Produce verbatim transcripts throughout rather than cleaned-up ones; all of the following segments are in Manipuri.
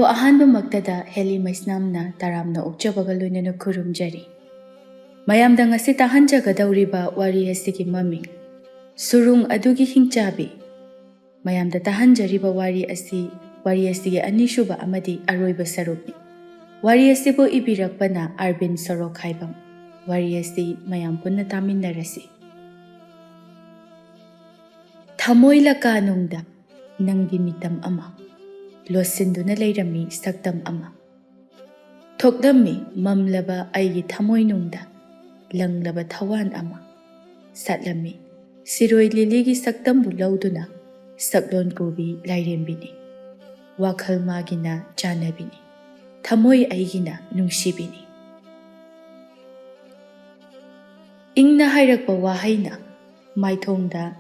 ꯑꯍꯥꯟꯕꯃꯛꯇꯗ ꯍꯦꯂꯤ ꯃꯩꯁꯅꯥꯝꯅ ꯇꯔꯥꯝꯅ ꯑꯣꯛꯆꯕꯒ ꯂꯣꯏꯅꯅ ꯈꯨꯔꯨꯝꯖꯔꯤ꯫ ꯃꯌꯥꯝꯗ ꯉꯁꯤ ꯇꯥꯍꯟꯖꯒꯗꯧꯔꯤꯕ ꯋꯥꯔꯤ ꯑꯁꯤꯒꯤ ꯃꯃꯤꯡ ꯁꯨꯔꯨꯡ ꯑꯗꯨꯒꯤ ꯍꯤꯡꯆꯥꯕꯤ꯫ ꯃꯌꯥꯝꯗ ꯇꯥꯍꯟꯖꯔꯤꯕ ꯋꯥꯔꯤ ꯑꯁꯤ ꯋꯥꯔꯤ ꯑꯁꯤꯒꯤ ꯑꯅꯤꯁꯨꯕ ꯑꯃꯗꯤ ꯑꯔꯣꯏꯕ ꯁꯔꯨꯛꯅꯤ꯫ ꯋꯥꯔꯤ ꯑꯁꯤꯕꯨ ꯏꯕꯤꯔꯛꯄꯅ ꯑꯥꯔꯕꯤꯟ ꯁꯣꯔꯣꯛꯈꯥꯏꯕꯝ꯫ ꯋꯥꯔꯤ ꯑꯁꯤ ꯃꯌꯥꯝ ꯄꯨꯟꯅ ꯇꯥꯃꯤꯟꯅꯔꯁꯤ꯫ ꯊꯃꯣꯏ ꯂꯀꯥꯅꯨꯡꯗ ꯅꯪꯒꯤ ꯃꯤꯇꯝ ꯑꯃ ꯂꯣꯠꯁꯤꯟꯗꯨꯅ ꯂꯩꯔꯝꯃꯤ ꯁꯛꯇꯝ ꯑꯃ꯫ ꯊꯣꯛꯂꯝꯃꯤ ꯃꯝꯂꯕ ꯑꯩꯒꯤ ꯊꯃꯣꯏꯅꯨꯡꯗ ꯂꯪꯂꯕ ꯊꯋꯥꯟ ꯑꯃ꯫ ꯁꯥꯠꯂꯝꯃꯤ ꯁꯤꯔꯣꯏ ꯂꯤꯂꯤꯒꯤ ꯁꯛꯇꯝꯕꯨ ꯂꯧꯗꯨꯅ ꯁꯛꯂꯣꯟ ꯄꯨꯕꯤ ꯂꯥꯏꯔꯦꯝꯕꯤꯅꯤ꯫ ꯋꯥꯈꯜ ꯃꯥꯒꯤꯅ ꯆꯥꯟꯅꯕꯤꯅꯤ꯫ ꯊꯃꯣꯏ ꯑꯩꯒꯤꯅ ꯅꯨꯡꯁꯤꯕꯤꯅꯤ꯫ ꯏꯪꯅ ꯍꯥꯏꯔꯛꯄ ꯋꯥꯍꯩꯅ ꯃꯥꯏꯊꯣꯡꯗ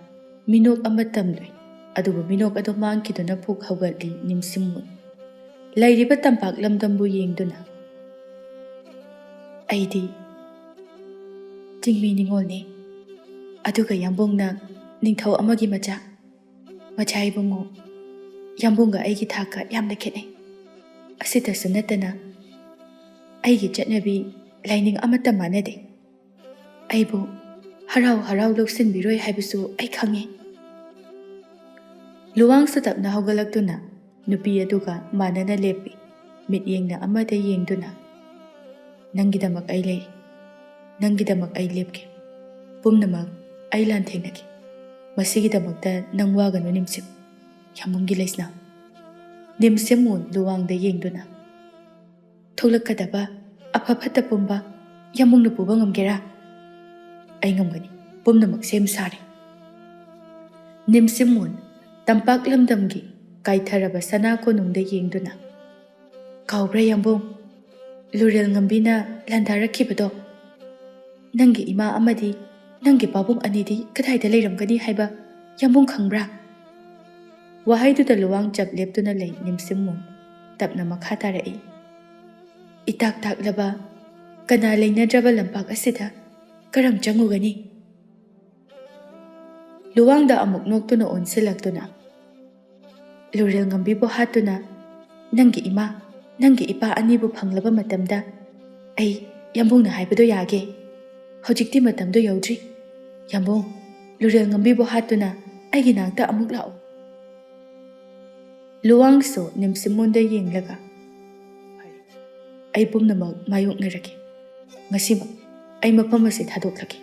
ꯃꯤꯅꯣꯛ ꯑꯃ ꯇꯝꯂꯨꯏ꯫ ꯑꯗꯨꯕꯨ ꯃꯤꯅꯣꯛ ꯑꯗꯨ ꯃꯥꯡꯈꯤꯗꯨꯅ ꯄꯨꯛ ꯍꯧꯒꯠꯂꯤ ꯅꯤꯝꯁꯤꯡꯉꯨ꯫ ꯂꯩꯔꯤꯕ ꯇꯝꯄꯥꯛ ꯂꯝꯗꯝꯕꯨ ꯌꯦꯡꯗꯨꯅ, "ꯑꯩꯗꯤ ꯆꯤꯡꯃꯤ ꯅꯤꯉꯣꯜꯅꯤ, ꯑꯗꯨꯒ ꯌꯥꯝꯕꯨꯡꯅ ꯅꯤꯡꯊꯧ ꯑꯃꯒꯤ ꯃꯆꯥ꯫ ꯃꯆꯥ ꯏꯕꯨꯡꯉꯣ, ꯌꯥꯝꯕꯨꯡꯒ ꯑꯩꯒꯤ ꯊꯥꯛꯀ ꯌꯥꯝꯅ ꯈꯦꯠꯅꯩ꯫ ꯑꯁꯤꯇꯁꯨ ꯅꯠꯇꯅ ꯑꯩꯒꯤ ꯆꯠꯅꯕꯤ ꯂꯥꯏꯅꯤꯡ ꯑꯃꯠꯇ ꯃꯥꯟꯅꯗꯦ꯫ ꯑꯩꯕꯨ ꯍꯔꯥꯎ ꯍꯔꯥꯎ ꯂꯧꯁꯤꯟꯕꯤꯔꯣꯏ ꯍꯥꯏꯕꯁꯨ ꯑꯩ ꯈꯪꯏ꯫" ꯂꯨꯋꯥꯡꯁꯨ ꯇꯞꯅ ꯍꯧꯒꯠꯂꯛꯇꯨꯅ ꯅꯨꯄꯤ ꯑꯗꯨꯒ ꯃꯥꯟꯅꯅ ꯂꯦꯞꯄꯤ꯫ ꯃꯤꯠꯌꯦꯡꯅ ꯑꯃꯗ ꯌꯦꯡꯗꯨꯅ, "ꯅꯪꯒꯤꯗꯃꯛ ꯑꯩ ꯂꯩ꯫ ꯅꯪꯒꯤꯗꯃꯛ ꯑꯩ ꯂꯦꯞꯀꯦ꯫ ꯄꯨꯝꯅꯃꯛ ꯑꯩ ꯂꯥꯟꯊꯦꯡꯅꯒꯦ꯫ ꯃꯁꯤꯒꯤꯗꯃꯛꯇ ꯅꯪ ꯋꯥꯒꯅꯨ ꯅꯤꯝꯁꯤꯝ꯫ ꯌꯥꯝꯕꯨꯡꯒꯤ ꯂꯩꯁꯅꯥ꯫" ꯅꯤꯝꯁꯤꯝ ꯂꯨꯋꯥꯡꯗ ꯌꯦꯡꯗꯨꯅ, "ꯊꯣꯛꯂꯛꯀꯗꯕ ꯑꯐ ꯐꯠꯇ ꯄꯨꯝꯕ ꯌꯥꯝꯕꯨꯡꯅ ꯄꯨꯕ ꯉꯝꯒꯦꯔꯥ?" "ꯑꯩ ꯉꯝꯒꯅꯤ꯫ ꯄꯨꯝꯅꯃꯛ ꯁꯦꯝ ꯁꯥꯔꯦ꯫" ꯅꯤꯝꯁꯤꯝ ꯇꯝꯄꯥꯛ ꯂꯝꯗꯝꯒꯤ ꯀꯥꯏꯊꯔꯕ ꯁꯅꯥ ꯀꯣꯅꯨꯡꯗ ꯌꯦꯡꯗꯨꯅ, "ꯀꯥꯎꯕ꯭ꯔꯥ ꯌꯥꯝꯕꯨꯡ? ꯂꯨꯔꯦꯜ ꯉꯝꯕꯤꯅ ꯂꯥꯟꯗꯥꯔꯛꯈꯤꯕꯗꯣ? ꯅꯪꯒꯤ ꯏꯃꯥ ꯑꯃꯗꯤ ꯅꯪꯒꯤ ꯄꯥꯕꯨꯡ ꯑꯅꯤꯗꯤ ꯀꯗꯥꯏꯗ ꯂꯩꯔꯝꯒꯅꯤ ꯍꯥꯏꯕ ꯌꯥꯝꯕꯨꯡ ꯈꯪꯕ꯭ꯔꯥ?" ꯋꯥꯍꯩꯗꯨꯗ ꯂꯨꯋꯥꯡ ꯆꯞ ꯂꯦꯞꯇꯨꯅ ꯂꯩ ꯅꯤꯝꯁꯤꯝ ꯇꯞꯅ ꯃꯈꯥ ꯇꯥꯔꯛꯏ, "ꯏꯇꯥꯛ ꯇꯥꯛꯂꯕ, ꯀꯅꯥ ꯂꯩꯅꯗ꯭ꯔꯕ ꯂꯝꯄꯥꯛ ꯑꯁꯤꯗ ꯀꯔꯝ ꯆꯪꯉꯨꯒꯅꯤ?" ꯂꯨꯋꯥꯡꯗ ꯑꯃꯨꯛ ꯅꯣꯛꯇꯨꯅ ꯑꯣꯟꯁꯤꯜꯂꯛꯇꯨꯅ, "ꯂꯨꯔꯦꯜ ꯉꯝꯕꯤꯕꯨ ꯍꯥꯠꯇꯨꯅ "ꯅꯪꯒꯤ ꯏꯃꯥ, ꯅꯪꯒꯤ ꯏꯄꯥ ꯑꯅꯤꯕꯨ ꯐꯪꯂꯕ ꯃꯇꯝꯗ ꯑꯩ ꯌꯥꯝꯕꯨꯡꯅ ꯍꯥꯏꯕꯗꯣ ꯌꯥꯒꯦ꯫ ꯍꯧꯖꯤꯛꯇꯤ ꯃꯇꯝꯗꯣ ꯌꯧꯗ꯭ꯔꯤ꯫ ꯌꯥꯝꯕꯨꯡ, ꯂꯨꯔꯦꯜ ꯉꯝꯕꯤꯕꯨ ꯍꯥꯠꯇꯨꯅ ꯑꯩꯒꯤ ꯅꯥꯛꯇ ꯑꯃꯨꯛ ꯂꯥꯛꯎ꯫" ꯂꯨꯋꯥꯡꯁꯨ ꯅꯤꯝꯁꯤꯃꯣꯟꯗ ꯌꯦꯡꯂꯒ, "ꯐꯔꯦ, ꯑꯩ ꯄꯨꯝꯅꯃꯛ ꯃꯥꯌꯣꯛꯅꯔꯒꯦ꯫ ꯉꯁꯤꯃꯛ ꯑꯩ ꯃꯐꯝ ꯑꯁꯤ ꯊꯥꯗꯣꯛꯂꯒꯦ꯫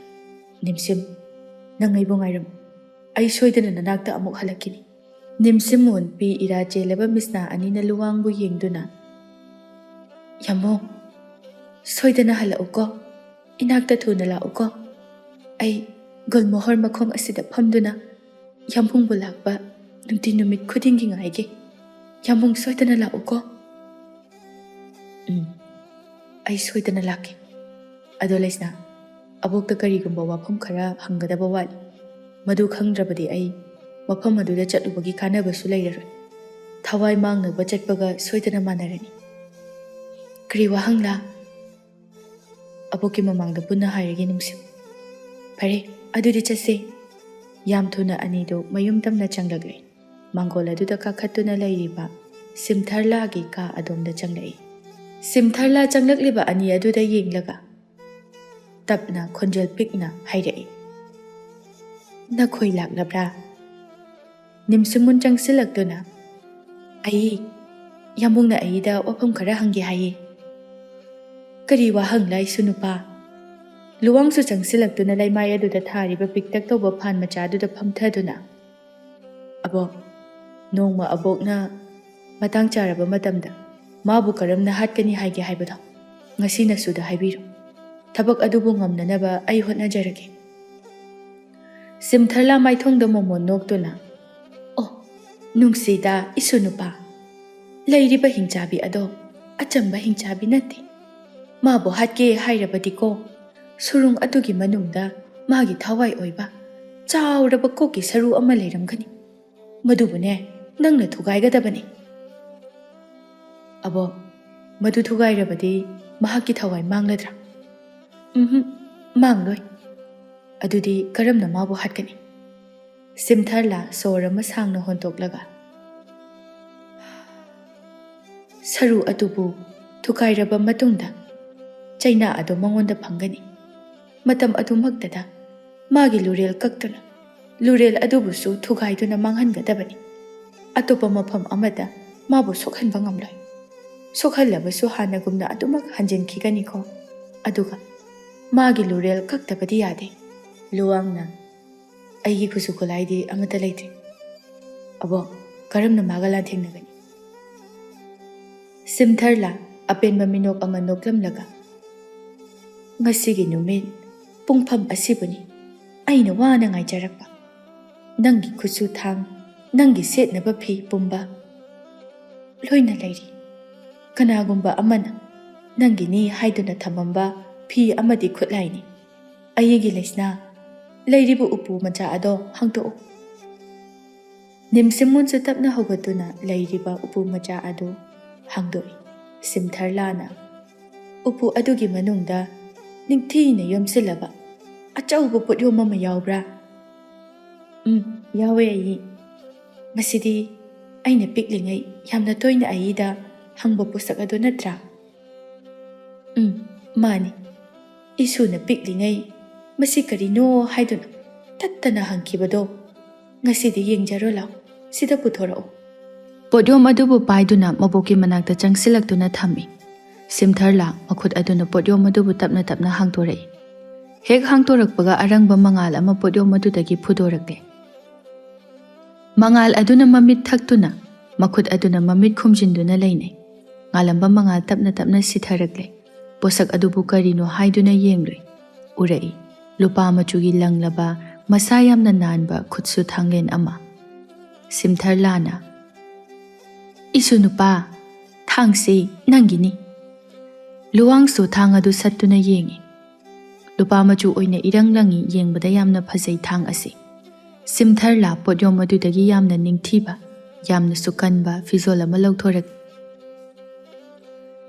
ꯅꯤꯝꯁꯤꯝ, ꯅꯪ ꯑꯩꯕꯨ ꯉꯥꯏꯔꯝꯃꯨ꯫ ꯑꯩ ꯁꯣꯏꯗꯅ ꯅꯅꯥꯛꯇ ꯑꯃꯨꯛ ꯍꯜꯂꯛꯈꯤꯅꯤ꯫" ꯅꯤꯝꯁꯤꯃꯣꯟ ꯄꯤ ꯏꯔꯥ ꯆꯦꯜꯂꯕ ꯃꯤꯁꯅꯥ ꯑꯅꯤꯅ ꯂꯨꯋꯥꯡꯕꯨ ꯌꯦꯡꯗꯨꯅ, "ꯌꯥꯝꯕꯨꯡ, ꯁꯣꯏꯗꯅ ꯍꯜꯂꯛꯎꯀꯣ꯫ ꯏꯅꯥꯛꯇ ꯊꯨꯅ ꯂꯥꯛꯎꯀꯣ꯫ ꯑꯩ ꯒꯨꯜꯃꯣꯍꯣꯔ ꯃꯈꯣꯡ ꯑꯁꯤꯗ ꯐꯝꯗꯨꯅ ꯌꯥꯝꯕꯨꯡꯕꯨ ꯂꯥꯛꯄ ꯅꯨꯡꯇꯤ ꯅꯨꯃꯤꯠ ꯈꯨꯗꯤꯡꯒꯤ ꯉꯥꯏꯒꯦ꯫ ꯌꯥꯝꯕꯨꯡ ꯁꯣꯏꯗꯅ ꯂꯥꯛꯎꯀꯣ꯫" "ꯎꯝ, ꯑꯩ ꯁꯣꯏꯗꯅ ꯂꯥꯛꯀꯦ꯫ ꯑꯗꯣ ꯂꯩꯁꯅꯥ, ꯑꯕꯣꯛꯇ ꯀꯔꯤꯒꯨꯝꯕ ꯋꯥꯐꯝ ꯈꯔ ꯍꯪꯒꯗꯕ ꯋꯥꯠꯂꯤ꯫ ꯃꯗꯨ ꯈꯪꯗ꯭ꯔꯕꯗꯤ ꯑꯩ ꯃꯐꯝ ꯑꯗꯨꯗ ꯆꯠꯂꯨꯕꯒꯤ ꯀꯥꯟꯅꯕꯁꯨ ꯂꯩꯔꯔꯣꯏ꯫ ꯊꯋꯥꯏ ꯃꯥꯡꯅꯕ ꯆꯠꯄꯒ ꯁꯣꯏꯗꯅ ꯃꯥꯟꯅꯔꯅꯤ꯫" "ꯀꯔꯤ ꯋꯥꯍꯪꯂꯥ?" "ꯑꯕꯣꯛꯀꯤ ꯃꯃꯥꯡꯗ ꯄꯨꯟꯅ ꯍꯥꯏꯔꯒꯦ, ꯅꯤꯝꯁꯤꯝ꯫" "ꯐꯔꯦ, ꯑꯗꯨꯗꯤ ꯆꯠꯁꯦ꯫" ꯌꯥꯝ ꯊꯨꯅ ꯑꯅꯤꯗꯨ ꯃꯌꯨꯝ ꯇꯝꯅ ꯆꯪꯂꯛꯂꯦ꯫ ꯃꯥꯡꯒꯣꯜ ꯑꯗꯨꯗ ꯀꯥꯈꯠꯇꯨꯅ ꯂꯩꯔꯤꯕ ꯁꯤꯝꯊꯔꯂꯥꯒꯤ ꯀꯥ ꯑꯗꯣꯝꯗ ꯆꯪꯂꯛꯏ꯫ ꯁꯤꯝꯊꯔꯂꯥ ꯆꯪꯂꯛꯂꯤꯕ ꯑꯅꯤ ꯑꯗꯨꯗ ꯌꯦꯡꯂꯒ ꯇꯞꯅ ꯈꯣꯟꯖꯦꯜ ꯄꯤꯛꯅ ꯍꯥꯏꯔꯛꯏ, "ꯅꯈꯣꯏ ꯂꯥꯛꯂꯕ꯭ꯔꯥ?" ꯅꯤꯝꯁꯤꯃꯨꯟ ꯆꯪꯁꯤꯜꯂꯛꯇꯨꯅ, "ꯑꯩ, ꯌꯥꯝꯕꯨꯡꯅ ꯑꯩꯗ ꯋꯥꯐꯝ ꯈꯔ ꯍꯪꯒꯦ ꯍꯥꯏꯌꯦ꯫" "ꯀꯔꯤ ꯋꯥꯍꯪ ꯂꯥꯏꯁꯨ ꯅꯨꯄꯥ?" ꯂꯨꯋꯥꯡꯁꯨ ꯆꯪꯁꯤꯜꯂꯛꯇꯨꯅ ꯂꯩꯃꯥꯏ ꯑꯗꯨꯗ ꯊꯥꯔꯤꯕ ꯄꯤꯛꯇꯛ ꯇꯧꯕ ꯐꯥꯟ ꯃꯆꯥꯗꯨꯗ ꯐꯝꯊꯗꯨꯅ, "ꯑꯕꯣꯛ, ꯅꯣꯡꯃ ꯑꯕꯣꯛꯅ ꯃꯇꯥꯡ ꯆꯥꯔꯕ ꯃꯇꯝꯗ ꯃꯥꯕꯨ ꯀꯔꯝꯅ ꯍꯥꯠꯀꯅꯤ ꯍꯥꯏꯒꯦ ꯍꯥꯏꯕꯗꯣ ꯉꯁꯤ ꯅꯁꯨꯗ ꯍꯥꯏꯕꯤꯔꯣ꯫ ꯊꯕꯛ ꯑꯗꯨꯕꯨ ꯉꯝꯅꯅꯕ ꯑꯩ ꯍꯣꯠꯅꯖꯔꯒꯦ꯫" ꯁꯤꯝꯊꯔꯂꯥ ꯃꯥꯏꯊꯣꯡꯗ ꯃꯣꯃꯣꯟ ꯅꯣꯛꯇꯨꯅ, "ꯑꯣ, ꯅꯨꯡꯁꯤꯗ ꯏꯁꯨ ꯅꯨꯄꯥ, ꯂꯩꯔꯤꯕ ꯍꯤꯡꯆꯥꯕꯤ ꯑꯗꯣ ꯑꯆꯝꯕ ꯍꯤꯡꯆꯥꯕꯤ ꯅꯠꯇꯦ꯫ ꯃꯥꯕꯨ ꯍꯥꯠꯀꯦ ꯍꯥꯏꯔꯕꯗꯤꯀꯣ, ꯁꯨꯔꯨꯡ ꯑꯗꯨꯒꯤ ꯃꯅꯨꯡꯗ ꯃꯥꯒꯤ ꯊꯋꯥꯏ ꯑꯣꯏꯕ ꯆꯥꯎꯔꯕ ꯀꯣꯛꯀꯤ ꯁꯔꯨ ꯑꯃ ꯂꯩꯔꯝꯒꯅꯤ꯫ ꯃꯗꯨꯕꯨꯅꯦ, ꯅꯪꯅ ꯊꯨꯒꯥꯏꯒꯗꯕꯅꯤ꯫" "ꯑꯕꯣꯛ, ꯃꯗꯨ ꯊꯨꯒꯥꯏꯔꯕꯗꯤ ꯃꯍꯥꯛꯀꯤ ꯊꯋꯥꯏ ꯃꯥꯡꯂꯗ꯭ꯔꯥ?" "ꯎꯝꯍꯨꯝ, ꯃꯥꯡꯂꯣꯏ꯫" "ꯑꯗꯨꯗꯤ ꯀꯔꯝꯅ ꯃꯥꯕꯨ ꯍꯥꯠꯀꯅꯤ?" ꯁꯤꯝꯊꯔꯂꯥ ꯁꯣꯔ ꯑꯃ ꯁꯥꯡꯅ ꯍꯣꯟꯗꯣꯛꯂꯒ, ꯁꯔꯨ ꯑꯗꯨꯕꯨ ꯊꯨꯒꯥꯏꯔꯕ ꯃꯇꯨꯡꯗ ꯆꯩꯅꯥ ꯑꯗꯨ ꯃꯉꯣꯟꯗ ꯐꯪꯒꯅꯤ꯫ ꯃꯇꯝ ꯑꯗꯨꯃꯛꯇꯗ ꯃꯥꯒꯤ ꯂꯨꯔꯦꯜ ꯀꯛꯇꯨꯅ ꯂꯨꯔꯦꯜ ꯑꯗꯨꯕꯨꯁꯨ ꯊꯨꯒꯥꯏꯗꯨꯅ ꯃꯥꯡꯍꯟꯒꯗꯕꯅꯤ꯫ ꯑꯇꯣꯞꯄ ꯃꯐꯝ ꯑꯃꯗ ꯃꯥꯕꯨ ꯁꯣꯛꯍꯟꯕ ꯉꯝꯂꯣꯏ꯫ ꯁꯣꯛꯍꯜꯂꯕꯁꯨ ꯍꯥꯟꯅꯒꯨꯝꯅ ꯑꯗꯨꯃꯛ ꯍꯟꯖꯤꯟꯈꯤꯒꯅꯤꯀꯣ꯫ ꯑꯗꯨꯒ ꯃꯥꯒꯤ ꯂꯨꯔꯦꯜ ꯀꯛꯇꯕꯗꯤ ꯌꯥꯗꯦ꯫ ꯂꯨꯋꯥꯡꯅ, "ꯑꯩꯒꯤ ꯈꯨꯠꯁꯨ ꯈꯨꯠꯂꯥꯏꯗꯤ ꯑꯃꯠꯇ ꯂꯩꯇ꯭ꯔꯦ꯫ ꯑꯕꯣꯛ, ꯀꯔꯝꯅ ꯃꯥꯒ ꯂꯥꯟꯊꯦꯡꯅꯒꯅꯤ?" ꯁꯤꯝꯊꯔꯂꯥ ꯑꯄꯦꯟꯕ ꯃꯤꯅꯣꯛ ꯑꯃ ꯅꯣꯛꯂꯝꯂꯒ, "ꯉꯁꯤꯒꯤ ꯅꯨꯃꯤꯠ ꯄꯨꯡꯐꯝ ꯑꯁꯤꯕꯨꯅꯤ ꯑꯩꯅ ꯋꯥꯅ ꯉꯥꯏꯖꯔꯛꯄ꯫ ꯅꯪꯒꯤ ꯈꯨꯠꯁꯨ ꯊꯥꯡ, ꯅꯪꯒꯤ ꯁꯦꯠꯅꯕ ꯐꯤ ꯄꯨꯝꯕ ꯂꯣꯏꯅ ꯂꯩꯔꯤ꯫ ꯀꯅꯥꯒꯨꯝꯕ ꯑꯃꯅ ꯅꯪꯒꯤꯅꯤ ꯍꯥꯏꯗꯨꯅ ꯊꯝꯃꯝꯕ ꯐꯤ ꯑꯃꯗꯤ ꯈꯨꯠꯂꯥꯏꯅꯤ꯫ ꯑꯩꯒꯤ ꯂꯩꯁꯅꯥ, ꯂꯩꯔꯤꯕ ꯎꯄꯨ ꯃꯆꯥ ꯑꯗꯣ ꯍꯥꯡꯗꯣꯛꯎ꯫" ꯅꯤꯝꯁꯤꯃꯣꯟꯁꯨ ꯇꯞꯅ ꯍꯧꯒꯠꯇꯨꯅ ꯂꯩꯔꯤꯕ ꯎꯄꯨ ꯃꯆꯥ ꯑꯗꯨ ꯍꯥꯡꯗꯣꯛꯏ꯫ ꯁꯤꯝꯊꯔꯂꯥꯅ, "ꯎꯄꯨ ꯑꯗꯨꯒꯤ ꯃꯅꯨꯡꯗ ꯅꯤꯡꯊꯤꯅ ꯌꯣꯝꯁꯤꯜꯂꯕ ꯑꯆꯧꯕ ꯄꯣꯠꯌꯣꯝ ꯑꯃ ꯌꯥꯎꯕ꯭ꯔꯥ?" "ꯎꯝ, ꯌꯥꯎꯋꯦ, ꯑꯌꯤ꯫ ꯃꯁꯤꯗꯤ ꯑꯩꯅ ꯄꯤꯛꯂꯤꯉꯩ ꯌꯥꯝꯅ ꯇꯣꯏꯅ ꯑꯌꯤꯗ ꯍꯪꯕ ꯄꯣꯠꯁꯛ ꯑꯗꯨ ꯅꯠꯇ꯭ꯔꯥ?" "ꯎꯝ, ꯃꯥꯅꯤ꯫ ꯏꯁꯨꯅ ꯄꯤꯛꯂꯤꯉꯩ ꯃꯁꯤ ꯀꯔꯤꯅꯣ ꯍꯥꯏꯗꯨꯅ ꯇꯠꯇꯅ ꯍꯪꯈꯤꯕꯗꯣ꯫ ꯉꯁꯤꯗꯤ ꯌꯦꯡꯖꯔꯣ ꯂꯥꯎ, ꯁꯤꯗ ꯄꯨꯊꯣꯔꯛꯎ꯫" ꯄꯣꯠꯌꯣꯝ ꯑꯗꯨꯕꯨ ꯄꯥꯏꯗꯨꯅ ꯃꯕꯣꯛꯀꯤ ꯃꯅꯥꯛꯇ ꯆꯪꯁꯤꯜꯂꯛꯇꯨꯅ ꯊꯝꯃꯤ꯫ ꯁꯤꯝꯊꯔꯂꯥ ꯃꯈꯨꯠ ꯑꯗꯨꯅ ꯄꯣꯠꯌꯣꯝ ꯑꯗꯨꯕꯨ ꯇꯞꯅ ꯇꯞꯅ ꯍꯥꯡꯗꯣꯔꯛꯏ꯫ ꯍꯦꯛ ꯍꯥꯡꯗꯣꯔꯛꯄꯒ ꯑꯔꯪꯕ ꯃꯉꯥꯜ ꯑꯃ ꯄꯣꯠꯌꯣꯝ ꯑꯗꯨꯗꯒꯤ ꯐꯨꯗꯣꯔꯛꯂꯦ꯫ ꯃꯉꯥꯜ ꯑꯗꯨꯅ ꯃꯃꯤꯠ ꯊꯛꯇꯨꯅ, ꯃꯈꯨꯠ ꯑꯗꯨꯅ ꯃꯃꯤꯠ ꯈꯨꯝꯖꯤꯟꯗꯨꯅ ꯂꯩꯅꯩ꯫ ꯉꯥꯜꯂꯝꯕ ꯃꯉꯥꯜ ꯇꯞꯅ ꯇꯞꯅ ꯁꯤꯊꯔꯛꯂꯦ꯫ ꯄꯣꯠꯁꯛ ꯑꯗꯨꯕꯨ ꯀꯔꯤꯅꯣ ꯍꯥꯏꯗꯨꯅ ꯌꯦꯡꯂꯨꯏ꯫ ꯎꯔꯛꯏ, ꯂꯨꯄꯥ ꯃꯆꯨꯒꯤ ꯂꯪꯂꯕ, ꯃꯁꯥ ꯌꯥꯝꯅ ꯅꯥꯟꯕ ꯈꯨꯠꯁꯨ ꯊꯥꯡꯂꯦꯟ ꯑꯃ꯫ ꯁꯤꯝꯊꯔꯂꯥꯅ, "ꯏꯁꯨ ꯅꯨꯄꯥ, ꯊꯥꯡꯁꯤ ꯅꯪꯒꯤꯅꯤ꯫" ꯂꯨꯋꯥꯡꯁꯨ ꯊꯥꯡ ꯑꯗꯨ ꯁꯠꯇꯨꯅ ꯌꯦꯡꯏ꯫ ꯂꯨꯄꯥ ꯃꯆꯨ ꯑꯣꯏꯅ ꯏꯔꯪ ꯂꯪꯏ, ꯌꯦꯡꯕꯗ ꯌꯥꯝꯅ ꯐꯖꯩ ꯊꯥꯡ ꯑꯁꯤ꯫ ꯁꯤꯝꯊꯔꯂꯥ ꯄꯣꯠꯌꯣꯝ ꯑꯗꯨꯗꯒꯤ ꯌꯥꯝꯅ ꯅꯤꯡꯊꯤꯕ, ꯌꯥꯝꯅꯁꯨ ꯀꯟꯕ ꯐꯤꯖꯣꯜ ꯑꯃ ꯂꯧꯊꯣꯔꯛꯏ꯫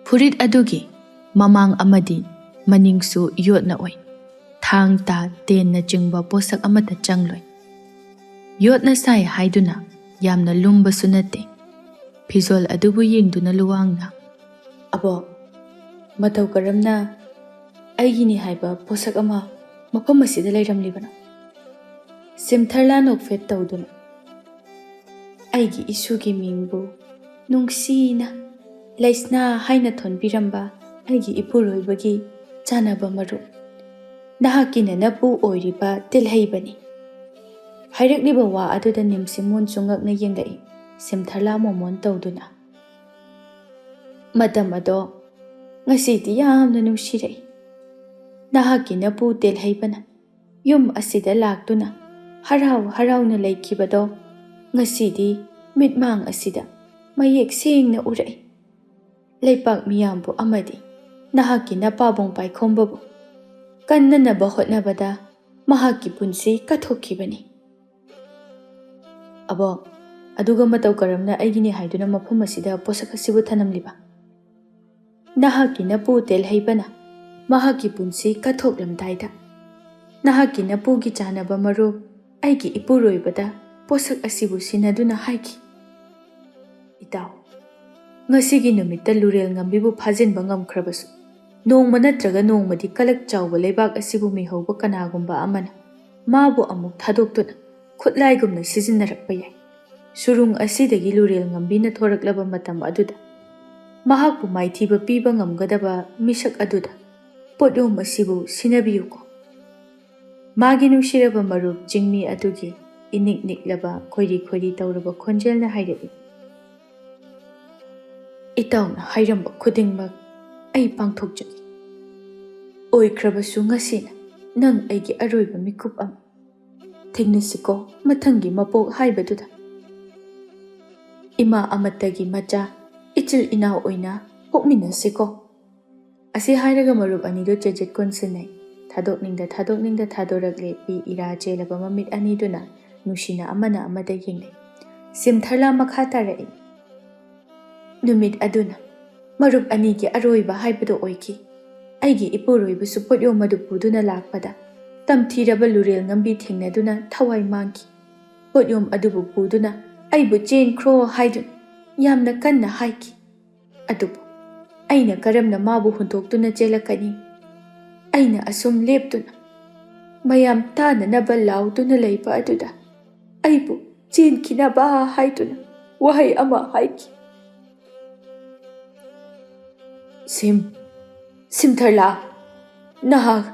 ꯐꯨꯔꯤꯠ ꯑꯗꯨꯒꯤ ꯃꯃꯥꯡ ꯑꯃꯗꯤ ꯃꯅꯤꯡꯁꯨ ꯌꯣꯠꯅ ꯑꯣꯏ꯫ ꯊꯥꯡ, ꯇꯥ, ꯇꯦꯟꯅꯆꯤꯡꯕ ꯄꯣꯠꯁꯛ ꯑꯃꯠꯇ ꯆꯪꯂꯣꯏ꯫ ꯌꯣꯠꯅ ꯁꯥꯏ ꯍꯥꯏꯗꯨꯅ ꯌꯥꯝꯅ ꯂꯨꯝꯕꯁꯨ ꯅꯠꯇꯦ꯫ ꯐꯤꯖꯣꯜ ꯑꯗꯨꯕꯨ ꯌꯦꯡꯗꯨꯅ ꯂꯨꯋꯥꯡꯅ, "ꯑꯕꯣꯛ, ꯃꯇꯧ ꯀꯔꯝꯅ ꯑꯩꯒꯤꯅꯤ ꯍꯥꯏꯕ ꯄꯣꯠꯁꯛ ꯑꯃ ꯃꯐꯝ ꯑꯁꯤꯗ ꯂꯩꯔꯝꯂꯤꯕꯅꯣ?" ꯁꯤꯝꯊꯔꯂꯥ ꯅꯣꯛꯐꯦꯠ ꯇꯧꯗꯨꯅ, "ꯑꯩꯒꯤ ꯏꯁꯨꯒꯤ ꯃꯤꯡꯕꯨ ꯅꯨꯡꯁꯤꯅ ꯂꯩꯁꯅꯥ ꯍꯥꯏꯅ ꯊꯣꯟꯕꯤꯔꯝꯕ ꯑꯩꯒꯤ ꯏꯄꯨꯔꯣꯏꯕꯒꯤ ꯆꯥꯟꯅꯕ ꯃꯔꯨꯞ, ꯅꯍꯥꯛꯀꯤ ꯅꯅꯄꯨ ꯑꯣꯏꯔꯤꯕ ꯇꯦꯜꯍꯩꯕꯅꯤ꯫" ꯍꯥꯏꯔꯛꯂꯤꯕ ꯋꯥ ꯑꯗꯨꯗ ꯅꯤꯝꯁꯤꯃꯣꯟꯁꯨ ꯉꯛꯅ ꯌꯦꯡꯂꯛꯏ, ꯁꯤꯝꯊꯔꯂꯥ ꯃꯣꯃꯣꯟ ꯇꯧꯗꯨꯅ꯫ "ꯃꯇꯝ ꯑꯗꯣ ꯉꯁꯤꯗꯤ ꯌꯥꯝꯅ ꯅꯨꯡꯁꯤꯔꯛꯏ꯫ ꯅꯍꯥꯛꯀꯤ ꯅꯄꯨ ꯇꯦꯜꯍꯩꯕꯅ ꯌꯨꯝ ꯑꯁꯤꯗ ꯂꯥꯛꯇꯨꯅ ꯍꯔꯥꯎ ꯍꯔꯥꯎꯅ ꯂꯩꯈꯤꯕꯗꯣ ꯉꯁꯤꯗꯤ ꯃꯤꯠꯃꯥꯡ ꯑꯁꯤꯗ ꯃꯌꯦꯛ ꯁꯦꯡꯅ ꯎꯔꯛꯏ꯫ ꯂꯩꯄꯥꯛ ꯃꯤꯌꯥꯝꯕꯨ ꯑꯃꯗꯤ ꯅꯍꯥꯛꯀꯤ ꯅꯄꯥꯕꯨꯡ ꯄꯥꯏꯈꯣꯝꯕꯕꯨ ꯀꯟꯅꯅꯕ ꯍꯣꯠꯅꯕꯗ ꯃꯍꯥꯛꯀꯤ ꯄꯨꯟꯁꯤ ꯀꯠꯊꯣꯛꯈꯤꯕꯅꯤ꯫" "ꯑꯕꯣꯛ, ꯑꯗꯨꯒ ꯃꯇꯧ ꯀꯔꯝꯅ ꯑꯩꯒꯤꯅꯤ ꯍꯥꯏꯗꯨꯅ ꯃꯐꯝ ꯑꯁꯤꯗ ꯄꯣꯠꯁꯛ ꯑꯁꯤꯕꯨ ꯊꯅꯝꯂꯤꯕ?" "ꯅꯍꯥꯛꯀꯤ ꯅꯄꯨ ꯇꯦꯜꯍꯩꯕꯅ ꯃꯍꯥꯛꯀꯤ ꯄꯨꯟꯁꯤ ꯀꯠꯊꯣꯛꯂꯝꯗꯥꯏꯗ ꯅꯍꯥꯛꯀꯤ ꯅꯄꯨꯒꯤ ꯆꯥꯟꯅꯕ ꯃꯔꯨꯞ ꯑꯩꯒꯤ ꯏꯄꯨꯔꯣꯏꯕꯗ ꯄꯣꯠꯁꯛ ꯑꯁꯤꯕꯨ ꯁꯤꯟꯅꯗꯨꯅ ꯍꯥꯏꯈꯤ꯫" "ꯏꯇꯥꯎ, ꯉꯁꯤꯒꯤ ꯅꯨꯃꯤꯠꯇ ꯂꯨꯔꯦꯜ ꯉꯝꯕꯤꯕꯨ ꯐꯥꯖꯤꯟꯕ ꯉꯝꯈ꯭ꯔꯕꯁꯨ, ꯅꯣꯡꯃ ꯅꯠꯇ꯭ꯔꯒ ꯅꯣꯡꯃꯗꯤ ꯀꯂꯛ ꯆꯥꯎꯕ ꯂꯩꯕꯥꯛ ꯑꯁꯤꯕꯨ ꯃꯤꯍꯧꯕ ꯀꯅꯥꯒꯨꯝꯕ ꯑꯃꯅ ꯃꯥꯕꯨ ꯑꯃꯨꯛ ꯊꯥꯗꯣꯛꯇꯨꯅ ꯈꯨꯠꯂꯥꯏꯒꯨꯝꯅ ꯁꯤꯖꯤꯟꯅꯔꯛꯄ ꯌꯥꯏ꯫ ꯁꯨꯔꯨꯡ ꯑꯁꯤꯗꯒꯤ ꯂꯨꯔꯦꯜ ꯉꯝꯕꯤꯅ ꯊꯣꯔꯛꯂꯕ ꯃꯇꯝ ꯑꯗꯨꯗ ꯃꯍꯥꯛꯄꯨ ꯃꯥꯏꯊꯤꯕ ꯄꯤꯕ ꯉꯝꯒꯗꯕ ꯃꯤꯁꯛ ꯑꯗꯨꯗ ꯄꯣꯠꯌꯣꯝ ꯑꯁꯤꯕꯨ ꯁꯤꯟꯅꯕꯤꯌꯨꯀꯣ꯫" ꯃꯥꯒꯤ ꯅꯨꯡꯁꯤꯔꯕ ꯃꯔꯨꯞ ꯆꯤꯡꯃꯤ ꯑꯗꯨꯒꯤ ꯏꯅꯤꯛ ꯅꯤꯛꯂꯕ, ꯈꯣꯏꯔꯤ ꯈꯣꯏꯔꯤ ꯇꯧꯔꯕ ꯈꯣꯟꯖꯦꯜꯅ ꯍꯥꯏꯔꯛꯏ, "ꯏꯇꯥꯎꯅ ꯍꯥꯏꯔꯝꯕ ꯈꯨꯗꯤꯡꯃꯛ ꯑꯩ ꯄꯥꯡꯊꯣꯛꯆꯒꯦ꯫ ꯑꯣꯏꯈ꯭ꯔꯕꯁꯨ ꯉꯁꯤꯅ ꯅꯪ ꯑꯩꯒꯤ ꯑꯔꯣꯏꯕ ꯃꯤꯀꯨꯞ ꯑꯃ꯫ ꯊꯦꯡꯅꯁꯤꯀꯣ ꯃꯊꯪꯒꯤ ꯃꯄꯣꯛ ꯍꯥꯏꯕꯗꯨꯗ꯫ ꯏꯃꯥ ꯑꯃꯠꯇꯒꯤ ꯃꯆꯥ, ꯏꯆꯤꯜ ꯏꯅꯥꯎ ꯑꯣꯏꯅ ꯄꯣꯛꯃꯤꯟꯅꯁꯤꯀꯣ꯫" ꯑꯁꯤ ꯍꯥꯏꯔꯒ ꯃꯔꯨꯞ ꯑꯅꯤꯗꯨ ꯆꯦꯖꯦꯠ ꯀꯣꯟꯁꯤꯟꯅꯩ꯫ ꯊꯥꯗꯣꯛꯅꯤꯡꯗ ꯊꯥꯗꯣꯛꯅꯤꯡꯗ ꯊꯥꯗꯣꯔꯛꯂꯦ ꯄꯤ ꯏꯔꯥ ꯆꯦꯜꯂꯕ ꯃꯃꯤꯠ ꯑꯅꯤꯗꯨꯅ ꯅꯨꯡꯁꯤꯅ ꯑꯃꯅ ꯑꯃꯗ ꯌꯦꯡꯅꯩ꯫ ꯁꯤꯝꯊꯔꯂꯥ ꯃꯈꯥ ꯇꯥꯔꯛꯏ, "ꯅꯨꯃꯤꯠ ꯑꯗꯨꯅ ꯃꯔꯨꯞ ꯑꯅꯤꯒꯤ ꯑꯔꯣꯏꯕ ꯍꯥꯏꯕꯗꯨ ꯑꯣꯏꯈꯤ꯫ ꯑꯩꯒꯤ ꯏꯄꯨꯔꯣꯏꯕꯁꯨ ꯄꯣꯠꯌꯣꯝ ꯑꯗꯨ ꯄꯨꯗꯨꯅ ꯂꯥꯛꯄꯗ ꯇꯝꯊꯤꯔꯕ ꯂꯨꯔꯦꯜ ꯉꯝꯕꯤ ꯊꯦꯡꯅꯗꯨꯅ ꯊꯋꯥꯏ ꯃꯥꯡꯈꯤ꯫ ꯄꯣꯠꯌꯣꯝ ꯑꯗꯨꯕꯨ ꯄꯨꯗꯨꯅ ꯑꯩꯕꯨ ꯆꯦꯟꯈ꯭ꯔꯣ ꯍꯥꯏꯗꯨꯅ ꯌꯥꯝꯅ ꯀꯟꯅ ꯍꯥꯏꯈꯤ꯫ ꯑꯗꯨꯕꯨ ꯑꯩꯅ ꯀꯔꯝꯅ ꯃꯥꯕꯨ ꯍꯨꯟꯗꯣꯛꯇꯨꯅ ꯆꯦꯜꯂꯛꯀꯅꯤ? ꯑꯩꯅ ꯑꯁꯨꯝ ꯂꯦꯞꯇꯨꯅ, ꯃꯌꯥꯝ ꯇꯥꯅꯅꯕ ꯂꯥꯎꯗꯨꯅ ꯂꯩꯕ ꯑꯗꯨꯗ ꯑꯩꯕꯨ ꯆꯦꯟꯈꯤꯅꯕ ꯍꯥꯏꯗꯨꯅ ꯋꯥꯍꯩ ꯑꯃ ꯍꯥꯏꯈꯤ꯫ "ꯁꯤꯝ, ꯁꯤꯝꯊꯔꯂꯥ, ꯅꯍꯥꯛ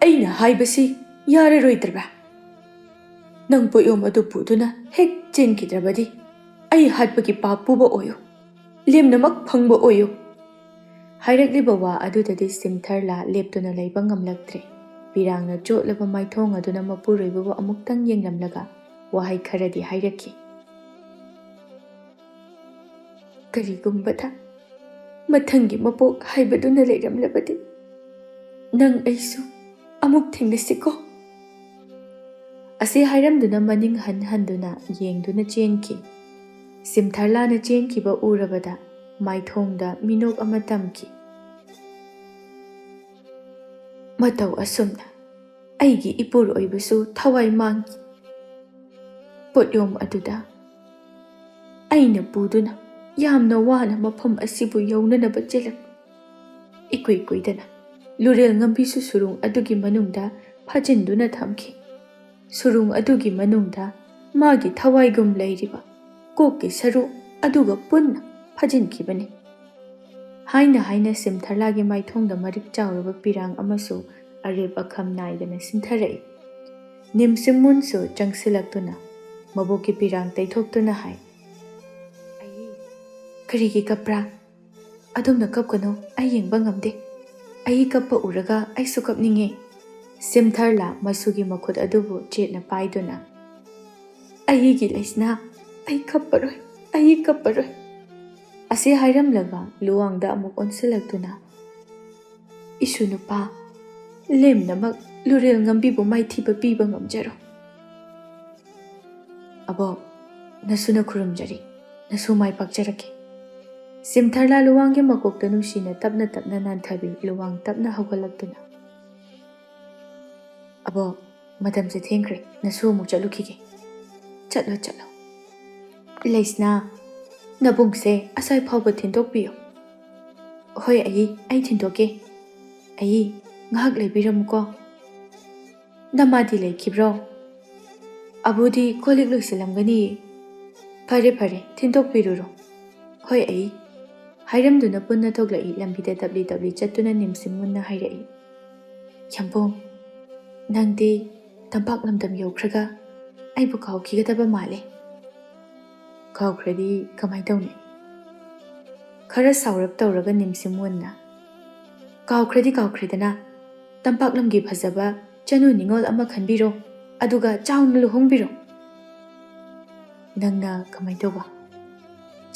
ꯑꯩꯅ ꯍꯥꯏꯕꯁꯤ ꯌꯥꯔꯔꯣꯏꯗ꯭ꯔꯕ? ꯅꯪ ꯄꯣꯠꯌꯣꯝ ꯑꯗꯨ ꯄꯨꯗꯨꯅ ꯍꯦꯛ ꯆꯦꯟꯈꯤꯗ꯭ꯔꯕꯗꯤ ꯑꯩ ꯍꯥꯠꯄꯒꯤ ꯄꯥꯞ ꯄꯨꯕ ꯑꯣꯏꯌꯨ, ꯂꯦꯝꯅꯃꯛ ꯐꯪꯕ ꯑꯣꯏꯌꯨ"꯫ ꯍꯥꯏꯔꯛꯂꯤꯕ ꯋꯥ ꯑꯗꯨꯗꯗꯤ ꯁꯤꯝꯊꯔꯂꯥ ꯂꯦꯞꯇꯨꯅ ꯂꯩꯕ ꯉꯝꯂꯛꯇ꯭ꯔꯦ꯫ ꯄꯤꯔꯥꯡꯅ ꯆꯣꯠꯂꯕ ꯃꯥꯏꯊꯣꯡ ꯑꯗꯨꯅ ꯃꯄꯨꯔꯣꯏꯕꯕꯨ ꯑꯃꯨꯛꯇꯪ ꯌꯦꯡꯂꯝꯂꯒ ꯋꯥꯍꯩ ꯈꯔꯗꯤ ꯍꯥꯏꯔꯛꯈꯤ꯫ "ꯀꯔꯤꯒꯨꯝꯕꯗ ꯃꯊꯪꯒꯤ ꯃꯄꯣꯛ ꯍꯥꯏꯕꯗꯨꯅ ꯂꯩꯔꯝꯂꯕꯗꯤ, ꯅꯪ ꯑꯩꯁꯨ ꯑꯃꯨꯛ ꯊꯦꯡꯅꯁꯤꯀꯣ"꯫ ꯑꯁꯤ ꯍꯥꯏꯔꯝꯗꯨꯅ ꯃꯅꯤꯡ ꯍꯟ ꯍꯟꯗꯨꯅ ꯌꯦꯡꯗꯨꯅ ꯆꯦꯟꯈꯤ꯫ ꯁꯤꯝꯊꯔꯂꯥꯅ ꯆꯦꯟꯈꯤꯕ ꯎꯔꯕꯗ ꯃꯥꯏꯊꯣꯡꯗ ꯃꯤꯅꯣꯛ ꯑꯃ ꯇꯝꯈꯤ꯫ ꯃꯇꯧ ꯑꯁꯨꯝꯅ ꯑꯩꯒꯤ ꯏꯄꯨꯔꯣꯏꯕꯁꯨ ꯊꯋꯥꯏ ꯃꯥꯡꯈꯤ꯫ ꯄꯣꯠꯌꯣꯝ ꯑꯗꯨꯗ ꯑꯩꯅ ꯄꯨꯗꯨꯅ ꯌꯥꯝꯅ ꯋꯥꯅ ꯃꯐꯝ ꯑꯁꯤꯕꯨ ꯌꯧꯅꯅꯕ ꯆꯦꯜꯂꯛꯄ꯫ ꯏꯀꯨꯏ ꯀꯨꯏꯗꯅ ꯂꯨꯔꯦꯜ ꯉꯝꯕꯤꯁꯨ ꯁꯨꯔꯨꯡ ꯑꯗꯨꯒꯤ ꯃꯅꯨꯡꯗ ꯐꯥꯖꯤꯟꯗꯨꯅ ꯊꯝꯈꯤ꯫ ꯁꯨꯔꯨꯡ ꯑꯗꯨꯒꯤ ꯃꯅꯨꯡꯗ ꯃꯥꯒꯤ ꯊꯋꯥꯏꯒꯨꯝ ꯂꯩꯔꯤꯕ ꯀꯣꯛꯀꯤ ꯁꯔꯨ ꯑꯗꯨꯒ ꯄꯨꯟꯅ ꯐꯥꯖꯤꯟꯈꯤꯕꯅꯤ꯫ ꯍꯥꯏꯅ ꯍꯥꯏꯅ ꯁꯤꯝꯊꯔꯂꯥꯒꯤ ꯃꯥꯏꯊꯣꯡꯗ ꯃꯔꯤꯛ ꯆꯥꯎꯔꯕ ꯄꯤꯔꯥꯡ ꯑꯃꯁꯨ ꯑꯔꯦꯞ ꯑꯈꯝ ꯅꯥꯏꯗꯅ ꯁꯤꯟꯊꯔꯛꯏ꯫ ꯅꯤꯝꯁꯤꯃꯨꯟꯁꯨ ꯆꯪꯁꯤꯜꯂꯛꯇꯨꯅ ꯃꯕꯣꯛꯀꯤ ꯄꯤꯔꯥꯡ ꯇꯩꯊꯣꯛꯇꯨꯅ ꯍꯥꯏ, "ꯑꯩ, ꯀꯔꯤꯒꯤ ꯀꯞꯄ꯭ꯔꯥ? ꯑꯗꯨꯝꯅ ꯀꯞꯀꯅꯨ, ꯑꯩ ꯌꯦꯡꯕ ꯉꯝꯗꯦ꯫ ꯑꯩ ꯀꯞꯄ ꯎꯔꯒ ꯑꯩꯁꯨ ꯀꯞꯅꯤꯡꯉꯦ"꯫ ꯁꯤꯝꯊꯔꯂꯥ ꯃꯁꯨꯒꯤ ꯃꯈꯨꯠ ꯑꯗꯨꯕꯨ ꯆꯦꯠꯅ ꯄꯥꯏꯗꯨꯅ, "ꯑꯩꯒꯤ ꯂꯩꯁꯅꯥ, ꯑꯩ ꯀꯞꯄꯔꯣꯏ, ꯑꯩ ꯀꯞꯄꯔꯣꯏ"꯫ ꯑꯁꯤ ꯍꯥꯏꯔꯝꯂꯒ ꯂꯨꯋꯥꯡꯗ ꯑꯃꯨꯛ ꯑꯣꯟꯁꯤꯜꯂꯛꯇꯨꯅ, "ꯏꯁꯨ ꯅꯨꯄꯥ, ꯂꯦꯝꯅꯃꯛ ꯂꯨꯔꯦꯜ ꯉꯝꯕꯤꯕꯨ ꯃꯥꯏꯊꯤꯕ ꯄꯤꯕ ꯉꯝꯖꯔꯣ"꯫ "ꯑꯕꯣꯛ, ꯅꯁꯨꯅ ꯈꯨꯔꯨꯝꯖꯔꯤ, ꯅꯁꯨ ꯃꯥꯏ ꯄꯥꯛꯆꯔꯛꯀꯦ"꯫ ꯁꯤꯝꯊꯔꯂꯥ ꯂꯨꯋꯥꯡꯒꯤ ꯃꯀꯣꯛꯇ ꯅꯨꯡꯁꯤꯅ ꯇꯞꯅ ꯇꯞꯅ ꯅꯥꯟꯊꯕꯤ ꯂꯨꯋꯥꯡ ꯇꯞꯅ ꯍꯧꯒꯠꯂꯛꯇꯨꯅ, "ꯑꯕꯣꯛ, ꯃꯇꯝꯁꯦ ꯊꯦꯡꯈ꯭ꯔꯦ, ꯅꯁꯨ ꯑꯃꯨꯛ ꯆꯠꯂꯨꯈꯤꯒꯦ"꯫ "ꯆꯠꯂꯣ, ꯆꯠꯂꯣ"꯫ "ꯂꯩꯁꯅꯥ, ꯅꯕꯨꯡꯁꯦ ꯑꯁꯥꯏ ꯐꯥꯎꯕ ꯊꯤꯟꯗꯣꯛꯄꯤꯌꯨ꯫ ꯍꯣꯏ ꯑꯩ, ꯑꯩ ꯊꯤꯟꯗꯣꯛꯀꯦ꯫ ꯑꯩ, ꯉꯥꯏꯍꯥꯛ ꯂꯩꯕꯤꯔꯝꯃꯨꯀꯣ꯫ ꯅꯃꯥꯗꯤ ꯂꯩꯈꯤꯕ꯭ꯔꯣ? ꯑꯕꯨꯗꯤ ꯀꯣꯜ ꯂꯤꯛ ꯂꯣꯏꯁꯤꯜꯂꯝꯒꯅꯤ꯫ ꯐꯔꯦ ꯐꯔꯦ, ꯊꯤꯟꯗꯣꯛꯄꯤꯔꯨꯔꯣ꯫ ꯍꯣꯏ ꯑꯩ꯫ ꯍꯥꯏꯔꯝꯗꯨꯅ ꯄꯨꯟꯅ ꯊꯣꯛꯂꯛꯏ꯫ ꯂꯝꯕꯤꯗ ꯇꯞꯂꯤ ꯇꯞꯂꯤ ꯆꯠꯇꯨꯅ ꯅꯤꯝꯁꯤꯃꯨꯟꯅ ꯍꯥꯏꯔꯛꯏ, ꯌꯥꯝꯕꯨꯡ, ꯅꯪꯗꯤ ꯇꯝꯄꯥꯛ ꯂꯝꯗꯝ ꯌꯧꯈ꯭ꯔꯒ ꯑꯩꯕꯨ ꯀꯥꯎꯈꯤꯒꯗꯕ ꯃꯥꯜꯂꯦ꯫ ꯀꯥꯎꯈ꯭ꯔꯗꯤ ꯀꯃꯥꯏ ꯇꯧꯅꯤ? ꯈꯔ ꯁꯥꯎꯔꯞ ꯇꯧꯔꯒ ꯅꯤꯝꯁꯤꯃꯨꯟꯅ, ꯀꯥꯎꯈ꯭ꯔꯗꯤ ꯀꯥꯎꯈ꯭ꯔꯦꯗꯅ, ꯇꯝꯄꯥꯛ ꯂꯝꯒꯤ ꯐꯖꯕ ꯆꯅꯨ ꯅꯤꯉꯣꯜ ꯑꯃ ꯈꯟꯕꯤꯔꯣ, ꯑꯗꯨꯒ ꯆꯥꯎꯅ ꯂꯨꯍꯣꯡꯕꯤꯔꯣ꯫ ꯅꯪꯅ ꯀꯃꯥꯏ ꯇꯧꯕ?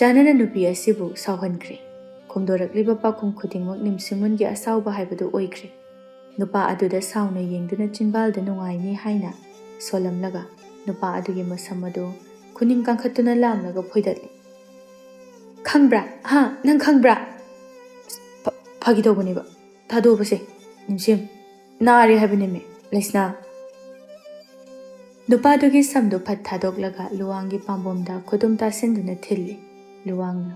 ꯆꯥꯅꯅ ꯅꯨꯄꯤ ꯑꯁꯤꯕꯨ ꯁꯥꯎꯍꯟꯈ꯭ꯔꯦ꯫ ꯈꯨꯝꯗꯣꯔꯛꯂꯤꯕ ꯄꯥꯎꯈꯨꯝ ꯈꯨꯗꯤꯡꯃꯛ ꯅꯤꯝꯁꯤꯃꯨꯟꯒꯤ ꯑꯁꯥꯎꯕ ꯍꯥꯏꯕꯗꯨ ꯑꯣꯏꯈ꯭ꯔꯦ꯫ ꯅꯨꯄꯥ ꯑꯗꯨꯗ ꯁꯥꯎꯅ ꯌꯦꯡꯗꯨꯅ ꯆꯤꯟꯕꯥꯜꯗ ꯅꯨꯡꯉꯥꯏꯅꯤ ꯍꯥꯏꯅ ꯁꯣꯜꯂꯝꯂꯒ ꯅꯨꯄꯥ ꯑꯗꯨꯒꯤ ꯃꯁꯝ ꯑꯗꯨ ꯈꯨꯅꯤꯡ ꯀꯥꯡꯈꯠꯇꯨꯅ ꯂꯥꯝꯂꯒ ꯐꯣꯏꯗꯠꯂꯤ꯫ ꯈꯪꯕ꯭ꯔꯥ? ꯍꯥ? ꯅꯪ ꯈꯪꯕ꯭ꯔꯥ? ꯐ-, ꯐꯥꯒꯤ ꯇꯧꯕꯅꯦꯕ꯫ ꯊꯥꯗꯣꯛꯑꯕꯁꯦ, ꯅꯤꯝꯁꯤꯝ꯫ ꯅꯥꯔꯦ ꯍꯥꯏꯕꯅꯦꯃꯦ, ꯂꯩꯁꯅꯥ꯫ ꯅꯨꯄꯥꯗꯨꯒꯤ ꯁꯝꯗꯨ ꯐꯠ ꯊꯥꯗꯣꯛꯂꯒ ꯂꯨꯋꯥꯡꯒꯤ ꯄꯥꯝꯕꯣꯝꯗ ꯈꯨꯗꯨꯝ ꯇꯥꯁꯤꯟꯗꯨꯅ ꯊꯤꯜꯂꯤ꯫ ꯂꯨꯋꯥꯡꯅ,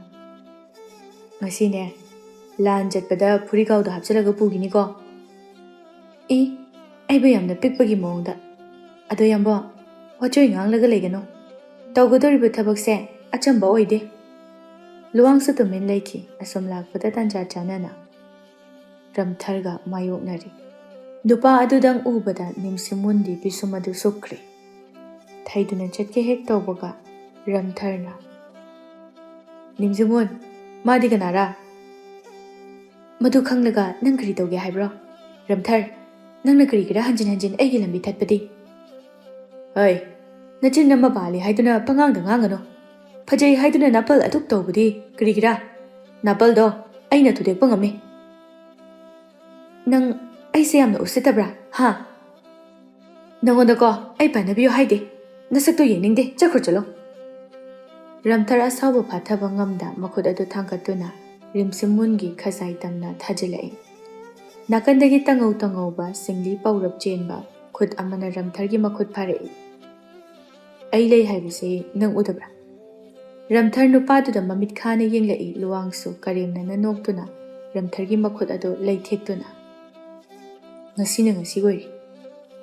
ꯉꯁꯤꯅꯦ, ꯂꯥꯟ ꯆꯠꯄꯗ ꯐꯨꯔꯤꯒꯥꯎꯗ ꯍꯥꯞꯆꯤꯜꯂꯒ ꯄꯨꯈꯤꯅꯤꯀꯣ꯫ ꯏ, ꯑꯩꯕꯨ ꯌꯥꯝꯅ ꯄꯤꯛꯄꯒꯤ ꯃꯑꯣꯡꯗ꯫ ꯑꯗꯣ ꯌꯥꯝꯕꯣ, ꯋꯥꯆꯣꯏ ꯉꯥꯡꯂꯒ ꯂꯩꯒꯅꯨ꯫ ꯇꯧꯒꯗꯧꯔꯤꯕ ꯊꯕꯛꯁꯦ ꯑꯆꯝꯕ ꯑꯣꯏꯗꯦ꯫ ꯂꯨꯋꯥꯡꯁꯨ ꯇꯨꯃꯤꯟ ꯂꯩꯈꯤ꯫ ꯑꯁꯨꯝ ꯂꯥꯛꯄꯗ ꯇꯥꯟꯖꯥ ꯆꯥꯅꯅ ꯔꯝꯊꯔꯒ ꯃꯥꯌꯣꯛꯅꯔꯤ꯫ ꯅꯨꯄꯥ ꯑꯗꯨꯗꯪ ꯎꯕꯗ ꯅꯤꯝꯁꯤꯃꯨꯟꯗꯤ ꯄꯤꯁꯨꯝ ꯑꯗꯨ ꯁꯨꯛꯈ꯭ꯔꯦ꯫ ꯊꯩꯗꯨꯅ ꯆꯠꯀꯦ ꯍꯦꯛ ꯇꯧꯕꯒ ꯔꯝꯊꯔꯅ, ꯅꯤꯝꯁꯤꯃꯨꯟ, ꯃꯥꯗꯤ ꯀꯅꯥꯔꯥ? ꯃꯗꯨ ꯈꯪꯂꯒ ꯅꯪ ꯀꯔꯤ ꯇꯧꯒꯦ ꯍꯥꯏꯕ꯭ꯔꯣ? ꯔꯝꯊꯔ, ꯅꯪꯅ ꯀꯔꯤꯒꯤꯔꯥ ꯍꯟꯖꯤꯟ ꯍꯟꯖꯤꯟ ꯑꯩꯒꯤ ꯂꯝꯕꯤ ꯊꯠꯄꯗꯤ? ꯍꯩ, ꯅꯆꯤꯟ ꯑꯃ ꯄꯥꯜꯂꯤ ꯍꯥꯏꯗꯨꯅ ꯄꯉꯥꯡꯗ ꯉꯥꯡꯒꯅꯨ꯫ ꯐꯖꯩ ꯍꯥꯏꯗꯨꯅ ꯅꯥꯄꯜ ꯑꯗꯨꯛ ꯇꯧꯕꯗꯤ ꯀꯔꯤꯒꯤꯔꯥ? ꯅꯥꯄꯜꯗꯣ ꯑꯩꯅ ꯊꯨꯗꯦꯛꯄ ꯉꯝꯃꯤ꯫ ꯅꯪ ꯑꯩꯁꯦ ꯌꯥꯝꯅ ꯎꯁꯤꯠꯇꯕ꯭ꯔꯥ? ꯍꯥ? ꯅꯉꯣꯟꯗꯀꯣ ꯑꯩ ꯄꯥꯟꯅꯕꯤꯌꯨ ꯍꯥꯏꯗꯦ꯫ ꯅꯁꯛꯇꯣ ꯌꯦꯡꯅꯤꯡꯗꯦ꯫ ꯆꯠꯈ꯭ꯔꯣ ꯆꯠꯂꯣ꯫ ꯔꯝꯊꯔ ꯑꯁꯥꯎꯕ ꯐꯥꯊꯕ ꯉꯝꯗ ꯃꯈꯨꯠ ꯑꯗꯨ ꯊꯥꯡꯒꯠꯇꯨꯅ ꯔꯤꯝꯁꯤꯃꯨꯟꯒꯤ ꯈꯖꯥꯏ ꯇꯝꯅ ꯊꯥꯖꯤꯜꯂꯛꯏ꯫ ꯅꯥꯀꯟꯗꯒꯤ ꯇꯉꯧ ꯇꯉꯧꯕ ꯁꯤꯡꯂꯤ ꯄꯧꯔꯞ ꯆꯦꯟꯕ ꯈꯨꯠ ꯑꯃꯅ ꯔꯝꯊꯔꯒꯤ ꯃꯈꯨꯠ ꯐꯥꯔꯛꯏ꯫ ꯑꯩ ꯂꯩ ꯍꯥꯏꯕꯁꯤ ꯅꯪ ꯎꯗꯕ꯭ꯔꯥ? ꯔꯝꯊꯔ ꯅꯨꯄꯥꯗꯨꯗ ꯃꯃꯤꯠ ꯈꯥꯅ ꯌꯦꯡꯂꯛꯏ꯫ ꯂꯨꯋꯥꯡꯁꯨ ꯀꯔꯦꯝꯅꯅ ꯅꯣꯛꯇꯨꯅ ꯔꯝꯊꯔꯒꯤ ꯃꯈꯨꯠ ꯑꯗꯨ ꯂꯩꯊꯦꯛꯇꯨꯅ, "ꯉꯁꯤꯅ ꯉꯁꯤ ꯑꯣꯏꯔꯦ꯫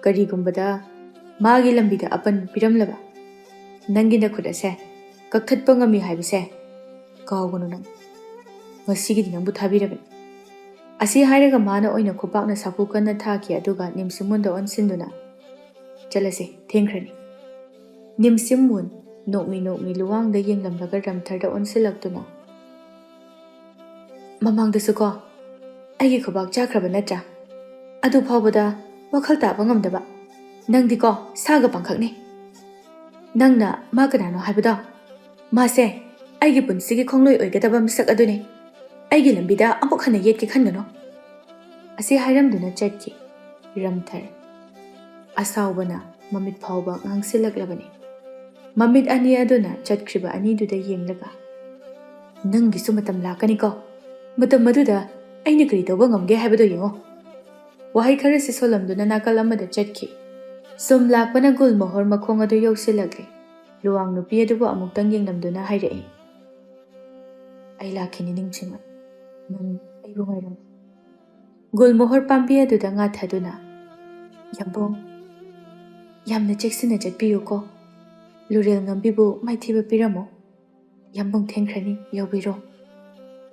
ꯀꯔꯤꯒꯨꯝꯕꯗ ꯃꯥꯒꯤ ꯂꯝꯕꯤꯗ ꯑꯄꯟ ꯄꯤꯔꯝꯂꯕ ꯅꯪꯒꯤ ꯅꯈꯨꯠ ꯑꯁꯦ ꯀꯛꯊꯠꯄ ꯉꯝꯃꯤ ꯍꯥꯏꯕꯁꯦ ꯀꯥꯎꯒꯅꯨ ꯅꯪ꯫ ꯉꯁꯤꯒꯤꯗꯤ ꯅꯪꯕꯨ ꯊꯥꯕꯤꯔꯕꯅꯤ"꯫ ꯑꯁꯤ ꯍꯥꯏꯔꯒ ꯃꯥꯅ ꯑꯣꯏꯅ ꯈꯨꯄꯥꯛꯅ ꯁꯥꯐꯨ ꯀꯟꯅ ꯊꯥꯈꯤ, ꯑꯗꯨꯒ ꯅꯤꯝꯁꯤꯃꯨꯟꯗ ꯑꯣꯟꯁꯤꯟꯗꯨꯅ, "ꯆꯠꯂꯁꯦ, ꯊꯦꯡꯈ꯭ꯔꯅꯤ"꯫ ꯅꯤꯝꯁꯤꯃꯨꯟ ꯅꯣꯛꯃꯤ ꯅꯣꯛꯃꯤ ꯂꯨꯋꯥꯡꯗ ꯌꯦꯡꯂꯝꯂꯒ ꯔꯝꯊꯔꯗ ꯑꯣꯟꯁꯤꯜꯂꯛꯇꯨꯅ, "ꯃꯃꯥꯡꯗꯁꯨ ꯀꯣ ꯑꯩꯒꯤ ꯈꯨꯕꯥꯛ ꯆꯥꯈ꯭ꯔꯕ ꯅꯠꯇ꯭ꯔꯥ? ꯑꯗꯨ ꯐꯥꯎꯕꯗ ꯋꯥꯈꯜ ꯇꯥꯕ ꯉꯝꯗꯕ꯫ ꯅꯪꯗꯤꯀꯣ ꯁꯥꯒ ꯄꯥꯡꯈꯛꯅꯤ꯫ ꯅꯪꯅ ꯃꯥ ꯀꯅꯥꯅꯣ ꯍꯥꯏꯕꯗꯣ? ꯃꯥꯁꯦ ꯑꯩꯒꯤ ꯄꯨꯟꯁꯤꯒꯤ ꯈꯣꯡꯂꯣꯏ ꯑꯣꯏꯒꯗꯕ ꯃꯤꯁꯛ ꯑꯗꯨꯅꯤ꯫ ꯑꯩꯒꯤ ꯂꯝꯕꯤꯗ ꯑꯃꯨꯛ ꯍꯟꯅ ꯌꯦꯠꯀꯦ ꯈꯟꯒꯅꯨ"꯫ ꯑꯁꯤ ꯍꯥꯏꯔꯝꯗꯨꯅ ꯆꯠꯈꯤ ꯔꯝꯊꯔ꯫ ꯑꯁꯥꯎꯕꯅ ꯃꯃꯤꯠ ꯐꯥꯎꯕ ꯉꯥꯡꯁꯤꯜꯂꯛꯂꯕꯅꯤ꯫ ꯃꯃꯤꯠ ꯑꯅꯤ ꯑꯗꯨꯅ ꯆꯠꯈ꯭ꯔꯤꯕ ꯑꯅꯤꯗꯨꯗ ꯌꯦꯡꯂꯒ, "ꯅꯪꯒꯤꯁꯨ ꯃꯇꯝ ꯂꯥꯛꯀꯅꯤꯀꯣ꯫ ꯃꯇꯝ ꯑꯗꯨꯗ ꯑꯩꯅ ꯀꯔꯤ ꯇꯧꯕ ꯉꯝꯒꯦ ꯍꯥꯏꯕꯗꯣ ꯌꯦꯡꯉꯣ"꯫ ꯋꯥꯍꯩ ꯈꯔ ꯁꯤꯁꯣꯜꯂꯝꯗꯨꯅ ꯅꯥꯀꯜ ꯑꯃꯗ ꯆꯠꯈꯤ꯫ ꯁꯨꯝ ꯂꯥꯛꯄꯅ ꯒꯨꯜꯃꯣꯍꯣꯔ ꯃꯈꯣꯡ ꯑꯗꯨ ꯌꯧꯁꯤꯜꯂꯛꯂꯦ꯫ ꯂꯨꯋꯥꯡ ꯅꯨꯄꯤ ꯑꯗꯨꯕꯨ ꯑꯃꯨꯛꯇꯪ ꯌꯦꯡꯂꯝꯗꯨꯅ ꯍꯥꯏꯔꯛꯏ, "ꯑꯩ ꯂꯥꯛꯈꯤꯅꯤ ꯅꯤꯡꯁꯤꯡꯉꯣ꯫ ꯅꯪ ꯑꯩꯕꯨ ꯉꯥꯏꯔꯝꯃꯨ"꯫ ꯒꯨꯜꯃꯣꯍꯣꯔ ꯄꯥꯝꯕꯤ ꯑꯗꯨꯗ ꯉꯥꯊꯗꯨꯅ, "ꯌꯥꯝꯕꯨꯡ, ꯌꯥꯝꯅ ꯆꯦꯛꯁꯤꯟꯅ ꯆꯠꯄꯤꯌꯨꯀꯣ꯫ ꯂꯨꯔꯦꯜ ꯉꯝꯕꯤꯕꯨ ꯃꯥꯏꯊꯤꯕ ꯄꯤꯔꯝꯃꯨ꯫ ꯌꯥꯝꯕꯨꯡ ꯊꯦꯡꯈ꯭ꯔꯅꯤ, ꯌꯧꯕꯤꯔꯣ"꯫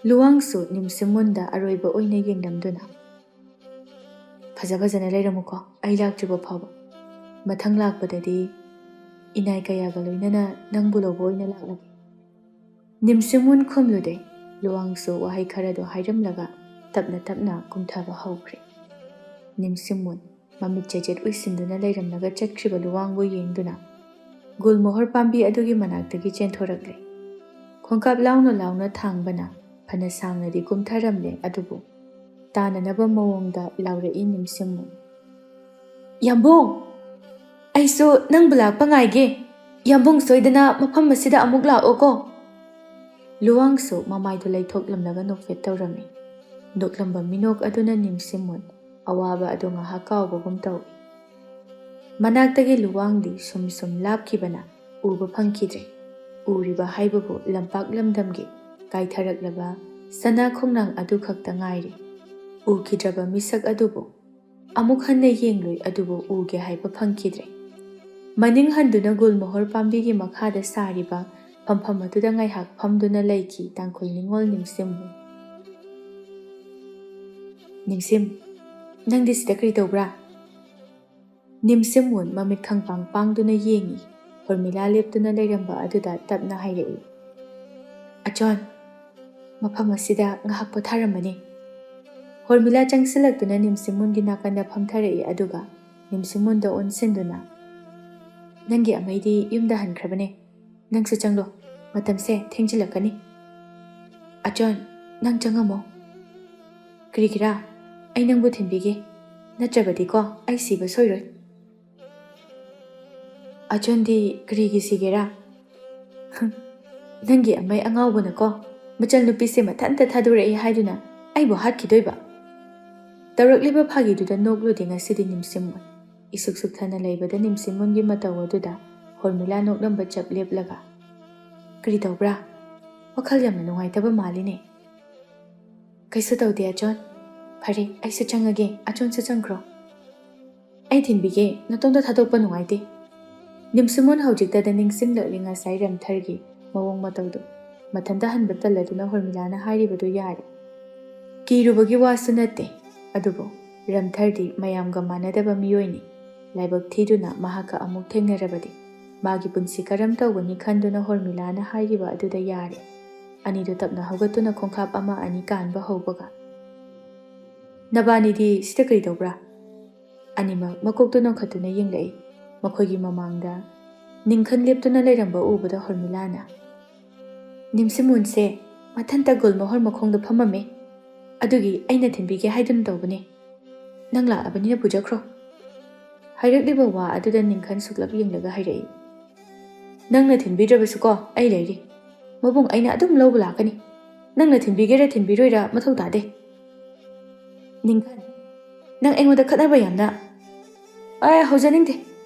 ꯂꯨꯋꯥꯡꯁꯨ ꯅꯤꯝꯁꯤꯃꯨꯟꯗ ꯑꯔꯣꯏꯕ ꯑꯣꯏꯅ ꯌꯦꯡꯂꯝꯗꯨꯅ, "ꯐꯖ ꯐꯖꯅ ꯂꯩꯔꯝꯃꯨꯀꯣ, ꯑꯩ ꯂꯥꯛꯇ꯭ꯔꯤꯕ ꯐꯥꯎꯕ꯫ ꯃꯊꯪ ꯂꯥꯛꯄꯗꯗꯤ ꯏꯅꯥꯏ ꯀꯌꯥꯒ ꯂꯣꯏꯅꯅ ꯅꯪꯕꯨ ꯂꯧꯕ ꯑꯣꯏꯅ ꯂꯥꯛꯂꯒꯦ"꯫ ꯅꯤꯝꯁꯤꯃꯨꯟ ꯈꯨꯝꯂꯨꯗꯦ꯫ ꯂꯨꯋꯥꯡꯁꯨ ꯋꯥꯍꯩ ꯈꯔꯗꯨ ꯍꯥꯏꯔꯝꯂꯒ ꯇꯞꯅ ꯇꯞꯅ ꯀꯨꯝꯊꯕ ꯍꯧꯈ꯭ꯔꯦ꯫ ꯅꯤꯝꯁꯤꯃꯨꯟ ꯃꯃꯤꯠ ꯆꯦꯆꯦꯠ ꯎꯏꯁꯤꯟꯗꯨꯅ ꯂꯩꯔꯝꯂꯒ ꯆꯠꯈ꯭ꯔꯤꯕ ꯂꯨꯋꯥꯡꯕꯨ ꯌꯦꯡꯗꯨꯅ ꯒꯨꯜꯃꯣꯍꯣꯔ ꯄꯥꯝꯕꯤ ꯑꯗꯨꯒꯤ ꯃꯅꯥꯛꯇꯒꯤ ꯆꯦꯟꯊꯣꯔꯛꯂꯦ꯫ ꯈꯣꯡꯀꯥꯞ ꯂꯥꯎꯅ ꯂꯥꯎꯅ ꯊꯥꯡꯕꯅ ꯐꯅ ꯁꯥꯡꯅꯗꯤ ꯀꯨꯝꯊꯔꯝꯂꯦ, ꯑꯗꯨꯕꯨ ꯇꯥꯅꯅꯕ ꯃꯑꯣꯡꯗ ꯂꯥꯎꯔꯛꯏ ꯅꯤꯝꯁꯤꯃꯨꯟ, "ꯌꯥꯝꯕꯨꯡ! ꯑꯩꯁꯨ ꯅꯪꯕꯨ ꯂꯥꯛꯄ ꯉꯥꯏꯒꯦ꯫ ꯌꯥꯝꯕꯨꯡ ꯁꯣꯏꯗꯅ ꯃꯐꯝ ꯑꯁꯤꯗ ꯑꯃꯨꯛ ꯂꯥꯛꯑꯣꯀꯣ"꯫ ꯂꯨꯋꯥꯡꯁꯨ ꯃꯃꯥꯏꯗꯨ ꯂꯩꯊꯣꯛꯂꯝꯂꯒ ꯅꯣꯛꯐꯦꯠ ꯇꯧꯔꯝꯃꯤ꯫ ꯅꯣꯛꯂꯝꯕ ꯃꯤꯅꯣꯛ ꯑꯗꯨꯅ ꯅꯤꯝꯁꯤꯃꯨꯟ ꯑꯋꯥꯕ ꯑꯗꯨ ꯉꯥꯏꯍꯥꯛ ꯀꯥꯎꯕꯒꯨꯝ ꯇꯧꯏ꯫ ꯃꯅꯥꯛꯇꯒꯤ ꯂꯨꯋꯥꯡꯗꯤ ꯁꯨꯝ ꯁꯨꯝ ꯂꯥꯞꯈꯤꯕꯅ ꯎꯕ ꯐꯪꯈꯤꯗ꯭ꯔꯦ꯫ ꯎꯔꯤꯕ ꯍꯥꯏꯕꯕꯨ ꯂꯝꯄꯥꯛ ꯂꯝꯗꯝꯒꯤ ꯀꯥꯏꯊꯔꯛꯂꯕ ꯁꯅꯥ ꯈꯣꯡꯅꯥꯡ ꯑꯗꯨ ꯈꯛꯇ ꯉꯥꯏꯔꯦ꯫ ꯎꯈꯤꯗ꯭ꯔꯕ ꯃꯤꯁꯛ ꯑꯗꯨꯕꯨ ꯑꯃꯨꯛ ꯍꯟꯅ ꯌꯦꯡꯂꯣꯏ, ꯑꯗꯨꯕꯨ ꯎꯒꯦ ꯍꯥꯏꯕ ꯐꯪꯈꯤꯗ꯭ꯔꯦ꯫ ꯃꯅꯤꯡ ꯍꯟꯗꯨꯅ ꯒꯨꯜꯃꯣꯍꯣꯔ ꯄꯥꯝꯕꯤꯒꯤ ꯃꯈꯥꯗ ꯁꯥꯔꯤꯕ ꯐꯝꯐꯝ ꯑꯗꯨꯗ ꯉꯥꯏꯍꯥꯛ ꯐꯝꯗꯨꯅ ꯂꯩꯈꯤ ꯇꯥꯡꯈꯨꯜ ꯅꯤꯉꯣꯜ ꯅꯤꯝꯁꯤꯝꯃꯨꯟ꯫ "ꯅꯤꯝꯁꯤꯝ, ꯅꯪꯗꯤ ꯁꯤꯗ ꯀꯔꯤ ꯇꯧꯕ꯭ꯔꯥ?" ꯅꯤꯝꯁꯤꯝꯃꯨꯟ ꯃꯃꯤꯠ ꯈꯪꯄꯥꯡ ꯄꯥꯡꯗꯨꯅ ꯌꯦꯡꯉꯤ꯫ ꯍꯣꯔꯃꯤꯂꯥ ꯂꯦꯞꯇꯨꯅ ꯂꯩꯔꯝꯕ ꯑꯗꯨꯗ ꯇꯞꯅ ꯍꯥꯏꯔꯛꯏ, "ꯑꯆꯣꯟ, ꯃꯐꯝ ꯑꯁꯤꯗ ꯉꯥꯏꯍꯥꯛ ꯄꯣꯊꯥꯔꯝꯕꯅꯤ꯫" ꯍꯣꯔꯃꯤꯂꯥ ꯆꯪꯁꯤꯜꯂꯛꯇꯨꯅ ꯅꯤꯝꯁꯤꯝꯃꯨꯟꯒꯤ ꯅꯥꯀꯟꯗ ꯐꯝꯊꯔꯛꯏ, ꯑꯗꯨꯒ ꯅꯤꯝꯁꯤꯝꯃꯨꯟꯗ ꯑꯣꯟꯁꯤꯟꯗꯨꯅ, "ꯅꯪꯒꯤ ꯑꯃꯩꯗꯤ ꯌꯨꯝꯗ ꯍꯟꯈ꯭ꯔꯕꯅꯦ꯫ ꯅꯪꯁꯨ ꯆꯪꯂꯣ, ꯃꯇꯝꯁꯦ ꯊꯦꯡꯖꯤꯜꯂꯛꯀꯅꯤ꯫" "ꯑꯆꯣꯟ, ꯅꯪ ꯆꯪꯉꯝꯃꯣ꯫" "ꯀꯔꯤꯒꯤꯔꯥ? ꯑꯩ ꯅꯪꯕꯨ ꯊꯤꯟꯕꯤꯒꯦ꯫ ꯅꯠꯇ꯭ꯔꯕꯗꯤꯀꯣ, ꯑꯩ ꯁꯤꯕ ꯁꯣꯏꯔꯣꯏ꯫" "ꯑꯆꯣꯟꯗꯤ ꯀꯔꯤꯒꯤ ꯁꯤꯒꯦꯔꯥ?" "ꯍꯝ, ꯅꯪꯒꯤ ꯑꯃꯩ ꯑꯉꯥꯎꯕꯅꯀꯣ, ꯃꯆꯜ ꯅꯨꯄꯤꯁꯦ ꯃꯊꯟꯇ ꯊꯥꯗꯣꯔꯛꯏ ꯍꯥꯏꯗꯨꯅ ꯑꯩꯕꯨ ꯍꯥꯠꯈꯤꯗꯣꯏꯕ?" ꯇꯧꯔꯛꯂꯤꯕ ꯐꯥꯒꯤꯗꯨꯗ ꯅꯣꯛꯂꯨꯗꯦ ꯉꯁꯤꯗꯤ ꯅꯤꯝꯁꯤꯝꯃꯨꯟ꯫ ꯏꯁꯨꯛ ꯁꯨꯛꯊꯅ ꯂꯩꯕꯗ ꯅꯤꯝꯁꯤꯝꯃꯨꯟꯒꯤ ꯃꯇꯧ ꯑꯗꯨꯗ ꯍꯣꯔꯃꯤꯂꯥ ꯅꯣꯛꯂꯝꯕ ꯆꯞ ꯂꯦꯞꯂꯒ, "ꯀꯔꯤ ꯇꯧꯕ꯭ꯔꯥ? ꯋꯥꯈꯜ ꯌꯥꯝꯅ ꯅꯨꯡꯉꯥꯏꯇꯕ ꯃꯥꯜꯂꯤꯅꯦ꯫" "ꯀꯩꯁꯨ ꯇꯧꯗꯦ ꯑꯆꯣꯟ꯫ ꯐꯔꯦ, ꯑꯩꯁꯨ ꯆꯪꯉꯒꯦ, ꯑꯆꯣꯟꯁꯨ ꯆꯪꯈ꯭ꯔꯣ꯫" "ꯑꯩ ꯊꯤꯟꯕꯤꯒꯦ, ꯅꯇꯣꯝꯇ ꯊꯥꯗꯣꯛꯄ ꯅꯨꯡꯉꯥꯏꯇꯦ꯫" ꯅꯤꯝꯁꯤꯃꯣꯟ ꯍꯧꯖꯤꯛꯇꯗ ꯅꯤꯡꯁꯤꯡꯂꯛꯂꯤ ꯉꯁꯥꯏ ꯔꯝꯊꯔꯒꯤ ꯃꯑꯣꯡ ꯃꯇꯧꯗꯨ꯫ ꯃꯊꯟꯇ ꯍꯟꯕ ꯇꯜꯂꯗꯨꯅ ꯍꯣꯔꯃꯤꯂꯥꯅ ꯍꯥꯏꯔꯤꯕꯗꯨ ꯌꯥꯔꯦ꯫ ꯀꯤꯔꯨꯕꯒꯤ ꯋꯥꯁꯨ ꯅꯠꯇꯦ, ꯑꯗꯨꯕꯨ ꯔꯝꯊꯔꯗꯤ ꯃꯌꯥꯝꯒ ꯃꯥꯟꯅꯗꯕ ꯃꯤꯑꯣꯏꯅꯤ꯫ ꯂꯥꯏꯕꯛ ꯊꯤꯗꯨꯅ ꯃꯍꯥꯛꯀ ꯑꯃꯨꯛ ꯊꯦꯡꯅꯔꯕꯗꯤ ꯃꯥꯒꯤ ꯄꯨꯟꯁꯤ ꯀꯔꯝ ꯇꯧꯒꯅꯤ ꯈꯟꯗꯨꯅ ꯍꯣꯔꯃꯤꯂꯥꯅ ꯍꯥꯏꯈꯤꯕ ꯑꯗꯨꯗ ꯌꯥꯔꯦ꯫ ꯑꯅꯤꯗꯨ ꯇꯞꯅ ꯍꯧꯒꯠꯇꯨꯅ ꯈꯣꯡꯀꯥꯞ ꯑꯃ ꯑꯅꯤ ꯀꯥꯟꯕ ꯍꯧꯕꯒ, "ꯅꯕꯥꯅꯤꯗꯤ ꯁꯤꯗ ꯀꯔꯤ ꯇꯧꯕ꯭ꯔꯥ?" ꯑꯅꯤꯃꯛ ꯃꯀꯣꯛꯇꯨ ꯅꯣꯟꯈꯠꯇꯨꯅ ꯌꯦꯡꯂꯛꯏ꯫ ꯃꯈꯣꯏꯒꯤ ꯃꯃꯥꯡꯗ ꯅꯤꯡꯈꯟ ꯂꯦꯞꯇꯨꯅ ꯂꯩꯔꯝꯕ ꯎꯕꯗ ꯍꯣꯔꯃꯤꯂꯥꯅ, "ꯅꯤꯝꯁꯤꯃꯣꯟꯁꯦ ꯃꯊꯟꯇ ꯒꯨꯜꯃꯣꯍꯣꯔ ꯃꯈꯣꯡꯗ ꯐꯝꯃꯝꯃꯦ꯫ ꯑꯗꯨꯒꯤ ꯑꯩꯅ ꯊꯤꯟꯕꯤꯒꯦ ꯍꯥꯏꯗꯨꯅ ꯇꯧꯕꯅꯦ꯫ ꯅꯪ ꯂꯥꯛꯂꯕꯅꯤꯅ ꯄꯨꯖꯈ꯭ꯔꯣ꯫" ꯍꯥꯏꯔꯛꯂꯤꯕ ꯋꯥ ꯑꯗꯨꯗ ꯅꯤꯡꯈꯟ ꯁꯨꯛꯂꯞ ꯌꯦꯡꯂꯒ ꯍꯥꯏꯔꯛꯏ, "ꯅꯪꯅ ꯊꯤꯟꯕꯤꯗ꯭ꯔꯕꯁꯨꯀꯣ, ꯑꯩ ꯂꯩꯔꯤ꯫ ꯃꯕꯨꯡ ꯑꯩꯅ ꯑꯗꯨꯝ ꯂꯧꯕ ꯂꯥꯛꯀꯅꯤ꯫ ꯅꯪꯅ ꯊꯤꯟꯕꯤꯒꯦꯔꯥ ꯊꯤꯟꯕꯤꯔꯣꯏꯔꯥ ꯃꯊꯧ ꯇꯥꯗꯦ꯫" "ꯅꯤꯡꯈꯟ, ꯅꯪ ꯑꯩꯉꯣꯟꯗ ꯈꯠꯅꯕ ꯌꯥꯝꯅ..." "ꯑꯦ, ꯍꯧꯖꯅꯤꯡꯗꯦ꯫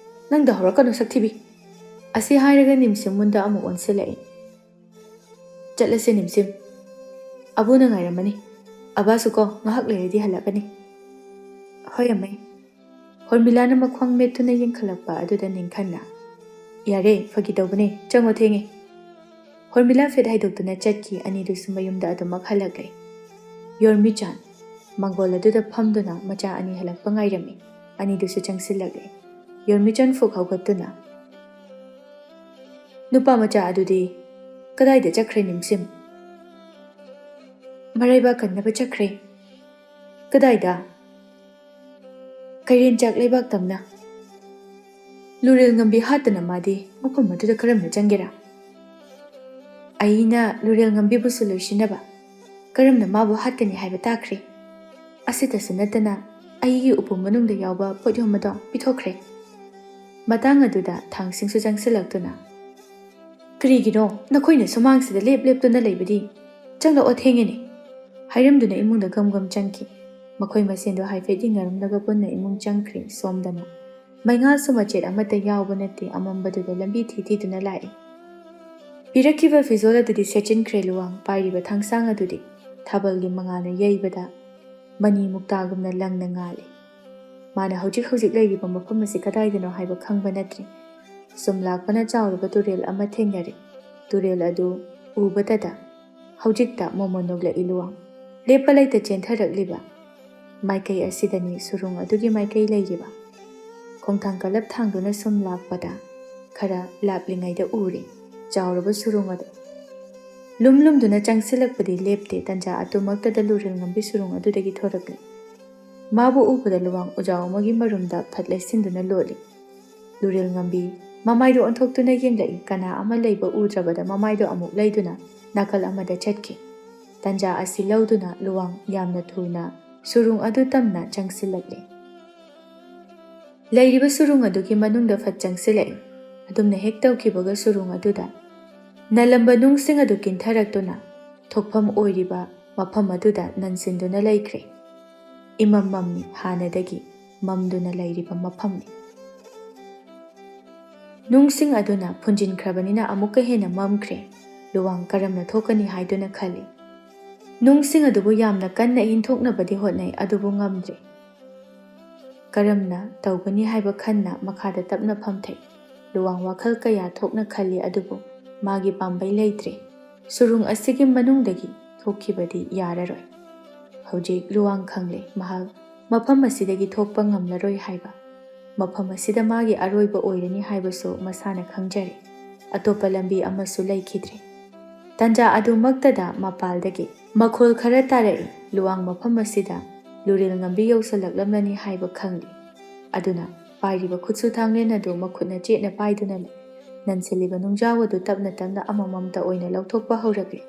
ꯅꯪꯗ ꯍꯧꯔꯛꯀꯅꯨ, ꯁꯛꯊꯤꯕꯤ꯫" ꯑꯁꯤ ꯍꯥꯏꯔꯒ ꯅꯤꯝꯁꯤꯝ ꯃꯨꯟꯗ ꯑꯃꯨꯛ ꯑꯣꯟꯁꯤꯜꯂꯛꯏ꯫ "ꯆꯠꯂꯁꯦ ꯅꯤꯝꯁꯤꯝ꯫ ꯑꯕꯨꯅ ꯉꯥꯏꯔꯝꯃꯅꯤ꯫ ꯑꯕꯥꯁꯨ ꯀꯣ ꯉꯥꯏꯍꯥꯛ ꯂꯩꯔꯗꯤ ꯍꯜꯂꯛꯀꯅꯤ꯫" "ꯍꯣꯏ ꯑꯃꯩ꯫" ꯍꯣꯔꯃꯤꯂꯥꯅ ꯃꯈ꯭ꯋꯥꯡ ꯃꯦꯠꯇꯨꯅ ꯌꯦꯡꯈꯠꯂꯛꯄ ꯑꯗꯨꯗ ꯅꯤꯡꯈꯟꯅ, "ꯌꯥꯔꯦ, ꯐꯥꯒꯤ ꯇꯧꯕꯅꯦ, ꯆꯪꯉꯣ, ꯊꯦꯡꯉꯦ꯫" ꯍꯣꯔꯃꯤꯂꯥ ꯐꯦꯠ ꯍꯥꯏꯗꯣꯛꯇꯨꯅ ꯆꯠꯈꯤ꯫ ꯑꯅꯤꯗꯨꯁꯨ ꯃꯌꯨꯝꯗ ꯑꯗꯨꯃꯛ ꯍꯜꯂꯛꯂꯦ꯫ ꯌꯣꯔꯃꯤꯆꯥꯟ ꯃꯪꯒꯣꯜ ꯑꯗꯨꯗ ꯐꯝꯗꯨꯅ ꯃꯆꯥ ꯑꯅꯤ ꯍꯜꯂꯛꯄ ꯉꯥꯏꯔꯝꯃꯤ꯫ ꯑꯅꯤꯗꯨꯁꯨ ꯆꯪꯁꯤꯜꯂꯛꯂꯦ꯫ ꯌꯣꯔꯃꯤꯆꯥꯟ ꯐꯨꯛ ꯍꯧꯒꯠꯇꯨꯅ, "ꯅꯨꯄꯥ ꯃꯆꯥ ꯑꯗꯨꯗꯤ ꯀꯗꯥꯏꯗ ꯆꯠꯈ꯭ꯔꯦ ꯅꯤꯝꯁꯤꯝ?" "ꯃꯔꯩꯕꯥꯛ ꯀꯟꯅꯕ ꯆꯠꯈ꯭ꯔꯦ꯫" "ꯀꯗꯥꯏꯗ?" "ꯀꯩꯔꯦꯟꯆꯥꯛ ꯂꯩꯕꯥꯛ ꯇꯝꯅ꯫" "ꯂꯨꯔꯦꯜ ꯉꯝꯕꯤ ꯍꯥꯠꯇꯅ ꯃꯥꯗꯤ ꯃꯐꯝ ꯑꯗꯨꯗ ꯀꯔꯝꯅ ꯆꯪꯒꯦꯔꯥ?" "ꯑꯩꯅ ꯂꯨꯔꯦꯜ ꯉꯝꯕꯤꯕꯨꯁꯨ ꯂꯣꯏꯁꯤꯟꯅꯕ ꯀꯔꯝꯅ ꯃꯥꯕꯨ ꯍꯥꯠꯀꯅꯤ ꯍꯥꯏꯕ ꯇꯥꯈ꯭ꯔꯦ꯫ ꯑꯁꯤꯇꯁꯨ ꯅꯠꯇꯅ ꯑꯩꯒꯤ ꯎꯄꯨ ꯃꯅꯨꯡꯗ ꯌꯥꯎꯕ ꯄꯣꯠꯌꯣꯝ ꯑꯗꯣ ꯄꯤꯊꯣꯛꯈ꯭ꯔꯦ꯫" ꯃꯇꯥꯡ ꯑꯗꯨꯗ ꯊꯥꯡꯁꯤꯡꯁꯨ ꯆꯪꯁꯤꯜꯂꯛꯇꯨꯅ, "ꯀꯔꯤꯒꯤꯅꯣ ꯅꯈꯣꯏꯅ ꯁꯨꯃꯥꯡꯁꯤꯗ ꯂꯦꯞ ꯂꯦꯞꯇꯨꯅ ꯂꯩꯕꯗꯤ? ꯆꯪꯂꯛꯑꯣ, ꯊꯦꯡꯉꯦꯅꯦ!" ꯍꯥꯏꯔꯝꯗꯨꯅ ꯏꯃꯨꯡꯗ ꯒꯝ ꯒꯝ ꯆꯪꯈꯤ꯫ ꯃꯈꯣꯏ ꯃꯁꯦꯟꯗꯨ ꯍꯥꯏꯐꯦꯠ ꯌꯦꯡꯅꯔꯝꯂꯒ ꯄꯨꯟꯅ ꯏꯃꯨꯡ ꯆꯪꯈ꯭ꯔꯦ꯫ ꯁꯣꯝꯗꯅ ꯃꯩꯉꯥꯜꯁꯨ ꯃꯆꯦꯠ ꯑꯃꯠꯇ ꯌꯥꯎꯕ ꯅꯠꯇꯦ, ꯑꯃꯝꯕꯗꯨꯗ ꯂꯝꯕꯤ ꯊꯤ ꯊꯤꯗꯨꯅ ꯂꯥꯛꯏ꯫ ꯄꯤꯔꯛꯈꯤꯕ ꯐꯤꯖꯣꯜ ꯑꯗꯨꯗꯤ ꯁꯦꯠꯆꯤꯟꯈ꯭ꯔꯦ꯫ ꯂꯨꯋꯥꯡ ꯄꯥꯏꯔꯤꯕ ꯊꯥꯡꯁꯥꯡ ꯑꯗꯨꯗꯤ ꯊꯥꯕꯜꯒꯤ ꯃꯉꯥꯜꯅ ꯌꯩꯕꯗ ꯃꯅꯤ ꯃꯨꯛꯇꯥꯒꯨꯝꯅ ꯂꯪꯅ ꯉꯥꯜꯂꯤ꯫ ꯃꯥꯅ ꯍꯧꯖꯤꯛ ꯍꯧꯖꯤꯛ ꯂꯩꯔꯤꯕ ꯃꯐꯝ ꯑꯁꯤ ꯀꯗꯥꯏꯗꯅꯣ ꯍꯥꯏꯕ ꯈꯪꯕ ꯅꯠꯇ꯭ꯔꯤ꯫ ꯁꯨꯝ ꯂꯥꯛꯄꯅ ꯆꯥꯎꯔꯕ ꯇꯨꯔꯦꯜ ꯑꯃ ꯊꯦꯡꯅꯔꯦ꯫ ꯇꯨꯔꯦꯜ ꯑꯗꯨ ꯎꯕꯗꯗ ꯍꯧꯖꯤꯛꯇ ꯃꯣꯃꯣꯟ ꯅꯣꯛꯂꯛꯏ ꯂꯨꯋꯥꯡ꯫ ꯂꯦꯞꯄ ꯂꯩꯇ ꯆꯦꯟꯊꯔꯛꯂꯤꯕ ꯃꯥꯏꯀꯩ ꯑꯁꯤꯗꯅꯤ ꯁꯨꯔꯨꯡ ꯑꯗꯨꯒꯤ ꯃꯥꯏꯀꯩ ꯂꯩꯔꯤꯕ꯫ ꯈꯣꯡꯊꯥꯡ ꯀꯜꯂꯞ ꯊꯥꯡꯗꯨꯅ ꯁꯨꯝ ꯂꯥꯛꯄꯗ ꯈꯔ ꯂꯥꯞꯂꯤꯉꯩꯗ ꯎꯔꯦ ꯆꯥꯎꯔꯕ ꯁꯨꯔꯨꯡ ꯑꯗꯨ꯫ ꯂꯨꯝ ꯂꯨꯝꯗꯨꯅ ꯆꯪꯁꯤꯜꯂꯛꯄꯗꯤ ꯂꯦꯞꯇꯦ, ꯇꯟꯖꯥ ꯑꯗꯨꯃꯛꯇꯗ ꯂꯨꯔꯦꯜ ꯉꯝꯕꯤ ꯁꯨꯔꯨꯡ ꯑꯗꯨꯗꯒꯤ ꯊꯣꯔꯛꯂꯦ꯫ ꯃꯥꯕꯨ ꯎꯕꯗ ꯂꯨꯋꯥꯡ ꯎꯖꯥꯎ ꯑꯃꯒꯤ ꯃꯔꯨꯝꯗ ꯐꯠ ꯂꯩꯁꯤꯟꯗꯨꯅ ꯂꯣꯠꯂꯤ꯫ ꯂꯨꯔꯦꯜ ꯉꯝꯕꯤ ꯃꯃꯥꯏꯗꯨ ꯑꯣꯟꯊꯣꯛꯇꯨꯅ ꯌꯦꯡꯂꯛꯏ꯫ ꯀꯅꯥ ꯑꯃ ꯂꯩꯕ ꯎꯗ꯭ꯔꯕꯗ ꯃꯃꯥꯏꯗꯨ ꯑꯃꯨꯛ ꯂꯩꯗꯨꯅ ꯅꯥꯀꯜ ꯑꯃꯗ ꯆꯠꯈꯤ꯫ ꯇꯟꯖꯥ ꯑꯁꯤ ꯂꯧꯗꯨꯅ ꯂꯨꯋꯥꯡ ꯌꯥꯝꯅ ꯊꯨꯅ ꯁꯨꯔꯨꯡ ꯑꯗꯨ ꯇꯝꯅ ꯆꯪꯁꯤꯜꯂꯛꯂꯦ꯫ ꯂꯩꯔꯤꯕ ꯁꯨꯔꯨꯡ ꯑꯗꯨꯒꯤ ꯃꯅꯨꯡꯗ ꯐꯠ ꯆꯪꯁꯤꯜꯂꯛꯏ꯫ ꯑꯗꯨꯝꯅ ꯍꯦꯛ ꯇꯧꯈꯤꯕꯒ ꯁꯨꯔꯨꯡ ꯑꯗꯨꯗ ꯅꯜꯂꯝꯕ ꯅꯨꯡꯁꯤꯡ ꯑꯗꯨ ꯀꯤꯟꯊꯔꯛꯇꯨꯅ ꯊꯣꯛꯐꯝ ꯑꯣꯏꯔꯤꯕ ꯃꯐꯝ ꯑꯗꯨꯗ ꯅꯟꯁꯤꯟꯗꯨꯅ ꯂꯩꯈ꯭ꯔꯦ꯫ ꯏꯃꯝ ꯃꯝꯃꯤ, ꯍꯥꯟꯅꯗꯒꯤ ꯃꯝꯗꯨꯅ ꯂꯩꯔꯤꯕ ꯃꯐꯝꯅꯤ꯫ ꯅꯨꯡꯁꯤꯡ ꯑꯗꯨꯅ ꯐꯨꯟꯖꯤꯟꯈ꯭ꯔꯕꯅꯤꯅ ꯑꯃꯨꯛꯀ ꯍꯦꯟꯅ ꯃꯝꯈ꯭ꯔꯦ꯫ ꯂꯨꯋꯥꯡ ꯀꯔꯝꯅ ꯊꯣꯛꯀꯅꯤ ꯍꯥꯏꯗꯨꯅ ꯈꯜꯂꯤ꯫ ꯅꯨꯡꯁꯤꯡ ꯑꯗꯨꯕꯨ ꯌꯥꯝꯅ ꯀꯟꯅ ꯏꯟꯊꯣꯛꯅꯕꯗꯤ ꯍꯣꯠꯅꯩ, ꯑꯗꯨꯕꯨ ꯉꯝꯗ꯭ꯔꯦ꯫ ꯀꯔꯝꯅ ꯇꯧꯒꯅꯤ ꯍꯥꯏꯕ ꯈꯟꯅ ꯃꯈꯥꯗ ꯇꯞꯅ ꯐꯝꯊꯩ꯫ ꯂꯨꯋꯥꯡ ꯋꯥꯈꯜ ꯀꯌꯥ ꯊꯣꯛꯅ ꯈꯜꯂꯤ, ꯑꯗꯨꯕꯨ ꯃꯥꯒꯤ ꯄꯥꯝꯕꯩ ꯂꯩꯇ꯭ꯔꯦ꯫ ꯁꯨꯔꯨꯡ ꯑꯁꯤꯒꯤ ꯃꯅꯨꯡꯗꯒꯤ ꯊꯣꯛꯈꯤꯕꯗꯤ ꯌꯥꯔꯔꯣꯏ꯫ ꯍꯧꯖꯤꯛ ꯂꯨꯋꯥꯡ ꯈꯪꯂꯦ, ꯃꯍꯥꯛ ꯃꯐꯝ ꯑꯁꯤꯗꯒꯤ ꯊꯣꯛꯄ ꯉꯝꯂꯔꯣꯏ ꯍꯥꯏꯕ꯫ ꯃꯐꯝ ꯑꯁꯤꯗ ꯃꯥꯒꯤ ꯑꯔꯣꯏꯕ ꯑꯣꯏꯔꯅꯤ ꯍꯥꯏꯕꯁꯨ ꯃꯁꯥꯅ ꯈꯪꯖꯔꯦ꯫ ꯑꯇꯣꯞꯄ ꯂꯝꯕꯤ ꯑꯃꯁꯨ ꯂꯩꯈꯤꯗ꯭ꯔꯦ꯫ ꯇꯥꯟꯖꯥ ꯑꯗꯨꯃꯛꯇꯗ ꯃꯄꯥꯜꯗꯒꯤ ꯃꯈꯣꯜ ꯈꯔ ꯇꯥꯔꯛꯏ꯫ ꯂꯨꯋꯥꯡ ꯃꯐꯝ ꯑꯁꯤꯗ ꯂꯨꯔꯦꯜ ꯉꯝꯕꯤ ꯌꯧꯁꯜꯂꯛꯂꯝꯂꯅꯤ ꯍꯥꯏꯕ ꯈꯪꯂꯤ꯫ ꯑꯗꯨꯅ ꯄꯥꯏꯔꯤꯕ ꯈꯨꯠꯁꯨ ꯊꯥꯡꯂꯦꯟ ꯑꯗꯨ ꯃꯈꯨꯠꯅ ꯆꯦꯠꯅ ꯄꯥꯏꯗꯨꯅ ꯂꯩ꯫ ꯅꯟꯁꯤꯜꯂꯤꯕ ꯅꯨꯡꯖꯥꯎ ꯑꯗꯨ ꯇꯞꯅ ꯇꯞꯅ ꯑꯃꯃꯝꯇ ꯑꯣꯏꯅ ꯂꯧꯊꯣꯛꯄ ꯍꯧꯔꯛꯂꯤ꯫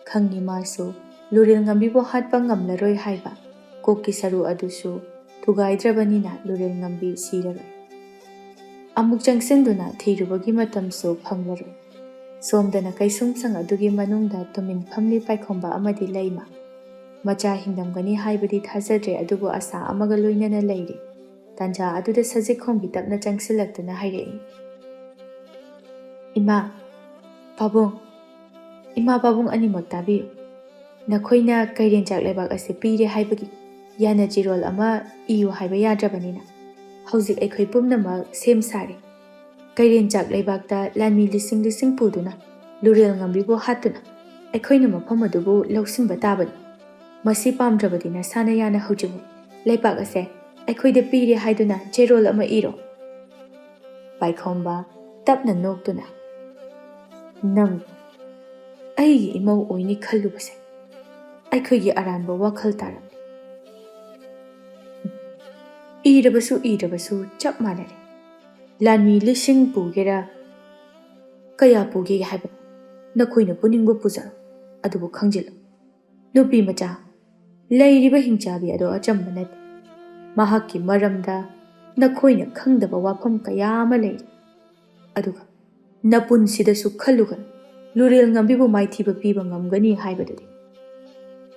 ꯈꯪꯉꯤ ꯃꯥꯁꯨ ꯂꯨꯔꯦꯜ ꯉꯝꯕꯤꯕꯨ ꯍꯥꯠꯄ ꯉꯝꯂꯔꯣꯏ ꯍꯥꯏꯕ꯫ ꯀꯣꯛꯀꯤ ꯁꯔꯨ ꯑꯗꯨꯁꯨ ꯊꯨꯒꯥꯏꯗ꯭ꯔꯕꯅꯤꯅ ꯂꯨꯔꯦꯜ ꯉꯝꯕꯤ ꯁꯤꯔꯔꯣꯏ꯫ ꯑꯃꯨꯛ ꯆꯪꯁꯤꯟꯗꯨꯅ ꯊꯤꯔꯨꯕꯒꯤ ꯃꯇꯝꯁꯨ ꯐꯪꯂꯔꯣꯏ꯫ ꯁꯣꯝꯗꯅ ꯀꯩꯁꯨꯝꯁꯪ ꯑꯗꯨꯒꯤ ꯃꯅꯨꯡꯗ ꯇꯨꯃꯤꯟ ꯐꯝꯂꯤ ꯄꯥꯏꯈꯣꯝꯕ ꯑꯃꯗꯤ ꯂꯩꯃ꯫ ꯃꯆꯥ ꯍꯤꯡꯂꯝꯒꯅꯤ ꯍꯥꯏꯕꯗꯤ ꯊꯥꯖꯗ꯭ꯔꯦ, ꯑꯗꯨꯕꯨ ꯑꯁꯥ ꯑꯃꯒ ꯂꯣꯏꯅꯅ ꯂꯩꯔꯤ꯫ ꯇꯥꯟꯖꯥ ꯑꯗꯨꯗ ꯁꯖꯤꯛꯈꯣꯝꯕꯤ ꯇꯞꯅ ꯆꯪꯁꯤꯜꯂꯛꯇꯨꯅ ꯍꯥꯏꯔꯛꯏ, "ꯏꯃꯥ, ꯄꯥꯕꯨꯡ, ꯏꯃꯥ ꯄꯥꯕꯨꯡ ꯑꯅꯤꯃꯛ ꯇꯥꯕꯤꯌꯨ꯫ ꯅꯈꯣꯏꯅ ꯀꯩꯔꯦꯟꯆꯥꯛ ꯂꯩꯕꯥꯛ ꯑꯁꯤ ꯄꯤꯔꯦ ꯍꯥꯏꯕꯒꯤ ꯌꯥꯅ ꯆꯦꯔꯣꯜ ꯑꯃ ꯏꯌꯨ ꯍꯥꯏꯕ ꯌꯥꯗ꯭ꯔꯕꯅꯤꯅ, ꯍꯧꯖꯤꯛ ꯑꯩꯈꯣꯏ ꯄꯨꯝꯅꯃꯛ ꯁꯦꯝ ꯁꯥꯔꯦ꯫ ꯀꯩꯔꯦꯟꯆꯥꯛ ꯂꯩꯕꯥꯛꯇ ꯂꯥꯟꯃꯤ ꯂꯤꯁꯤꯡ ꯂꯤꯁꯤꯡ ꯄꯨꯗꯨꯅ ꯂꯨꯔꯦꯜ ꯉꯝꯕꯤꯕꯨ ꯍꯥꯠꯇꯨꯅ ꯑꯩꯈꯣꯏꯅ ꯃꯐꯝ ꯑꯗꯨꯕꯨ ꯂꯧꯁꯤꯟꯕ ꯇꯥꯕꯅꯤ꯫ ꯃꯁꯤ ꯄꯥꯝꯗ꯭ꯔꯕꯗꯤ ꯅꯁꯥꯅ ꯌꯥꯅ ꯍꯧꯖꯤꯛꯃꯛ ꯂꯩꯕꯥꯛ ꯑꯁꯦ ꯑꯩꯈꯣꯏꯗ ꯄꯤꯔꯦ ꯍꯥꯏꯗꯨꯅ ꯆꯦꯔꯣꯜ ꯑꯃ ꯏꯔꯣ꯫" ꯄꯥꯏꯈꯣꯝꯕ ꯇꯞꯅ ꯅꯣꯛꯇꯨꯅ, "ꯅꯪ ꯑꯩꯒꯤ ꯏꯃꯧ ꯑꯣꯏꯅꯤ ꯈꯜꯂꯨꯕꯁꯦ ꯑꯩꯈꯣꯏꯒꯤ ꯑꯔꯥꯟꯕ ꯋꯥꯈꯜ ꯇꯥꯔꯝꯃꯤ꯫ ꯏꯔꯕꯁꯨ ꯏꯗ꯭ꯔꯕꯁꯨ ꯆꯞ ꯃꯥꯟꯅꯔꯦ꯫ ꯂꯥꯟꯃꯤ ꯂꯤꯁꯤꯡ ꯄꯨꯒꯦꯔꯥ, ꯀꯌꯥ ꯄꯨꯒꯦ ꯍꯥꯏꯕ ꯅꯈꯣꯏꯅ ꯄꯨꯅꯤꯡꯕ ꯄꯨꯖꯔꯣ, ꯑꯗꯨꯕꯨ ꯈꯪꯖꯤꯜꯂꯨ, ꯅꯨꯄꯤ ꯃꯆꯥ, ꯂꯩꯔꯤꯕ ꯍꯤꯡꯆꯥꯕꯤ ꯑꯗꯣ ꯑꯆꯝꯕ ꯅꯠꯇꯦ꯫ ꯃꯍꯥꯛꯀꯤ ꯃꯔꯝꯗ ꯅꯈꯣꯏꯅ ꯈꯪꯗꯕ ꯋꯥꯐꯝ ꯀꯌꯥ ꯑꯃ ꯂꯩꯔꯤ꯫ ꯑꯗꯨꯒ ꯅꯄꯨꯟꯁꯤꯗꯁꯨ ꯈꯜꯂꯨꯒꯅꯨ, ꯂꯨꯔꯦꯜ ꯉꯝꯕꯤꯕꯨ ꯃꯥꯏꯊꯤꯕ ꯄꯤꯕ ꯉꯝꯒꯅꯤ ꯍꯥꯏꯕꯗꯨꯗꯤ꯫"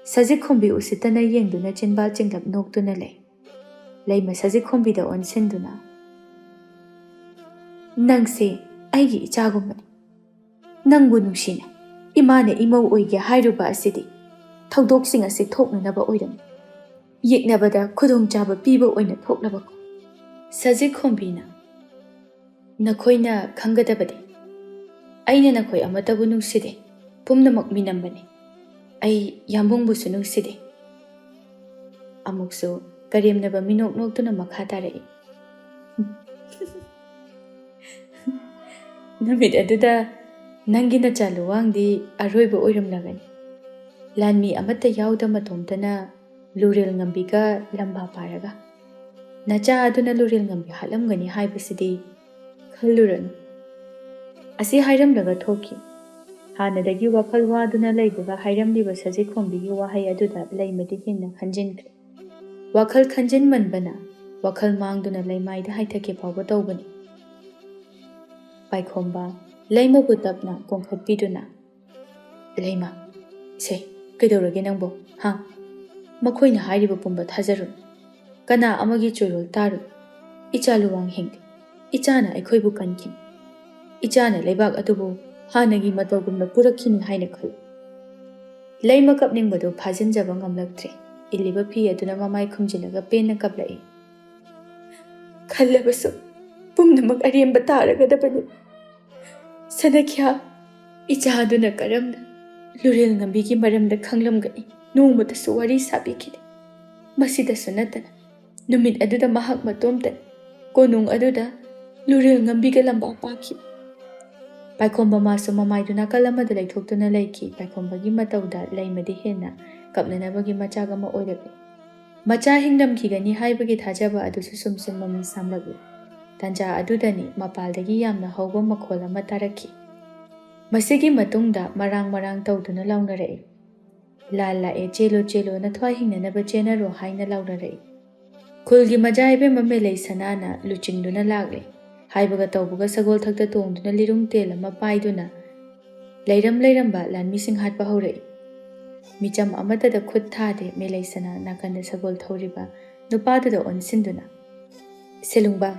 ꯁꯖꯤꯛꯈꯣꯝꯕꯤ ꯎꯁꯤꯠꯇꯅ ꯌꯦꯡꯗꯨꯅ ꯆꯤꯟꯕꯥꯜ ꯆꯤꯡꯂꯞ ꯅꯣꯛꯇꯨꯅ ꯂꯩ꯫ ꯂꯩꯃ ꯁꯖꯤꯛꯈꯣꯝꯕꯤꯗ ꯑꯣꯟꯁꯤꯟꯗꯨꯅ, "ꯅꯪꯁꯦ ꯑꯩꯒꯤ ꯏꯆꯥꯒꯨꯝꯕꯅꯤ꯫ ꯅꯪꯕꯨ ꯅꯨꯡꯁꯤꯅ ꯏꯃꯥꯅ ꯏꯃꯧ ꯑꯣꯏꯒꯦ ꯍꯥꯏꯔꯨꯕ ꯑꯁꯤꯗꯤ ꯊꯧꯗꯣꯛꯁꯤꯡ ꯑꯁꯤ ꯊꯣꯛꯅꯅꯕ ꯑꯣꯏꯔꯝꯃꯤ꯫ ꯌꯦꯛꯅꯕꯗ ꯈꯨꯗꯣꯡꯆꯥꯕ ꯄꯤꯕ ꯑꯣꯏꯅ ꯊꯣꯛꯂꯕꯀꯣ꯫" ꯁꯖꯤꯛ ꯈꯣꯝꯕꯤꯅ, "ꯅꯈꯣꯏꯅ ꯈꯪꯒꯗꯕꯗꯤ, ꯑꯩꯅ ꯅꯈꯣꯏ ꯑꯃꯠꯇꯕꯨ ꯅꯨꯡꯁꯤꯗꯦ, ꯄꯨꯝꯅꯃꯛ ꯃꯤꯅꯝꯕꯅꯤ꯫ ꯑꯩ ꯌꯥꯝꯕꯨꯡꯕꯨꯁꯨ ꯅꯨꯡꯁꯤꯗꯦ꯫" ꯑꯃꯨꯛꯁꯨ ꯀꯔꯦꯝꯅꯕ ꯃꯤꯅꯣꯛ ꯅꯣꯛꯇꯨꯅ ꯃꯈꯥ ꯇꯥꯔꯛꯏ꯫ "ꯅꯨꯃꯤꯠ ꯑꯗꯨꯗ ꯅꯪꯒꯤ ꯅꯆꯥ ꯂꯨꯋꯥꯡꯗꯤ ꯑꯔꯣꯏꯕ ꯑꯣꯏꯔꯝꯂꯒꯅꯤ꯫ ꯂꯥꯟꯃꯤ ꯑꯃꯠꯇ ꯌꯥꯎꯗ ꯃꯇꯣꯝꯇꯅ ꯂꯨꯔꯦꯜ ꯉꯝꯕꯤꯒ ꯂꯝꯕꯥ ꯄꯥꯔꯒ ꯅꯆꯥ ꯑꯗꯨꯅ ꯂꯨꯔꯦꯜ ꯉꯝꯕꯤ ꯍꯥꯠꯂꯝꯒꯅꯤ ꯍꯥꯏꯕꯁꯤꯗꯤ ꯈꯜꯂꯨꯔꯅꯨ꯫" ꯑꯁꯤ ꯍꯥꯏꯔꯝꯂꯒ ꯊꯣꯛꯈꯤ꯫ ꯍꯥꯟꯅꯗꯒꯤ ꯋꯥꯈꯜ ꯋꯥꯗꯨꯅ ꯂꯩꯕꯒ ꯍꯥꯏꯔꯝꯂꯤꯕ ꯁꯖꯤꯛ ꯈꯣꯝꯕꯤꯒꯤ ꯋꯥꯍꯩ ꯑꯗꯨꯗ ꯂꯩꯃꯗꯤ ꯍꯦꯟꯅ ꯈꯟꯖꯤꯟꯈ꯭ꯔꯦ꯫ ꯋꯥꯈꯜ ꯈꯟꯖꯤꯟꯃꯟꯕꯅ ꯋꯥꯈꯜ ꯃꯥꯡꯗꯨꯅ ꯂꯩꯃꯥꯏꯗ ꯍꯥꯏꯊꯒꯦ ꯐꯥꯎꯕ ꯇꯧꯕꯅꯤ꯫ ꯄꯥꯏꯈꯣꯝꯕ ꯂꯩꯃꯕꯨ ꯇꯞꯅ ꯀꯣꯡꯈꯠꯄꯤꯗꯨꯅ, "ꯂꯩꯃ, ꯁꯦ, ꯀꯩꯗꯧꯔꯒꯦ ꯅꯪꯕꯣ? ꯍꯥ? ꯃꯈꯣꯏꯅ ꯍꯥꯏꯔꯤꯕ ꯄꯨꯝꯕ ꯊꯥꯖꯔꯨꯅꯨ꯫ ꯀꯅꯥ ꯑꯃꯒꯤ ꯆꯣꯏꯔꯣꯜ ꯇꯥꯔꯨꯅꯨ꯫ ꯏꯆꯥ ꯂꯨꯋꯥꯡ ꯍꯤꯡꯂꯤ꯫ ꯏꯆꯥꯅ ꯑꯩꯈꯣꯏꯕꯨ ꯀꯟꯈꯤꯅꯤ꯫ ꯏꯆꯥꯅ ꯂꯩꯕꯥꯛ ꯑꯗꯨꯕꯨ ꯍꯥꯟꯅꯒꯤ ꯃꯇꯧꯒꯨꯝꯅ ꯄꯨꯔꯛꯈꯤꯅꯤ ꯍꯥꯏꯅ ꯈꯜꯂꯨ꯫" ꯂꯩꯃ ꯀꯞꯅꯤꯡꯕꯗꯨ ꯐꯥꯖꯤꯟꯖꯕ ꯉꯝꯂꯛꯇ꯭ꯔꯦ꯫ ꯏꯜꯂꯤꯕ ꯐꯤ ꯑꯗꯨꯅ ꯃꯃꯥꯏ ꯈꯨꯝꯖꯤꯜꯂꯒ ꯄꯦꯟꯅ ꯀꯞꯂꯛꯏ꯫ "ꯈꯜꯂꯕꯁꯨ ꯄꯨꯝꯅꯃꯛ ꯑꯔꯦꯝꯕ ꯇꯥꯔꯒꯗꯕꯅꯤ꯫ ꯁꯅꯈ꯭ꯌꯥ, ꯏꯆꯥ ꯑꯗꯨꯅ ꯀꯔꯝꯅ ꯂꯨꯔꯦꯜ ꯉꯝꯕꯤꯒꯤ ꯃꯔꯝꯗ ꯈꯪꯂꯝꯒꯅꯤ? ꯅꯣꯡꯃꯇꯁꯨ ꯋꯥꯔꯤ ꯁꯥꯕꯤꯈꯤꯗꯦ꯫ ꯃꯁꯤꯗꯁꯨ ꯅꯠꯇꯅ ꯅꯨꯃꯤꯠ ꯑꯗꯨꯗ ꯃꯍꯥꯛ ꯃꯇꯣꯝꯇ ꯀꯣꯅꯨꯡ ꯑꯗꯨꯗ ꯂꯨꯔꯦꯜ ꯉꯝꯕꯤꯒ ꯂꯝꯕꯥ ꯄꯥꯛꯈꯤ꯫" ꯄꯥꯏꯈꯣꯝꯕ ꯃꯥꯁꯨ ꯃꯃꯥꯏꯗꯨ ꯅꯥꯀꯜ ꯑꯃꯗ ꯂꯩꯊꯣꯛꯇꯨꯅ ꯂꯩꯈꯤ꯫ ꯄꯥꯏꯈꯣꯝꯕꯒꯤ ꯃꯇꯧꯗ ꯂꯩꯃꯗꯤ ꯍꯦꯟꯅ ꯀꯞꯅꯅꯕꯒꯤ ꯃꯆꯥꯛ ꯑꯃ ꯑꯣꯏꯔꯛꯂꯤ꯫ ꯃꯆꯥ ꯍꯤꯡꯂꯝꯈꯤꯒꯅꯤ ꯍꯥꯏꯕꯒꯤ ꯊꯥꯖꯕ ꯑꯗꯨꯁꯨ ꯁꯨꯝ ꯁꯨꯝ ꯃꯃꯤ ꯁꯥꯝꯂꯛꯂꯤ꯫ ꯇꯥꯟꯖꯥ ꯑꯗꯨꯗꯅꯤ ꯃꯄꯥꯜꯗꯒꯤ ꯌꯥꯝꯅ ꯍꯧꯕ ꯃꯈꯣꯜ ꯑꯃ ꯇꯥꯔꯛꯈꯤ꯫ ꯃꯁꯤꯒꯤ ꯃꯇꯨꯡꯗ ꯃꯔꯥꯡ ꯃꯔꯥꯡ ꯇꯧꯗꯨꯅ ꯂꯥꯎꯅꯔꯛꯏ꯫ "ꯂꯥꯟ ꯂꯥꯛꯑꯦ, ꯆꯦꯜꯂꯣ, ꯆꯦꯜꯂꯣ, ꯅꯊ꯭ꯋꯥꯏ ꯍꯤꯡꯅꯅꯕ ꯆꯦꯟꯅꯔꯣ" ꯍꯥꯏꯅ ꯂꯥꯎꯅꯔꯛꯏ꯫ ꯈꯨꯜꯒꯤ ꯃꯖꯥ ꯏꯕꯦꯝꯃ ꯃꯦꯂꯩ ꯁꯅꯥꯅ ꯂꯨꯆꯤꯡꯗꯨꯅ ꯂꯥꯛꯂꯦ꯫ ꯍꯥꯏꯕꯒ ꯇꯧꯕꯒ ꯁꯒꯣꯜ ꯊꯛꯇ ꯇꯣꯡꯗꯨꯅ ꯂꯤꯔꯨꯡ ꯇꯦꯜ ꯑꯃ ꯄꯥꯏꯗꯨꯅ ꯂꯩꯔꯝ ꯂꯩꯔꯝꯕ ꯂꯥꯟꯃꯤꯁꯤꯡ ꯍꯥꯠꯄ ꯍꯧꯔꯛꯏ꯫ ꯃꯤꯆꯝ ꯑꯃꯠꯇꯗ ꯈꯨꯠ ꯊꯥꯗꯦ ꯃꯦꯂꯩ ꯁꯅꯥ ꯅꯥꯀꯟꯗ ꯁꯒꯣꯜ ꯊꯧꯔꯤꯕ ꯅꯨꯄꯥꯗꯨꯗ ꯑꯣꯟꯁꯤꯟꯗꯨꯅ, "ꯁꯦꯂꯨꯡꯕ,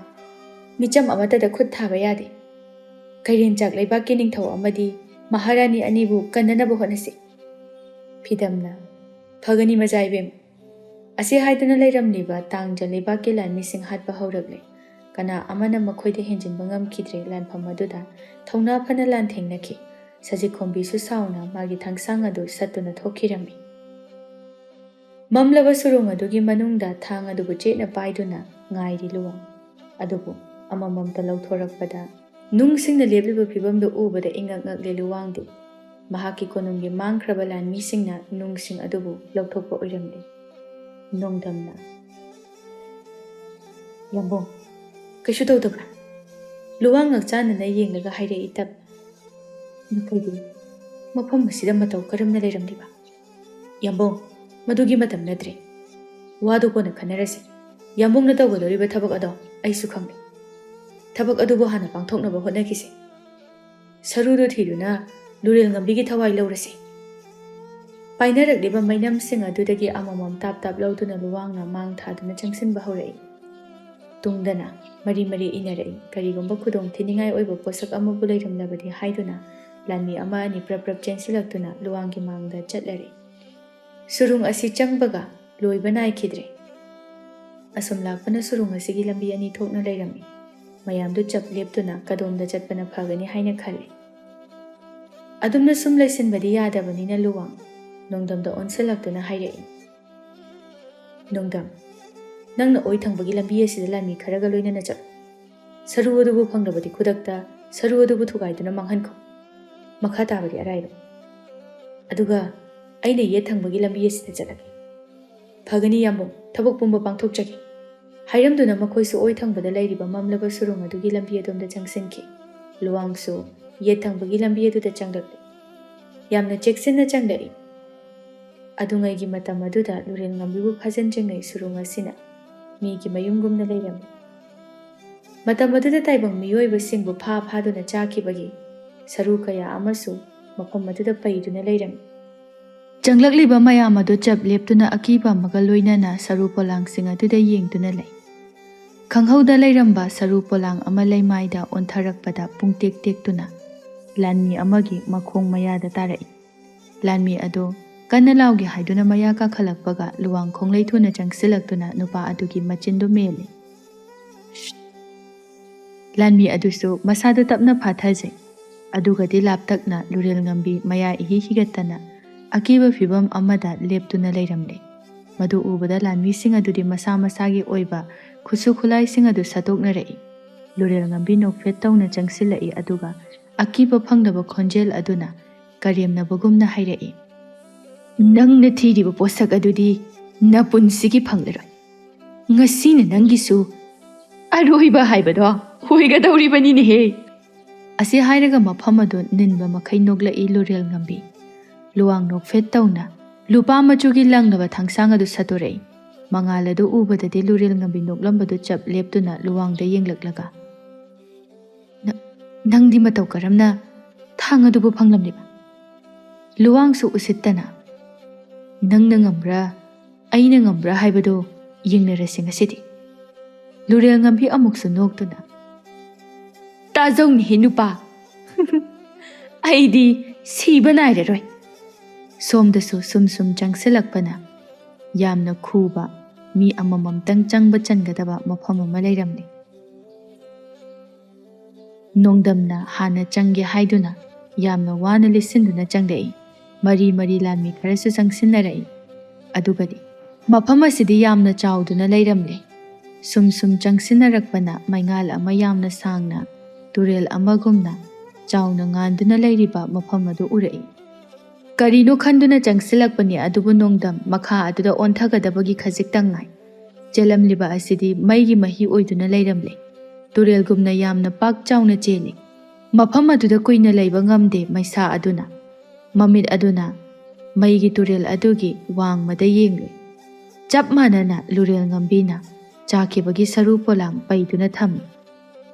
ꯃꯤꯆꯝ ꯑꯃꯠꯇꯗ ꯈꯨꯠ ꯊꯥꯕ ꯌꯥꯗꯦ꯫ ꯀꯩꯔꯦꯟꯆꯥꯛ ꯂꯩꯕꯥꯛꯀꯤ ꯅꯤꯡꯊꯧ ꯑꯃꯗꯤ ꯃꯍꯥꯔꯥꯅꯤ ꯑꯅꯤꯕꯨ ꯀꯟꯅꯅꯕ ꯍꯣꯠꯅꯁꯤ꯫ ꯐꯤꯗꯝꯅ, ꯐꯒꯅꯤ ꯃꯆꯥ ꯏꯕꯦꯝ꯫ ꯑꯁꯤ ꯍꯥꯏꯗꯨꯅ ꯂꯩꯔꯝꯂꯤꯕ ꯇꯥꯡꯖ ꯂꯩꯕꯥꯛꯀꯤ ꯂꯥꯟꯃꯤꯁꯤꯡ ꯍꯥꯠꯄ ꯍꯧꯔꯛꯂꯦ꯫ ꯀꯅꯥ ꯑꯃꯅ ꯃꯈꯣꯏꯗ ꯍꯦꯟꯖꯤꯟꯕ ꯉꯝꯈꯤꯗ꯭ꯔꯦ꯫ ꯂꯥꯟꯐꯝ ꯑꯗꯨꯗ ꯊꯧꯅꯥ ꯐꯅ ꯂꯥꯟꯊꯦꯡꯅꯈꯤ꯫ ꯁꯖꯤꯛꯈꯣꯝꯕꯤꯁꯨ ꯁꯥꯎꯅ ꯃꯥꯒꯤ ꯊꯥꯡꯁꯥꯡ ꯑꯗꯨ ꯁꯠꯇꯨꯅ ꯊꯣꯛꯈꯤꯔꯝꯃꯤ꯫ ꯃꯝꯂꯕ ꯁꯨꯔꯨꯡ ꯑꯗꯨꯒꯤ ꯃꯅꯨꯡꯗ ꯊꯥꯡ ꯑꯗꯨꯕꯨ ꯆꯦꯠꯅ ꯄꯥꯏꯗꯨꯅ ꯉꯥꯏꯔꯤ ꯂꯨꯋꯥꯡ꯫ ꯑꯗꯨꯕꯨ ꯑꯃꯃꯝꯇ ꯂꯧꯊꯣꯔꯛꯄꯗ ꯅꯨꯡꯁꯤꯡꯅ ꯂꯦꯞꯂꯤꯕ ꯐꯤꯕꯝꯗꯨ ꯎꯕꯗ ꯏꯉꯛ ꯉꯛꯂꯦ ꯂꯨꯋꯥꯡꯗꯤ꯫ ꯃꯍꯥꯛꯀꯤ ꯀꯣꯅꯨꯡꯒꯤ ꯃꯥꯡꯈ꯭ꯔꯕ ꯂꯥꯟꯃꯤꯁꯤꯡꯅ ꯅꯨꯡꯁꯤꯡ ꯑꯗꯨꯕꯨ ꯂꯧꯊꯣꯛꯄ ꯑꯣꯏꯔꯝꯂꯦ꯫ ꯅꯣꯡꯗꯝꯅ, "ꯌꯥꯝꯕꯨꯡ, ꯀꯩꯁꯨ ꯇꯧꯗꯕ꯭ꯔꯥ?" ꯂꯨꯋꯥꯡ ꯉꯛꯆꯥꯟꯅꯅ ꯌꯦꯡꯂꯒ ꯍꯥꯏꯔꯛꯏ ꯇꯞꯅ꯫ "ꯅꯈꯣꯏꯗꯤ ꯃꯐꯝ ꯑꯁꯤꯗ ꯃꯇꯧ ꯀꯔꯝꯅ ꯂꯩꯔꯝꯂꯤꯕ?" "ꯌꯥꯝꯕꯨꯡ, ꯃꯗꯨꯒꯤ ꯃꯇꯝ ꯅꯠꯇ꯭ꯔꯦ꯫ ꯋꯥꯗꯨ ꯀꯣꯟꯅ ꯈꯟꯅꯔꯁꯤ꯫ ꯌꯥꯝꯕꯨꯡꯅ ꯇꯧꯒꯗꯧꯔꯤꯕ ꯊꯕꯛ ꯑꯗꯣ ꯑꯩꯁꯨ ꯈꯪꯂꯦ꯫ ꯊꯕꯛ ꯑꯗꯨꯕꯨ ꯍꯥꯟꯅ ꯄꯥꯡꯊꯣꯛꯅꯕ ꯍꯣꯠꯅꯈꯤꯁꯤ꯫ ꯁꯔꯨꯗꯨ ꯊꯤꯗꯨꯅ ꯂꯨꯔꯦꯜ ꯉꯝꯕꯤꯒꯤ ꯊꯋꯥꯏ ꯂꯧꯔꯁꯤ꯫" ꯄꯥꯏꯅꯔꯛꯂꯤꯕ ꯃꯩꯅꯝꯁꯤꯡ ꯑꯗꯨꯗꯒꯤ ꯑꯃꯃꯝ ꯇꯥꯞ ꯇꯥꯞ ꯂꯧꯗꯨꯅ ꯂꯨꯋꯥꯡꯅ ꯃꯥꯡ ꯊꯥꯗꯨꯅ ꯆꯪꯁꯤꯟꯕ ꯍꯧꯔꯛꯏ꯫ ꯇꯨꯡꯗꯅ ꯃꯔꯤ ꯃꯔꯤ ꯏꯟꯅꯔꯛꯏ꯫ ꯀꯔꯤꯒꯨꯝꯕ ꯈꯨꯗꯣꯡ ꯊꯤꯅꯤꯡꯉꯥꯏ ꯑꯣꯏꯕ ꯄꯣꯠꯁꯛ ꯑꯃꯕꯨ ꯂꯩꯔꯝꯂꯕꯗꯤ ꯍꯥꯏꯗꯨꯅ ꯂꯥꯟꯃꯤ ꯑꯃ ꯑꯅꯤ ꯄ꯭ꯔꯞ ꯄ꯭ꯔꯞ ꯆꯦꯟꯁꯤꯜꯂꯛꯇꯨꯅ ꯂꯨꯋꯥꯡꯒꯤ ꯃꯥꯡꯗ ꯆꯠꯂꯔꯦ꯫ ꯁꯨꯔꯨꯡ ꯑꯁꯤ ꯆꯪꯕꯒ ꯂꯣꯏꯕ ꯅꯥꯏꯈꯤꯗ꯭ꯔꯦ꯫ ꯑꯁꯨꯝ ꯂꯥꯛꯄꯅ ꯁꯨꯔꯨꯡ ꯑꯁꯤꯒꯤ ꯂꯝꯕꯤ ꯑꯅꯤ ꯊꯣꯛꯅ ꯂꯩꯔꯝꯃꯤ꯫ ꯃꯌꯥꯝꯗꯨ ꯆꯞ ꯂꯦꯞꯇꯨꯅ ꯀꯗꯣꯝꯗ ꯆꯠꯄꯅ ꯐꯒꯅꯤ ꯍꯥꯏꯅ ꯈꯜꯂꯤ꯫ ꯑꯗꯨꯝꯅ ꯁꯨꯝ ꯂꯩꯁꯤꯟꯕꯗꯤ ꯌꯥꯗꯕꯅꯤꯅ ꯂꯨꯋꯥꯡ ꯅꯣꯡꯗꯝꯗ ꯑꯣꯟꯁꯤꯜꯂꯛꯇꯨꯅ ꯍꯥꯏꯔꯛꯏ, "ꯅꯣꯡꯗꯝ, ꯅꯪꯅ ꯑꯣꯏ ꯊꯪꯕꯒꯤ ꯂꯝꯕꯤ ꯑꯁꯤꯗ ꯂꯥꯟꯃꯤ ꯈꯔꯒ ꯂꯣꯏꯅꯅ ꯆꯠꯂꯨ꯫ ꯁꯔꯨ ꯑꯗꯨꯕꯨ ꯐꯪꯂꯕꯗꯤ ꯈꯨꯗꯛꯇ ꯁꯔꯨ ꯑꯗꯨꯕꯨ ꯊꯨꯒꯥꯏꯗꯨꯅ ꯃꯥꯡꯍꯟꯈꯣ꯫ ꯃꯈꯥ ꯇꯥꯕꯗꯤ ꯑꯔꯥꯏꯕꯅꯤ꯫ ꯑꯗꯨꯒ ꯑꯩꯅ ꯌꯦꯠ ꯊꯪꯕꯒꯤ ꯂꯝꯕꯤ ꯑꯁꯤꯗ ꯆꯠꯂꯒꯦ꯫" "ꯐꯒꯅꯤ ꯌꯥꯝꯕꯨꯡ, ꯊꯕꯛ ꯄꯨꯝꯕ ꯄꯥꯡꯊꯣꯛꯆꯒꯦ꯫" ꯍꯥꯏꯔꯝꯗꯨꯅ ꯃꯈꯣꯏꯁꯨ ꯑꯣꯏ ꯊꯪꯕꯗ ꯂꯩꯔꯤꯕ ꯃꯝꯂꯕ ꯁꯨꯔꯨꯡ ꯑꯗꯨꯒꯤ ꯂꯝꯕꯤ ꯑꯗꯣꯝꯗ ꯆꯪꯁꯤꯟꯈꯤ꯫ ꯂꯨꯋꯥꯡꯁꯨ ꯌꯦꯠ ꯊꯪꯕꯒꯤ ꯂꯝꯕꯤ ꯑꯗꯨꯗ ꯆꯪꯂꯛꯂꯤ꯫ ꯌꯥꯝꯅ ꯆꯦꯛꯁꯤꯟꯅ ꯆꯪꯂꯛꯏ꯫ ꯑꯗꯨꯉꯩꯒꯤ ꯃꯇꯝ ꯑꯗꯨꯗ ꯂꯨꯔꯦꯜ ꯉꯝꯕꯤꯕꯨ ꯐꯥꯖꯤꯟꯗ꯭ꯔꯤꯉꯩ ꯁꯨꯔꯨꯡ ꯑꯁꯤꯅ ꯃꯤꯒꯤ ꯃꯌꯨꯝꯒꯨꯝꯅ ꯂꯩꯔꯝꯃꯤ꯫ ꯃꯇꯝ ꯑꯗꯨꯗ ꯇꯥꯏꯕꯪ ꯃꯤꯑꯣꯏꯕꯁꯤꯡꯕꯨ ꯐꯥ ꯐꯥꯗꯨꯅ ꯆꯥꯈꯤꯕꯒꯤ ꯁꯔꯨ ꯀꯌꯥ ꯑꯃꯁꯨ ꯃꯐꯝ ꯑꯗꯨꯗ ꯄꯩꯗꯨꯅ ꯂꯩꯔꯝꯃꯤ꯫ ꯆꯪꯂꯛꯂꯤꯕ ꯃꯌꯥꯝ ꯑꯗꯨ ꯆꯞ ꯂꯦꯞꯇꯨꯅ ꯑꯀꯤꯕ ꯑꯃꯒ ꯂꯣꯏꯅꯅ ꯁꯔꯨ ꯄꯣꯂꯥꯡꯁꯤꯡ ꯑꯗꯨꯗ ꯌꯦꯡꯗꯨꯅ ꯂꯩ꯫ ꯈꯪꯍꯧꯗ ꯂꯩꯔꯝꯕ ꯁꯔꯨ ꯄꯣꯂꯥꯡ ꯑꯃ ꯂꯩꯃꯥꯏꯗ ꯑꯣꯟꯊꯔꯛꯄꯗ ꯄꯨꯡꯇꯦꯛ ꯇꯦꯛꯇꯨꯅ ꯂꯥꯟꯃꯤ ꯑꯃꯒꯤ ꯃꯈꯣꯡ ꯃꯌꯥꯗ ꯇꯥꯔꯛꯏ꯫ ꯂꯥꯟꯃꯤ ꯑꯗꯨ ꯀꯟꯅ ꯂꯥꯎꯒꯦ ꯍꯥꯏꯗꯨꯅ ꯃꯌꯥ ꯀꯥꯈꯠꯂꯛꯄꯒ ꯂꯨꯋꯥꯡ ꯈꯣꯡꯂꯩ ꯊꯨꯅ ꯆꯪꯁꯤꯜꯂꯛꯇꯨꯅ ꯅꯨꯄꯥ ꯑꯗꯨꯒꯤ ꯃꯆꯤꯟꯗꯨ ꯃꯦꯜꯂꯤ꯫ ꯂꯥꯟꯃꯤ ꯑꯗꯨꯁꯨ ꯃꯁꯥꯗꯨ ꯇꯞꯅ ꯐꯥꯊꯖꯩ꯫ ꯑꯗꯨꯒꯗꯤ ꯂꯥꯞꯇꯛꯅ ꯂꯨꯔꯦꯜ ꯉꯝꯕꯤ ꯃꯌꯥ ꯏꯍꯤ ꯍꯤꯒꯠꯇꯅ ꯑꯀꯤꯕ ꯐꯤꯕꯝ ꯑꯃꯗ ꯂꯦꯞꯇꯨꯅ ꯂꯩꯔꯝꯂꯦ꯫ ꯃꯗꯨ ꯎꯕꯗ ꯂꯥꯟꯃꯤꯁꯤꯡ ꯑꯗꯨꯗꯤ ꯃꯁꯥ ꯃꯁꯥꯒꯤ ꯑꯣꯏꯕ ꯈꯨꯠꯁꯨ ꯈꯨꯠꯂꯥꯏꯁꯤꯡ ꯑꯗꯨ ꯁꯠꯇꯣꯛꯅꯔꯛꯏ꯫ ꯂꯨꯔꯦꯜ ꯉꯝꯕꯤ ꯅꯣꯛꯐꯦꯠ ꯇꯧꯅ ꯆꯪꯁꯤꯜꯂꯛꯏ, ꯑꯗꯨꯒ ꯑꯀꯤꯕ ꯐꯪꯗꯕ ꯈꯣꯟꯖꯦꯜ ꯑꯗꯨꯅ ꯀꯔꯦꯝꯅꯕꯒꯨꯝꯅ ꯍꯥꯏꯔꯛꯏ, "ꯅꯪꯅ ꯊꯤꯔꯤꯕ ꯄꯣꯠꯁꯛ ꯑꯗꯨꯗꯤ ꯅꯄꯨꯟꯁꯤꯒꯤ ꯐꯪꯂꯔꯣꯏ꯫ ꯉꯁꯤꯅ ꯅꯪꯒꯤꯁꯨ ꯑꯔꯣꯏꯕ ꯍꯥꯏꯕꯗꯣ ꯑꯣꯏꯒꯗꯧꯔꯤꯕꯅꯤꯅꯦꯍꯦ!" ꯑꯁꯤ ꯍꯥꯏꯔꯒ ꯃꯐꯝ ꯑꯗꯨ ꯅꯤꯟꯕ ꯃꯈꯩ ꯅꯣꯛꯂꯛꯏ ꯂꯨꯔꯦꯜ ꯉꯝꯕꯤ꯫ ꯂꯨꯋꯥꯡ ꯅꯣꯛꯐꯦꯠ ꯇꯧꯅ ꯂꯨꯄꯥ ꯃꯆꯨꯒꯤ ꯂꯪꯂꯕ ꯊꯥꯡꯁꯥꯡ ꯑꯗꯨ ꯁꯠꯇꯣꯔꯛꯏ꯫ ꯃꯉꯥꯜ ꯑꯗꯨ ꯎꯕꯗꯗꯤ ꯂꯨꯔꯦꯜ ꯉꯝꯕꯤ ꯅꯣꯛꯂꯝꯕꯗꯨ ꯆꯞ ꯂꯦꯞꯇꯨꯅ ꯂꯨꯋꯥꯡꯗ ꯌꯦꯡꯂꯛꯂꯒ, "ꯅ-, ꯅꯪꯗꯤ ꯃꯇꯧ ꯀꯔꯝꯅ ꯊꯥꯡ ꯑꯗꯨꯕꯨ ꯐꯪꯂꯝꯂꯤꯕ?" ꯂꯨꯋꯥꯡꯁꯨ ꯎꯁꯤꯠꯇꯅ, "ꯅꯪꯅ ꯉꯝꯕ꯭ꯔꯥ, ꯑꯩꯅ ꯉꯝꯕ꯭ꯔꯥ ꯍꯥꯏꯕꯗꯨ ꯌꯦꯡꯅꯔꯁꯤ ꯉꯁꯤꯗꯤ꯫" ꯂꯨꯔꯦꯜ ꯉꯝꯕꯤ ꯑꯃꯨꯛꯁꯨ ꯅꯣꯛꯇꯨꯅ, "ꯇꯥꯖꯧꯅꯦꯍꯦ ꯅꯨꯄꯥ, ꯑꯩꯗꯤ ꯁꯤꯕ ꯅꯥꯏꯔꯔꯣꯏ꯫" ꯁꯣꯝꯗꯁꯨ ꯁꯨꯝ ꯁꯨꯝ ꯆꯪꯁꯤꯜꯂꯛꯄꯅ ꯌꯥꯝꯅ ꯈꯨꯕ, ꯃꯤ ꯑꯃꯃꯝꯇꯪ ꯆꯪꯕ ꯆꯟꯒꯗꯕ ꯃꯐꯝ ꯑꯃ ꯂꯩꯔꯝꯂꯦ꯫ ꯅꯣꯡꯗꯝꯅ ꯍꯥꯟꯅ ꯆꯪꯒꯦ ꯍꯥꯏꯗꯨꯅ ꯌꯥꯝꯅ ꯋꯥꯅ ꯂꯤꯠꯁꯤꯟꯗꯨꯅ ꯆꯪꯂꯛꯏ꯫ ꯃꯔꯤ ꯃꯔꯤ ꯂꯥꯟꯃꯤ ꯈꯔꯁꯨ ꯆꯪꯁꯤꯟꯅꯔꯛꯏ꯫ ꯑꯗꯨꯒꯗꯤ ꯃꯐꯝ ꯑꯁꯤꯗꯤ ꯌꯥꯝꯅ ꯆꯥꯎꯗꯨꯅ ꯂꯩꯔꯝꯂꯦ꯫ ꯁꯨꯝ ꯁꯨꯝ ꯆꯪꯁꯤꯟꯅꯔꯛꯄꯅ ꯃꯩꯉꯥꯜ ꯑꯃ ꯌꯥꯝꯅ ꯁꯥꯡꯅ ꯇꯨꯔꯦꯜ ꯑꯃꯒꯨꯝꯅ ꯆꯥꯎꯅ ꯉꯥꯟꯗꯨꯅ ꯂꯩꯔꯤꯕ ꯃꯐꯝ ꯑꯗꯨ ꯎꯔꯛꯏ꯫ ꯀꯔꯤꯅꯣ ꯈꯟꯗꯨꯅ ꯆꯪꯁꯤꯜꯂꯛꯄꯅꯤ, ꯑꯗꯨꯕꯨ ꯅꯣꯡꯗꯝ ꯃꯈꯥ ꯑꯗꯨꯗ ꯑꯣꯟꯊꯒꯗꯕꯒꯤ ꯈꯖꯤꯛꯇꯪ ꯉꯥꯏ꯫ ꯆꯦꯜꯂꯝꯂꯤꯕ ꯑꯁꯤꯗꯤ ꯃꯩꯒꯤ ꯃꯍꯤ ꯑꯣꯏꯗꯨꯅ ꯂꯩꯔꯝꯂꯦ꯫ ꯇꯨꯔꯦꯜꯒꯨꯝꯅ ꯌꯥꯝꯅ ꯄꯥꯛ ꯆꯥꯎꯅ ꯆꯦꯜꯂꯤ꯫ ꯃꯐꯝ ꯑꯗꯨꯗ ꯀꯨꯏꯅ ꯂꯩꯕ ꯉꯝꯗꯦ ꯃꯩꯁꯥ ꯑꯗꯨꯅ꯫ ꯃꯃꯤꯠ ꯑꯗꯨꯅ ꯃꯩꯒꯤ ꯇꯨꯔꯦꯜ ꯑꯗꯨꯒꯤ ꯋꯥꯡꯃꯗ ꯌꯦꯡꯂꯨꯏ꯫ ꯆꯞ ꯃꯥꯟꯅꯅ ꯂꯨꯔꯦꯜ ꯉꯝꯕꯤꯅ ꯆꯥꯈꯤꯕꯒꯤ ꯁꯔꯨ ꯄꯣꯂꯥꯡ ꯄꯩꯗꯨꯅ ꯊꯝꯃꯤ꯫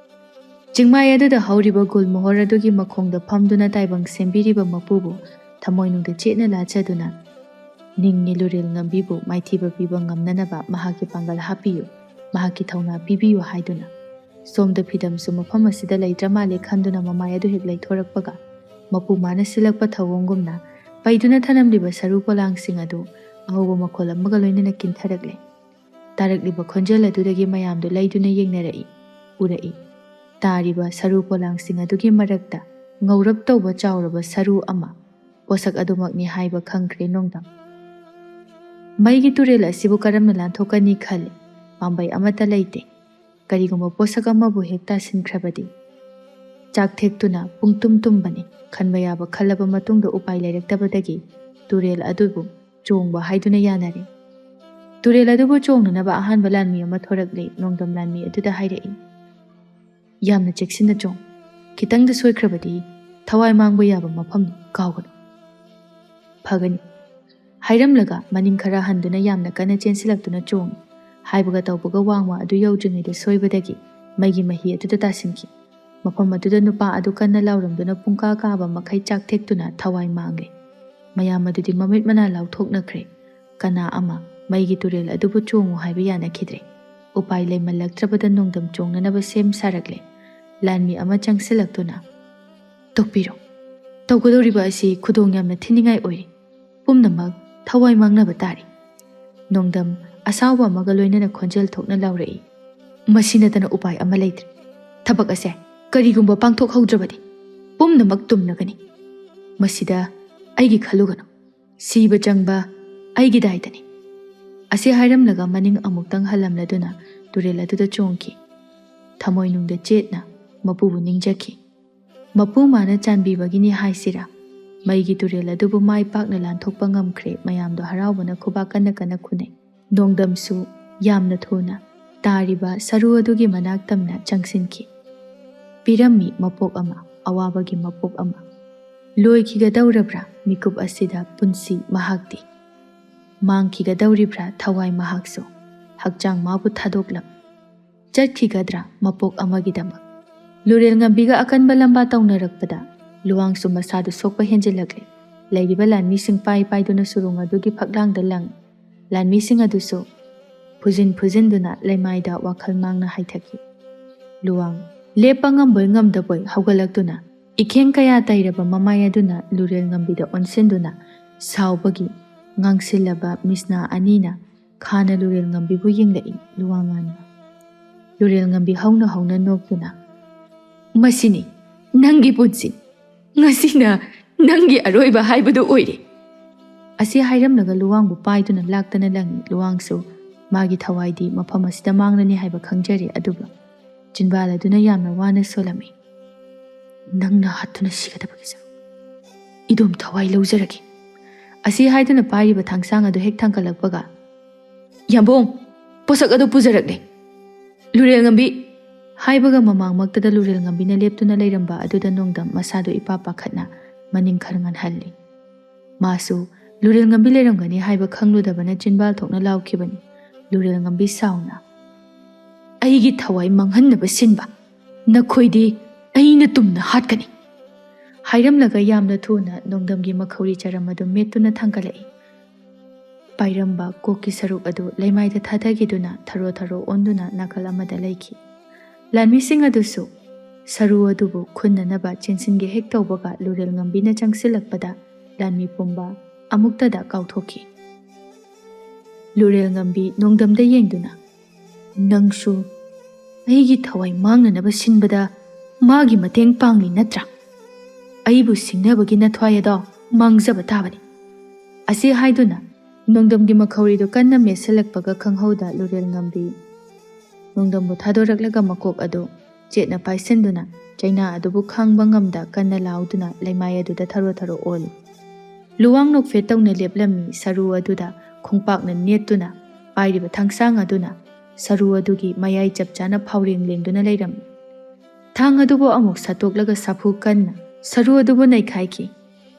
ꯆꯤꯡꯃꯥꯏ ꯑꯗꯨꯗ ꯍꯧꯔꯤꯕ ꯒꯨꯜꯃꯣꯍꯣꯔ ꯑꯗꯨꯒꯤ ꯃꯈꯣꯡꯗ ꯐꯝꯗꯨꯅ ꯇꯥꯏꯕꯪ ꯁꯦꯝꯕꯤꯔꯤꯕ ꯃꯄꯨꯕꯨ ꯊꯃꯣꯏꯅꯨꯡꯗ ꯆꯦꯠꯅ ꯂꯥꯠꯆꯗꯨꯅ ꯅꯤꯡꯉꯤ ꯂꯨꯔꯦꯜ ꯉꯝꯕꯤꯕꯨ ꯃꯥꯏꯊꯤꯕ ꯄꯤꯕ ꯉꯝꯅꯅꯕ ꯃꯍꯥꯛꯀꯤ ꯄꯥꯡꯒꯜ ꯍꯥꯞꯄꯤꯌꯨ꯫ ꯃꯍꯥꯛꯀꯤ ꯊꯧꯅꯥ ꯄꯤꯕꯤꯌꯨ ꯍꯥꯏꯗꯨꯅ꯫ ꯁꯣꯝꯗ ꯐꯤꯗꯝꯁꯨ ꯃꯐꯝ ꯑꯁꯤꯗ ꯂꯩꯇ꯭ꯔ ꯃꯥꯜꯂꯦ ꯈꯟꯗꯨꯅ ꯃꯃꯥꯏ ꯑꯗꯨ ꯍꯦꯛ ꯂꯩꯊꯣꯔꯛꯄꯒ, ꯃꯄꯨ ꯃꯥꯅ ꯁꯤꯜꯂꯛꯄ ꯊꯧꯑꯣꯡꯒꯨꯝꯅ ꯄꯩꯗꯨꯅ ꯊꯅꯝꯂꯤꯕ ꯁꯔꯨ ꯄꯣꯂꯥꯡꯁꯤꯡ ꯑꯗꯨ ꯑꯍꯧꯕ ꯃꯈꯣꯜ ꯑꯃꯒ ꯂꯣꯏꯅꯅ ꯀꯤꯟꯊꯔꯛꯂꯦ꯫ ꯇꯥꯔꯛꯂꯤꯕ ꯈꯣꯟꯖꯦꯜ ꯑꯗꯨꯗꯒꯤ ꯃꯌꯥꯝꯗꯨ ꯂꯩꯗꯨꯅ ꯌꯦꯡꯅꯔꯛꯏ, ꯎꯔꯛꯏ꯫ ꯇꯥꯔꯤꯕ ꯁꯔꯨ ꯄꯣꯂꯥꯡꯁꯤꯡ ꯑꯗꯨꯒꯤ ꯃꯔꯛꯇ ꯉꯧꯔꯞ ꯇꯧꯕ ꯆꯥꯎꯔꯕ ꯁꯔꯨ ꯑꯃ, ꯄꯣꯁꯛ ꯑꯗꯨꯃꯛꯅꯤ ꯍꯥꯏꯕ ꯈꯪꯈ꯭ꯔꯦ ꯅꯣꯡꯗꯝ꯫ ꯃꯩꯒꯤ ꯇꯨꯔꯦꯜ ꯑꯁꯤꯕꯨ ꯀꯔꯝꯅ ꯂꯥꯟꯊꯣꯛꯀꯅꯤ ꯈꯜꯂꯤ꯫ ꯄꯥꯝꯕꯩ ꯑꯃꯠꯇ ꯂꯩꯇꯦ꯫ ꯀꯔꯤꯒꯨꯝꯕ ꯄꯣꯁꯛ ꯑꯃꯕꯨ ꯍꯦꯛ ꯇꯥꯁꯤꯟꯈ꯭ꯔꯕꯗꯤ꯫ ꯆꯥꯛ ꯊꯦꯛꯇꯨꯅ ꯄꯨꯡꯇꯨꯝ ꯇꯨꯝꯕꯅꯤ꯫ ꯈꯟꯕ ꯌꯥꯕ ꯈꯜꯂꯕ ꯃꯇꯨꯡꯗ ꯎꯄꯥꯏ ꯂꯩꯔꯛꯇꯕꯗꯒꯤ ꯇꯨꯔꯦꯜ ꯑꯗꯨꯕꯨ ꯆꯣꯡꯕ ꯍꯥꯏꯗꯨꯅ ꯌꯥꯅꯔꯦ꯫ ꯇꯨꯔꯦꯜ ꯑꯗꯨꯕꯨ ꯆꯣꯡꯅꯅꯕ ꯑꯍꯥꯟꯕ ꯂꯥꯟꯃꯤ ꯑꯃ ꯊꯣꯔꯛꯂꯦ꯫ ꯅꯣꯡꯗꯝ ꯂꯥꯟꯃꯤ ꯑꯗꯨꯗ ꯍꯥꯏꯔꯛꯏ, "ꯌꯥꯝꯅ ꯆꯦꯛꯁꯤꯟꯅ ꯆꯣꯡ꯫ ꯈꯤꯇꯪꯗ ꯁꯣꯏꯈ꯭ꯔꯕꯗꯤ ꯊꯋꯥꯏ ꯃꯥꯡꯕ ꯌꯥꯕ ꯃꯐꯝꯅꯤ, ꯀꯥꯎꯒꯅꯨ꯫" "ꯐꯒꯅꯤ," ꯍꯥꯏꯔꯝꯂꯒ ꯃꯅꯤꯡ ꯈꯔ ꯍꯟꯗꯨꯅ ꯌꯥꯝꯅ ꯀꯟꯅ ꯆꯦꯟꯁꯤꯜꯂꯛꯇꯨꯅ ꯆꯣꯡꯉꯤ꯫ ꯍꯥꯏꯕꯒ ꯇꯧꯕꯒ ꯋꯥꯡꯃ ꯑꯗꯨ ꯌꯧꯗ꯭ꯔꯤꯉꯩꯗ ꯁꯣꯏꯕꯗꯒꯤ ꯃꯩꯒꯤ ꯃꯍꯤ ꯑꯗꯨꯗ ꯇꯥꯁꯤꯟꯈꯤ꯫ ꯃꯐꯝ ꯑꯗꯨꯗ ꯅꯨꯄꯥ ꯑꯗꯨ ꯀꯟꯅ ꯂꯥꯎꯔꯝꯗꯨꯅ ꯄꯨꯡꯀꯥ ꯀꯥꯕ ꯃꯈꯩ ꯆꯥꯛ ꯊꯦꯛꯇꯨꯅ ꯊꯋꯥꯏ ꯃꯥꯡꯂꯦ꯫ ꯃꯌꯥꯝ ꯑꯗꯨꯗꯤ ꯃꯃꯤꯠ ꯃꯅꯥ ꯂꯥꯎꯊꯣꯛꯅꯈ꯭ꯔꯦ꯫ ꯀꯅꯥ ꯑꯃ ꯃꯩꯒꯤ ꯇꯨꯔꯦꯜ ꯑꯗꯨꯕꯨ ꯆꯣꯡꯉꯨ ꯍꯥꯏꯕ ꯌꯥꯅꯈꯤꯗ꯭ꯔꯦ꯫ ꯎꯄꯥꯏ ꯂꯩꯃꯜꯂꯛꯇ꯭ꯔꯕꯗ ꯅꯣꯡꯗꯝ ꯆꯣꯡꯅꯅꯕ ꯁꯦꯝ ꯁꯥꯔꯛꯂꯦ꯫ ꯂꯥꯟꯃꯤ ꯑꯃ ꯆꯪꯁꯤꯜꯂꯛꯇꯨꯅ, "ꯇꯣꯛꯄꯤꯔꯣ, ꯇꯧꯒꯗꯧꯔꯤꯕ ꯑꯁꯤ ꯈꯨꯗꯣꯡ ꯌꯥꯝꯅ ꯊꯤꯅꯤꯡꯉꯥꯏ ꯑꯣꯏꯔꯤ꯫ ꯄꯨꯝꯅꯃꯛ ꯊꯋꯥꯏ ꯃꯥꯡꯅꯕ ꯇꯥꯔꯦ꯫" ꯅꯣꯡꯗꯝ ꯑꯁꯥꯎꯕ ꯑꯃꯒ ꯂꯣꯏꯅꯅ ꯈꯣꯟꯖꯦꯜ ꯊꯣꯛꯅ ꯂꯥꯎꯔꯛꯏ, "ꯃꯁꯤ ꯅꯠꯇꯅ ꯎꯄꯥꯏ ꯑꯃ ꯂꯩꯇ꯭ꯔꯦ꯫ ꯊꯕꯛ ꯑꯁꯦ ꯀꯔꯤꯒꯨꯝꯕ ꯄꯥꯡꯊꯣꯛꯍꯧꯗ꯭ꯔꯕꯗꯤ ꯄꯨꯝꯅꯃꯛ ꯇꯨꯝꯂꯒꯅꯤ꯫ ꯃꯁꯤꯗ ꯑꯩꯒꯤ ꯈꯜꯂꯨꯒꯅꯨ꯫ ꯁꯤꯕ ꯆꯪꯕ ꯑꯩꯒꯤ ꯗꯥꯏꯇꯅꯤ꯫" ꯑꯁꯤ ꯍꯥꯏꯔꯝꯂꯒ ꯃꯅꯤꯡ ꯑꯃꯨꯛꯇꯪ ꯍꯜꯂꯝꯂꯗꯨꯅ ꯇꯨꯔꯦꯜ ꯑꯗꯨꯗ ꯆꯣꯡꯈꯤ꯫ ꯊꯃꯣꯏꯅꯨꯡꯗ ꯆꯦꯠꯅ ꯃꯄꯨꯕꯨ ꯅꯤꯡꯖꯈꯤ꯫ ꯃꯄꯨ ꯃꯥꯅ ꯆꯥꯟꯕꯤꯕꯒꯤꯅꯤ ꯍꯥꯏꯁꯤꯔꯥ, ꯃꯩꯒꯤ ꯇꯨꯔꯦꯜ ꯑꯗꯨꯕꯨ ꯃꯥꯏ ꯄꯥꯛꯅ ꯂꯥꯟꯊꯣꯛꯄ ꯉꯝꯈ꯭ꯔꯦ꯫ ꯃꯌꯥꯝꯗꯣ ꯍꯔꯥꯎꯕꯅ ꯈꯨꯕꯥꯛ ꯀꯟꯅ ꯀꯟꯅ ꯈꯨꯅꯩ꯫ ꯅꯣꯡꯗꯝꯁꯨ ꯌꯥꯝꯅ ꯊꯨꯅ ꯇꯥꯔꯤꯕ ꯁꯔꯨ ꯑꯗꯨꯒꯤ ꯃꯅꯥꯛ ꯇꯝꯅ ꯆꯪꯁꯤꯟꯈꯤ꯫ ꯄꯤꯔꯝꯃꯤ ꯃꯄꯣꯛ ꯑꯃ, ꯑꯋꯥꯕꯒꯤ ꯃꯄꯣꯛ ꯑꯃ꯫ ꯂꯣꯏꯈꯤꯒꯗꯧꯔꯕ꯭ꯔꯥ ꯃꯤꯀꯨꯞ ꯑꯁꯤꯗ ꯄꯨꯟꯁꯤ ꯃꯍꯥꯛꯇꯤ? ꯃꯥꯡꯈꯤꯒꯗꯧꯔꯤꯕ꯭ꯔꯥ ꯊꯋꯥꯏ ꯃꯍꯥꯛꯁꯨ? ꯍꯛꯆꯥꯡ ꯃꯥꯕꯨ ꯊꯥꯗꯣꯛꯂꯝ ꯆꯠꯈꯤꯒꯗ꯭ꯔꯥ ꯃꯄꯣꯛ ꯑꯃꯒꯤꯗꯃꯛ? ꯂꯨꯔꯦꯜ ꯉꯝꯕꯤꯒ ꯑꯀꯟꯕ ꯂꯝꯕꯥ ꯇꯧꯅꯔꯛꯄꯗ ꯂꯨꯋꯥꯡꯁꯨ ꯃꯁꯥꯗꯨ ꯁꯣꯛꯄ ꯍꯦꯟꯖꯤꯜꯂꯛꯂꯦ꯫ ꯂꯩꯔꯤꯕ ꯂꯥꯟꯃꯤꯁꯤꯡ ꯄꯥꯏ ꯄꯥꯏꯗꯨꯅ ꯁꯨꯔꯨꯡ ꯑꯗꯨꯒꯤ ꯐꯛꯂꯥꯡꯗ ꯂꯪꯏ꯫ ꯂꯥꯟꯃꯤꯁꯤꯡ ꯑꯗꯨꯁꯨ ꯐꯨꯖꯤꯟ ꯐꯨꯖꯤꯟꯗꯨꯅ ꯂꯩꯃꯥꯏꯗ ꯋꯥꯈꯜ ꯃꯥꯡꯅ ꯍꯥꯏꯊꯈꯤ꯫ ꯂꯨꯋꯥꯡ ꯂꯦꯞꯄ ꯉꯝꯕꯣꯏ ꯉꯝꯗꯕꯣꯏ ꯍꯧꯒꯠꯂꯛꯇꯨꯅ ꯏꯈꯦꯡ ꯀꯌꯥ ꯇꯩꯔꯕ ꯃꯃꯥꯏ ꯑꯗꯨꯅ ꯂꯨꯔꯦꯜ ꯉꯝꯕꯤꯗ ꯑꯣꯟꯁꯤꯟꯗꯨꯅ ꯁꯥꯎꯕꯒꯤ ꯉꯥꯡꯁꯤꯜꯂꯕ ꯃꯤꯁꯅꯥ ꯑꯅꯤꯅ ꯈꯥꯅ ꯂꯨꯔꯦꯜ ꯉꯝꯕꯤꯕꯨ ꯌꯦꯡꯂꯛꯏ꯫ ꯂꯨꯋꯥꯡ ꯉꯥꯟꯕ꯫ ꯂꯨꯔꯦꯜ ꯉꯝꯕꯤ ꯍꯧꯅ ꯍꯧꯅ ꯅꯣꯛꯇꯨꯅ, "ꯃꯁꯤꯅꯤ ꯅꯪꯒꯤ ꯄꯨꯟꯁꯤ, ꯉꯁꯤꯅ ꯅꯪꯒꯤ ꯑꯔꯣꯏꯕ ꯍꯥꯏꯕꯗꯨ ꯑꯣꯏꯔꯦ" ꯑꯁꯤ ꯍꯥꯏꯔꯝꯂꯒ ꯂꯨꯋꯥꯡꯕꯨ ꯄꯥꯏꯗꯨꯅ ꯂꯥꯛꯇꯅ ꯂꯪꯏ꯫ ꯂꯨꯋꯥꯡꯁꯨ ꯃꯥꯒꯤ ꯊꯋꯥꯏꯗꯤ ꯃꯐꯝ ꯑꯁꯤꯗ ꯃꯥꯡꯂꯅꯤ ꯍꯥꯏꯕ ꯈꯪꯖꯔꯦ, ꯑꯗꯨꯕꯨ ꯆꯤꯟꯕꯥꯜ ꯑꯗꯨꯅ ꯌꯥꯝꯅ ꯋꯥꯅ ꯁꯣꯜꯂꯝꯃꯤ꯫ "ꯅꯪꯅ ꯍꯥꯠꯇꯨꯅ ꯁꯤꯒꯗꯕꯒꯤ ꯆꯥꯡ ꯏꯗꯣꯝ ꯊꯋꯥꯏ ꯂꯧꯖꯔꯒꯦ" ꯑꯁꯤ ꯍꯥꯏꯗꯨꯅ ꯄꯥꯏꯔꯤꯕ ꯊꯥꯡꯁꯥꯡ ꯑꯗꯨ ꯍꯦꯛ ꯊꯥꯡꯒꯠꯂꯛꯄꯒ, "ꯌꯥꯝꯕꯣꯡ, ꯄꯣꯠꯁꯛ ꯑꯗꯨ ꯄꯨꯖꯔꯛꯂꯦ, ꯂꯨꯔꯦꯜ ꯉꯝꯕꯤ" ꯍꯥꯏꯕꯒ ꯃꯃꯥꯡꯃꯛꯇꯗ ꯂꯨꯔꯦꯜ ꯉꯝꯕꯤꯅ ꯂꯦꯞꯇꯨꯅ ꯂꯩꯔꯝꯕ ꯑꯗꯨꯗ ꯅꯣꯡꯗꯝ ꯃꯁꯥꯗꯨ ꯏꯄꯥ ꯄꯥꯈꯠꯅ ꯃꯅꯤꯡ ꯈꯔ ꯉꯟꯍꯜꯂꯤ꯫ ꯃꯥꯁꯨ ꯂꯨꯔꯦꯜ ꯉꯝꯕꯤ ꯂꯩꯔꯝꯒꯅꯤ ꯍꯥꯏꯕ ꯈꯪꯂꯨꯗꯕꯅ ꯆꯤꯟꯕꯥꯜ ꯊꯣꯛꯅ ꯂꯥꯎꯈꯤꯕꯅꯤ꯫ ꯂꯨꯔꯦꯜ ꯉꯝꯕꯤ ꯁꯥꯎꯅ, "ꯑꯩꯒꯤ ꯊꯋꯥꯏ ꯃꯥꯡꯍꯟꯅꯕ ꯁꯤꯟꯕ ꯅꯈꯣꯏꯗꯤ ꯑꯩꯅ ꯇꯨꯝꯅ ꯍꯥꯠꯀꯅꯤ" ꯍꯥꯏꯔꯝꯂꯒ ꯌꯥꯝꯅ ꯊꯨꯅ ꯅꯣꯡꯗꯝꯒꯤ ꯃꯈꯧꯔꯤ ꯆꯔꯝ ꯑꯗꯨ ꯃꯦꯠꯇꯨꯅ ꯊꯥꯡꯒꯠꯂꯛꯏ꯫ ꯄꯥꯏꯔꯝꯕ ꯀꯣꯛꯀꯤ ꯁꯔꯨꯛ ꯑꯗꯨ ꯂꯩꯃꯥꯏꯗ ꯊꯥꯗꯈꯤꯗꯨꯅ ꯊꯔꯣ ꯊꯔꯣ ꯑꯣꯟꯗꯨꯅ ꯅꯥꯀꯜ ꯑꯃꯗ ꯂꯩꯈꯤ꯫ ꯂꯥꯟꯃꯤꯁꯤꯡ ꯑꯗꯨꯁꯨ ꯁꯔꯨ ꯑꯗꯨꯕꯨ ꯈꯨꯟꯅꯅꯕ ꯆꯦꯟꯁꯤꯟꯒꯦ ꯍꯦꯛ ꯇꯧꯕꯒ ꯂꯨꯔꯦꯜ ꯉꯝꯕꯤꯅ ꯆꯪꯁꯤꯜꯂꯛꯄꯗ ꯂꯥꯟꯃꯤ ꯄꯨꯝꯕ ꯑꯃꯨꯛꯇꯗ ꯀꯥꯎꯊꯣꯛꯈꯤ꯫ ꯂꯨꯔꯦꯜ ꯉꯝꯕꯤ ꯅꯣꯡꯗꯝꯗ ꯌꯦꯡꯗꯨꯅ, "ꯅꯪꯁꯨ ꯑꯩꯒꯤ ꯊꯋꯥꯏ ꯃꯥꯡꯅꯅꯕ ꯁꯤꯟꯕꯗ ꯃꯥꯒꯤ ꯃꯇꯦꯡ ꯄꯥꯡꯂꯤ ꯅꯠꯇ꯭ꯔꯥ? ꯑꯩꯕꯨ ꯁꯤꯡꯅꯕꯒꯤ ꯅꯊ꯭ꯋꯥꯏ ꯑꯗꯣ ꯃꯥꯡꯖꯕ ꯇꯥꯕꯅꯤ" ꯑꯁꯤ ꯍꯥꯏꯗꯨꯅ ꯅꯣꯡꯗꯝꯒꯤ ꯃꯈꯧꯔꯤꯗꯨ ꯀꯟꯅ ꯃꯦꯠꯁꯤꯜꯂꯛꯄꯒ ꯈꯪꯍꯧꯗ ꯂꯨꯔꯦꯜ ꯉꯝꯕꯤ ꯅꯣꯡꯗꯝꯕꯨ ꯊꯥꯗꯣꯔꯛꯂꯒ ꯃꯀꯣꯛ ꯑꯗꯨ ꯆꯦꯠꯅ ꯄꯥꯏꯁꯤꯟꯗꯨꯅ ꯆꯩꯅꯥ ꯑꯗꯨꯕꯨ ꯈꯥꯡꯕ ꯉꯝꯗ ꯀꯟꯅ ꯂꯥꯎꯗꯨꯅ ꯂꯩꯃꯥꯏ ꯑꯗꯨꯗ ꯊꯔꯣ ꯊꯔꯣ ꯑꯣꯜꯂꯤ꯫ ꯂꯨꯋꯥꯡ ꯅꯣꯛꯐꯦꯠ ꯇꯧꯅ ꯂꯦꯞꯂꯝꯃꯤ꯫ ꯁꯔꯨ ꯑꯗꯨꯗ ꯈꯣꯡꯄꯥꯛꯅ ꯅꯦꯠꯇꯨꯅ ꯄꯥꯏꯔꯤꯕ ꯊꯥꯡꯁꯥꯡ ꯑꯗꯨꯅ ꯁꯔꯨ ꯑꯗꯨꯒꯤ ꯃꯌꯥꯏ ꯆꯞ ꯆꯥꯅ ꯐꯥꯎꯔꯦꯡ ꯂꯦꯡꯗꯨꯅ ꯂꯩꯔꯝꯃꯤ꯫ ꯊꯥꯡ ꯑꯗꯨꯕꯨ ꯑꯃꯨꯛ ꯁꯠꯇꯣꯛꯂꯒ ꯁꯥꯐꯨ ꯀꯟꯅ ꯁꯔꯨ ꯑꯗꯨꯕꯨ ꯅꯩꯈꯥꯏꯈꯤ꯫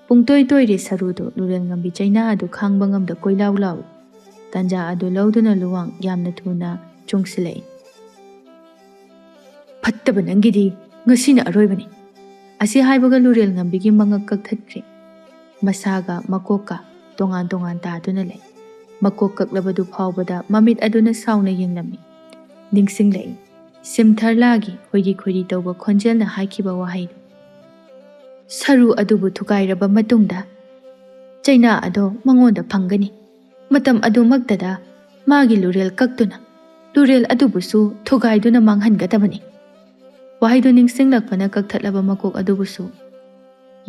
ꯄꯨꯡꯇꯣꯏ ꯇꯣꯏꯔꯦ ꯁꯔꯨꯗꯨ꯫ ꯂꯨꯔꯦꯜ ꯉꯝꯕꯤ ꯆꯩꯅꯥ ꯑꯗꯨ ꯈꯥꯡꯕ ꯉꯝꯗ ꯀꯣꯏꯂꯥꯎ ꯂꯥꯎꯏ꯫ ꯇꯥꯟꯖꯥ ꯑꯗꯨ ꯂꯧꯗꯨꯅ ꯂꯨꯋꯥꯡ ꯌꯥꯝꯅ ꯊꯨꯅ ꯆꯣꯡꯁꯤꯜꯂꯛꯏ꯫ "ꯐꯠꯇꯕ ꯅꯪꯒꯤꯗꯤ ꯉꯁꯤꯅ ꯑꯔꯣꯏꯕꯅꯤ" ꯑꯁꯤ ꯍꯥꯏꯕꯒ ꯂꯨꯔꯦꯜ ꯉꯝꯕꯤꯒꯤ ꯃꯉꯛ ꯀꯛꯊꯠꯈ꯭ꯔꯦ꯫ ꯃꯁꯥꯒ ꯃꯀꯣꯛꯀ ꯇꯣꯉꯥꯟ ꯇꯣꯉꯥꯟ ꯇꯥꯗꯨꯅ ꯂꯩ꯫ ꯃꯀꯣꯛ ꯀꯛꯂꯕꯗꯨ ꯐꯥꯎꯕꯗ ꯃꯃꯤꯠ ꯑꯗꯨꯅ ꯁꯥꯎꯅ ꯌꯦꯡꯂꯝꯃꯤ꯫ ꯅꯤꯡꯁꯤꯡꯂꯛꯏ ꯁꯤꯝꯊꯔꯂꯥꯒꯤ ꯈꯣꯏꯔꯤ ꯈꯣꯏꯔꯤ ꯇꯧꯕ ꯈꯣꯟꯖꯦꯜꯅ ꯍꯥꯏꯈꯤꯕ ꯋꯥꯍꯩꯗꯨ꯫ "ꯁꯔꯨ ꯑꯗꯨꯕꯨ ꯊꯨꯒꯥꯏꯔꯕ ꯃꯇꯨꯡꯗ ꯆꯩꯅꯥ ꯑꯗꯣ ꯃꯉꯣꯟꯗ ꯐꯪꯒꯅꯤ꯫ ꯃꯇꯝ ꯑꯗꯨꯃꯛꯇꯗ ꯃꯥꯒꯤ ꯂꯨꯔꯦꯜ ꯀꯛꯇꯨꯅ ꯂꯨꯔꯦꯜ ꯑꯗꯨꯕꯨꯁꯨ ꯊꯨꯒꯥꯏꯗꯨꯅ ꯃꯥꯡꯍꯟꯒꯗꯕꯅꯤ꯫" ꯋꯥꯍꯩꯗꯨ ꯅꯤꯡꯁꯤꯡꯂꯛꯄꯅ ꯀꯛꯊꯠꯂꯕ ꯃꯀꯣꯛ ꯑꯗꯨꯕꯨꯁꯨ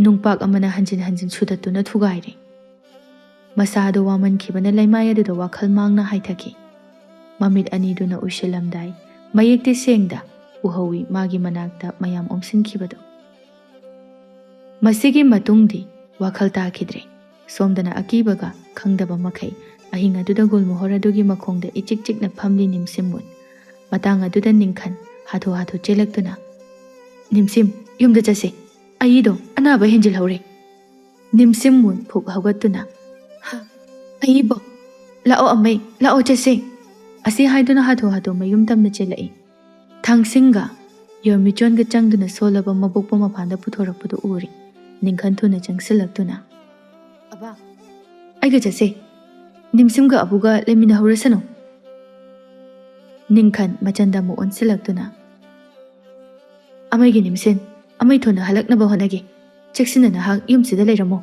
ꯅꯨꯡꯄꯥꯛ ꯑꯃꯅ ꯍꯟꯖꯤꯟ ꯍꯟꯖꯤꯟ ꯁꯨꯗꯠꯇꯨꯅ ꯊꯨꯒꯥꯏꯔꯦ꯫ ꯃꯁꯥꯗꯨ ꯋꯥꯃꯟꯈꯤꯕꯅ ꯂꯩꯃꯥꯏ ꯑꯗꯨꯗ ꯋꯥꯈꯜ ꯃꯥꯡꯅ ꯍꯥꯏꯊꯈꯤ꯫ ꯃꯃꯤꯠ ꯑꯅꯤꯗꯨꯅ ꯎꯏꯁꯤꯜꯂꯝꯗꯥꯏ ꯃꯌꯦꯛꯇꯤ ꯁꯦꯡꯗ ꯎꯍꯧꯏ ꯃꯥꯒꯤ ꯃꯅꯥꯛꯇ ꯃꯌꯥꯝ ꯑꯣꯝꯁꯤꯟꯈꯤꯕꯗꯨ꯫ ꯃꯁꯤꯒꯤ ꯃꯇꯨꯡꯗꯤ ꯋꯥꯈꯜ ꯇꯥꯈꯤꯗ꯭ꯔꯦ꯫ ꯁꯣꯝꯗꯅ ꯑꯀꯤꯕꯒ ꯈꯪꯗꯕ ꯃꯈꯩ ꯑꯍꯤꯡ ꯑꯗꯨꯗ ꯒꯨꯜꯃꯣꯍꯣꯔ ꯑꯗꯨꯒꯤ ꯃꯈꯣꯡꯗ ꯏꯆꯤꯛ ꯆꯤꯛꯅ ꯐꯝꯂꯤ ꯅꯤꯝꯁꯤꯝꯃꯨꯟ꯫ ꯃꯇꯥꯡ ꯑꯗꯨꯗ ꯅꯤꯡꯈꯟ ꯍꯥꯊꯨ ꯍꯥꯊꯨ ꯆꯦꯜꯂꯛꯇꯨꯅ, "ꯅꯤꯝꯁꯤꯝ, ꯌꯨꯝꯗ ꯆꯠꯁꯦ꯫ ꯑꯩꯗꯣ ꯑꯅꯥꯕ ꯍꯦꯟꯖꯤꯜꯍꯧꯔꯦ꯫" ꯅꯤꯝꯁꯤꯝꯃꯨꯟ ꯐꯨꯛ ꯍꯧꯒꯠꯇꯨꯅ, "ꯍꯥ? ꯑꯩꯕꯣ? ꯂꯥꯛꯑꯣ ꯑꯃꯩ, ꯂꯥꯛꯑꯣ ꯆꯠꯁꯦ꯫" ꯑꯁꯤ ꯍꯥꯏꯗꯨꯅ ꯍꯥꯊꯨ ꯍꯥꯊꯨ ꯃꯌꯨꯝ ꯇꯝꯅ ꯆꯦꯜꯂꯛꯏ꯫ ꯊꯥꯡꯁꯤꯡꯒ ꯌꯣꯔꯃꯤꯆꯣꯟꯒ ꯆꯪꯗꯨꯅ ꯁꯣꯜꯂꯕ ꯃꯕꯣꯛꯄ ꯃꯄꯥꯟꯗ ꯄꯨꯊꯣꯔꯛꯄꯗꯨ ꯎꯔꯦ꯫ ꯅꯤꯡꯈꯟ ꯊꯨꯅ ꯆꯪꯁꯤꯜꯂꯛꯇꯨꯅ, "ꯑꯕꯥ, ꯑꯩꯒ ꯆꯠꯁꯦ꯫ ꯅꯤꯝꯁꯤꯝꯒ ꯑꯕꯨꯒ ꯂꯩꯃꯤꯟꯅꯍꯧꯔꯁꯅꯨ꯫" ꯅꯤꯡꯈꯟ ꯃꯆꯟꯗ ꯑꯃꯨꯛ ꯑꯣꯟꯁꯤꯜꯂꯛꯇꯨꯅ, "ꯑꯃꯩꯒꯤ ꯅꯤꯝꯁꯤꯝ, ꯑꯃꯩ ꯊꯨꯅ ꯍꯜꯂꯛꯅꯕ ꯍꯣꯠꯅꯒꯦ꯫ ꯆꯦꯛꯁꯤꯟꯅ ꯅꯍꯥꯛ ꯌꯨꯝꯁꯤꯗ ꯂꯩꯔꯝꯃꯣ꯫"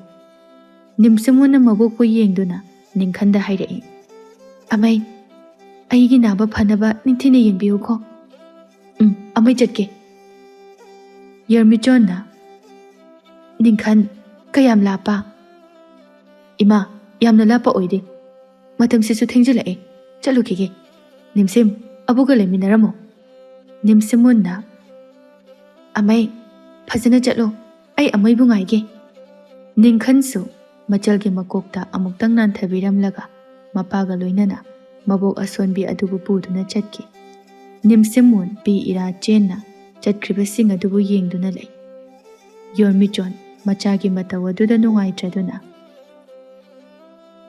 ꯅꯤꯝꯁꯤꯝꯃꯨꯟꯅ ꯃꯕꯣꯛꯄꯨ ꯌꯦꯡꯗꯨꯅ ꯅꯤꯡꯈꯟꯗ ꯍꯥꯏꯔꯛꯏ, "ꯑꯃꯩ, ꯑꯩꯒꯤ ꯅꯥꯕ ꯐꯅꯕ ꯅꯤꯡꯊꯤꯅ ꯌꯦꯡꯕꯤꯌꯨꯀꯣ꯫" "ꯎꯝ, ꯑꯃꯩ ꯆꯠꯀꯦ꯫" ꯌꯔꯃꯤꯆꯣꯟꯅ, "ꯅꯤꯡꯈꯟ, ꯀꯌꯥꯝ ꯂꯥꯞꯄ?" "ꯏꯃꯥ, ꯌꯥꯝꯅ ꯂꯥꯞꯄ ꯑꯣꯏꯗꯦ꯫ ꯃꯇꯝꯁꯤꯁꯨ ꯊꯦꯡꯖꯤꯜꯂꯛꯑꯦ, ꯆꯠꯂꯨꯈꯤꯒꯦ꯫ ꯅꯤꯝꯁꯤꯝ, ꯑꯕꯨꯒ ꯂꯩꯃꯤꯟꯅꯔꯝꯃꯣ꯫" ꯅꯤꯝꯁꯤꯝꯃꯨꯟꯅ, "ꯑꯃꯩ, ꯐꯖꯅ ꯆꯠꯂꯣ, ꯑꯩ ꯑꯃꯩꯕꯨ ꯉꯥꯏꯒꯦ꯫" ꯅꯤꯡꯈꯟꯁꯨ ꯃꯆꯜꯒꯤ ꯃꯀꯣꯛꯇ ꯑꯃꯨꯛꯇꯪ ꯅꯥꯟꯊꯕꯤꯔꯝꯂꯒ ꯃꯄꯥꯒ ꯂꯣꯏꯅꯅ ꯃꯕꯣꯛ ꯑꯁꯣꯟꯕꯤ ꯑꯗꯨꯕꯨ ꯄꯨꯗꯨꯅ ꯆꯠꯈꯤ꯫ ꯅꯤꯝꯁꯤꯝꯃꯨꯟ ꯄꯤ ꯏꯔꯥ ꯆꯦꯟꯅ ꯆꯠꯈ꯭ꯔꯤꯕꯁꯤꯡ ꯑꯗꯨꯕꯨ ꯌꯦꯡꯗꯨꯅ ꯂꯩ꯫ ꯌꯣꯔꯃꯤꯆꯣꯟ ꯃꯆꯥꯒꯤ ꯃꯇꯧ ꯑꯗꯨꯗ ꯅꯨꯡꯉꯥꯏꯇ꯭ꯔꯗꯨꯅ,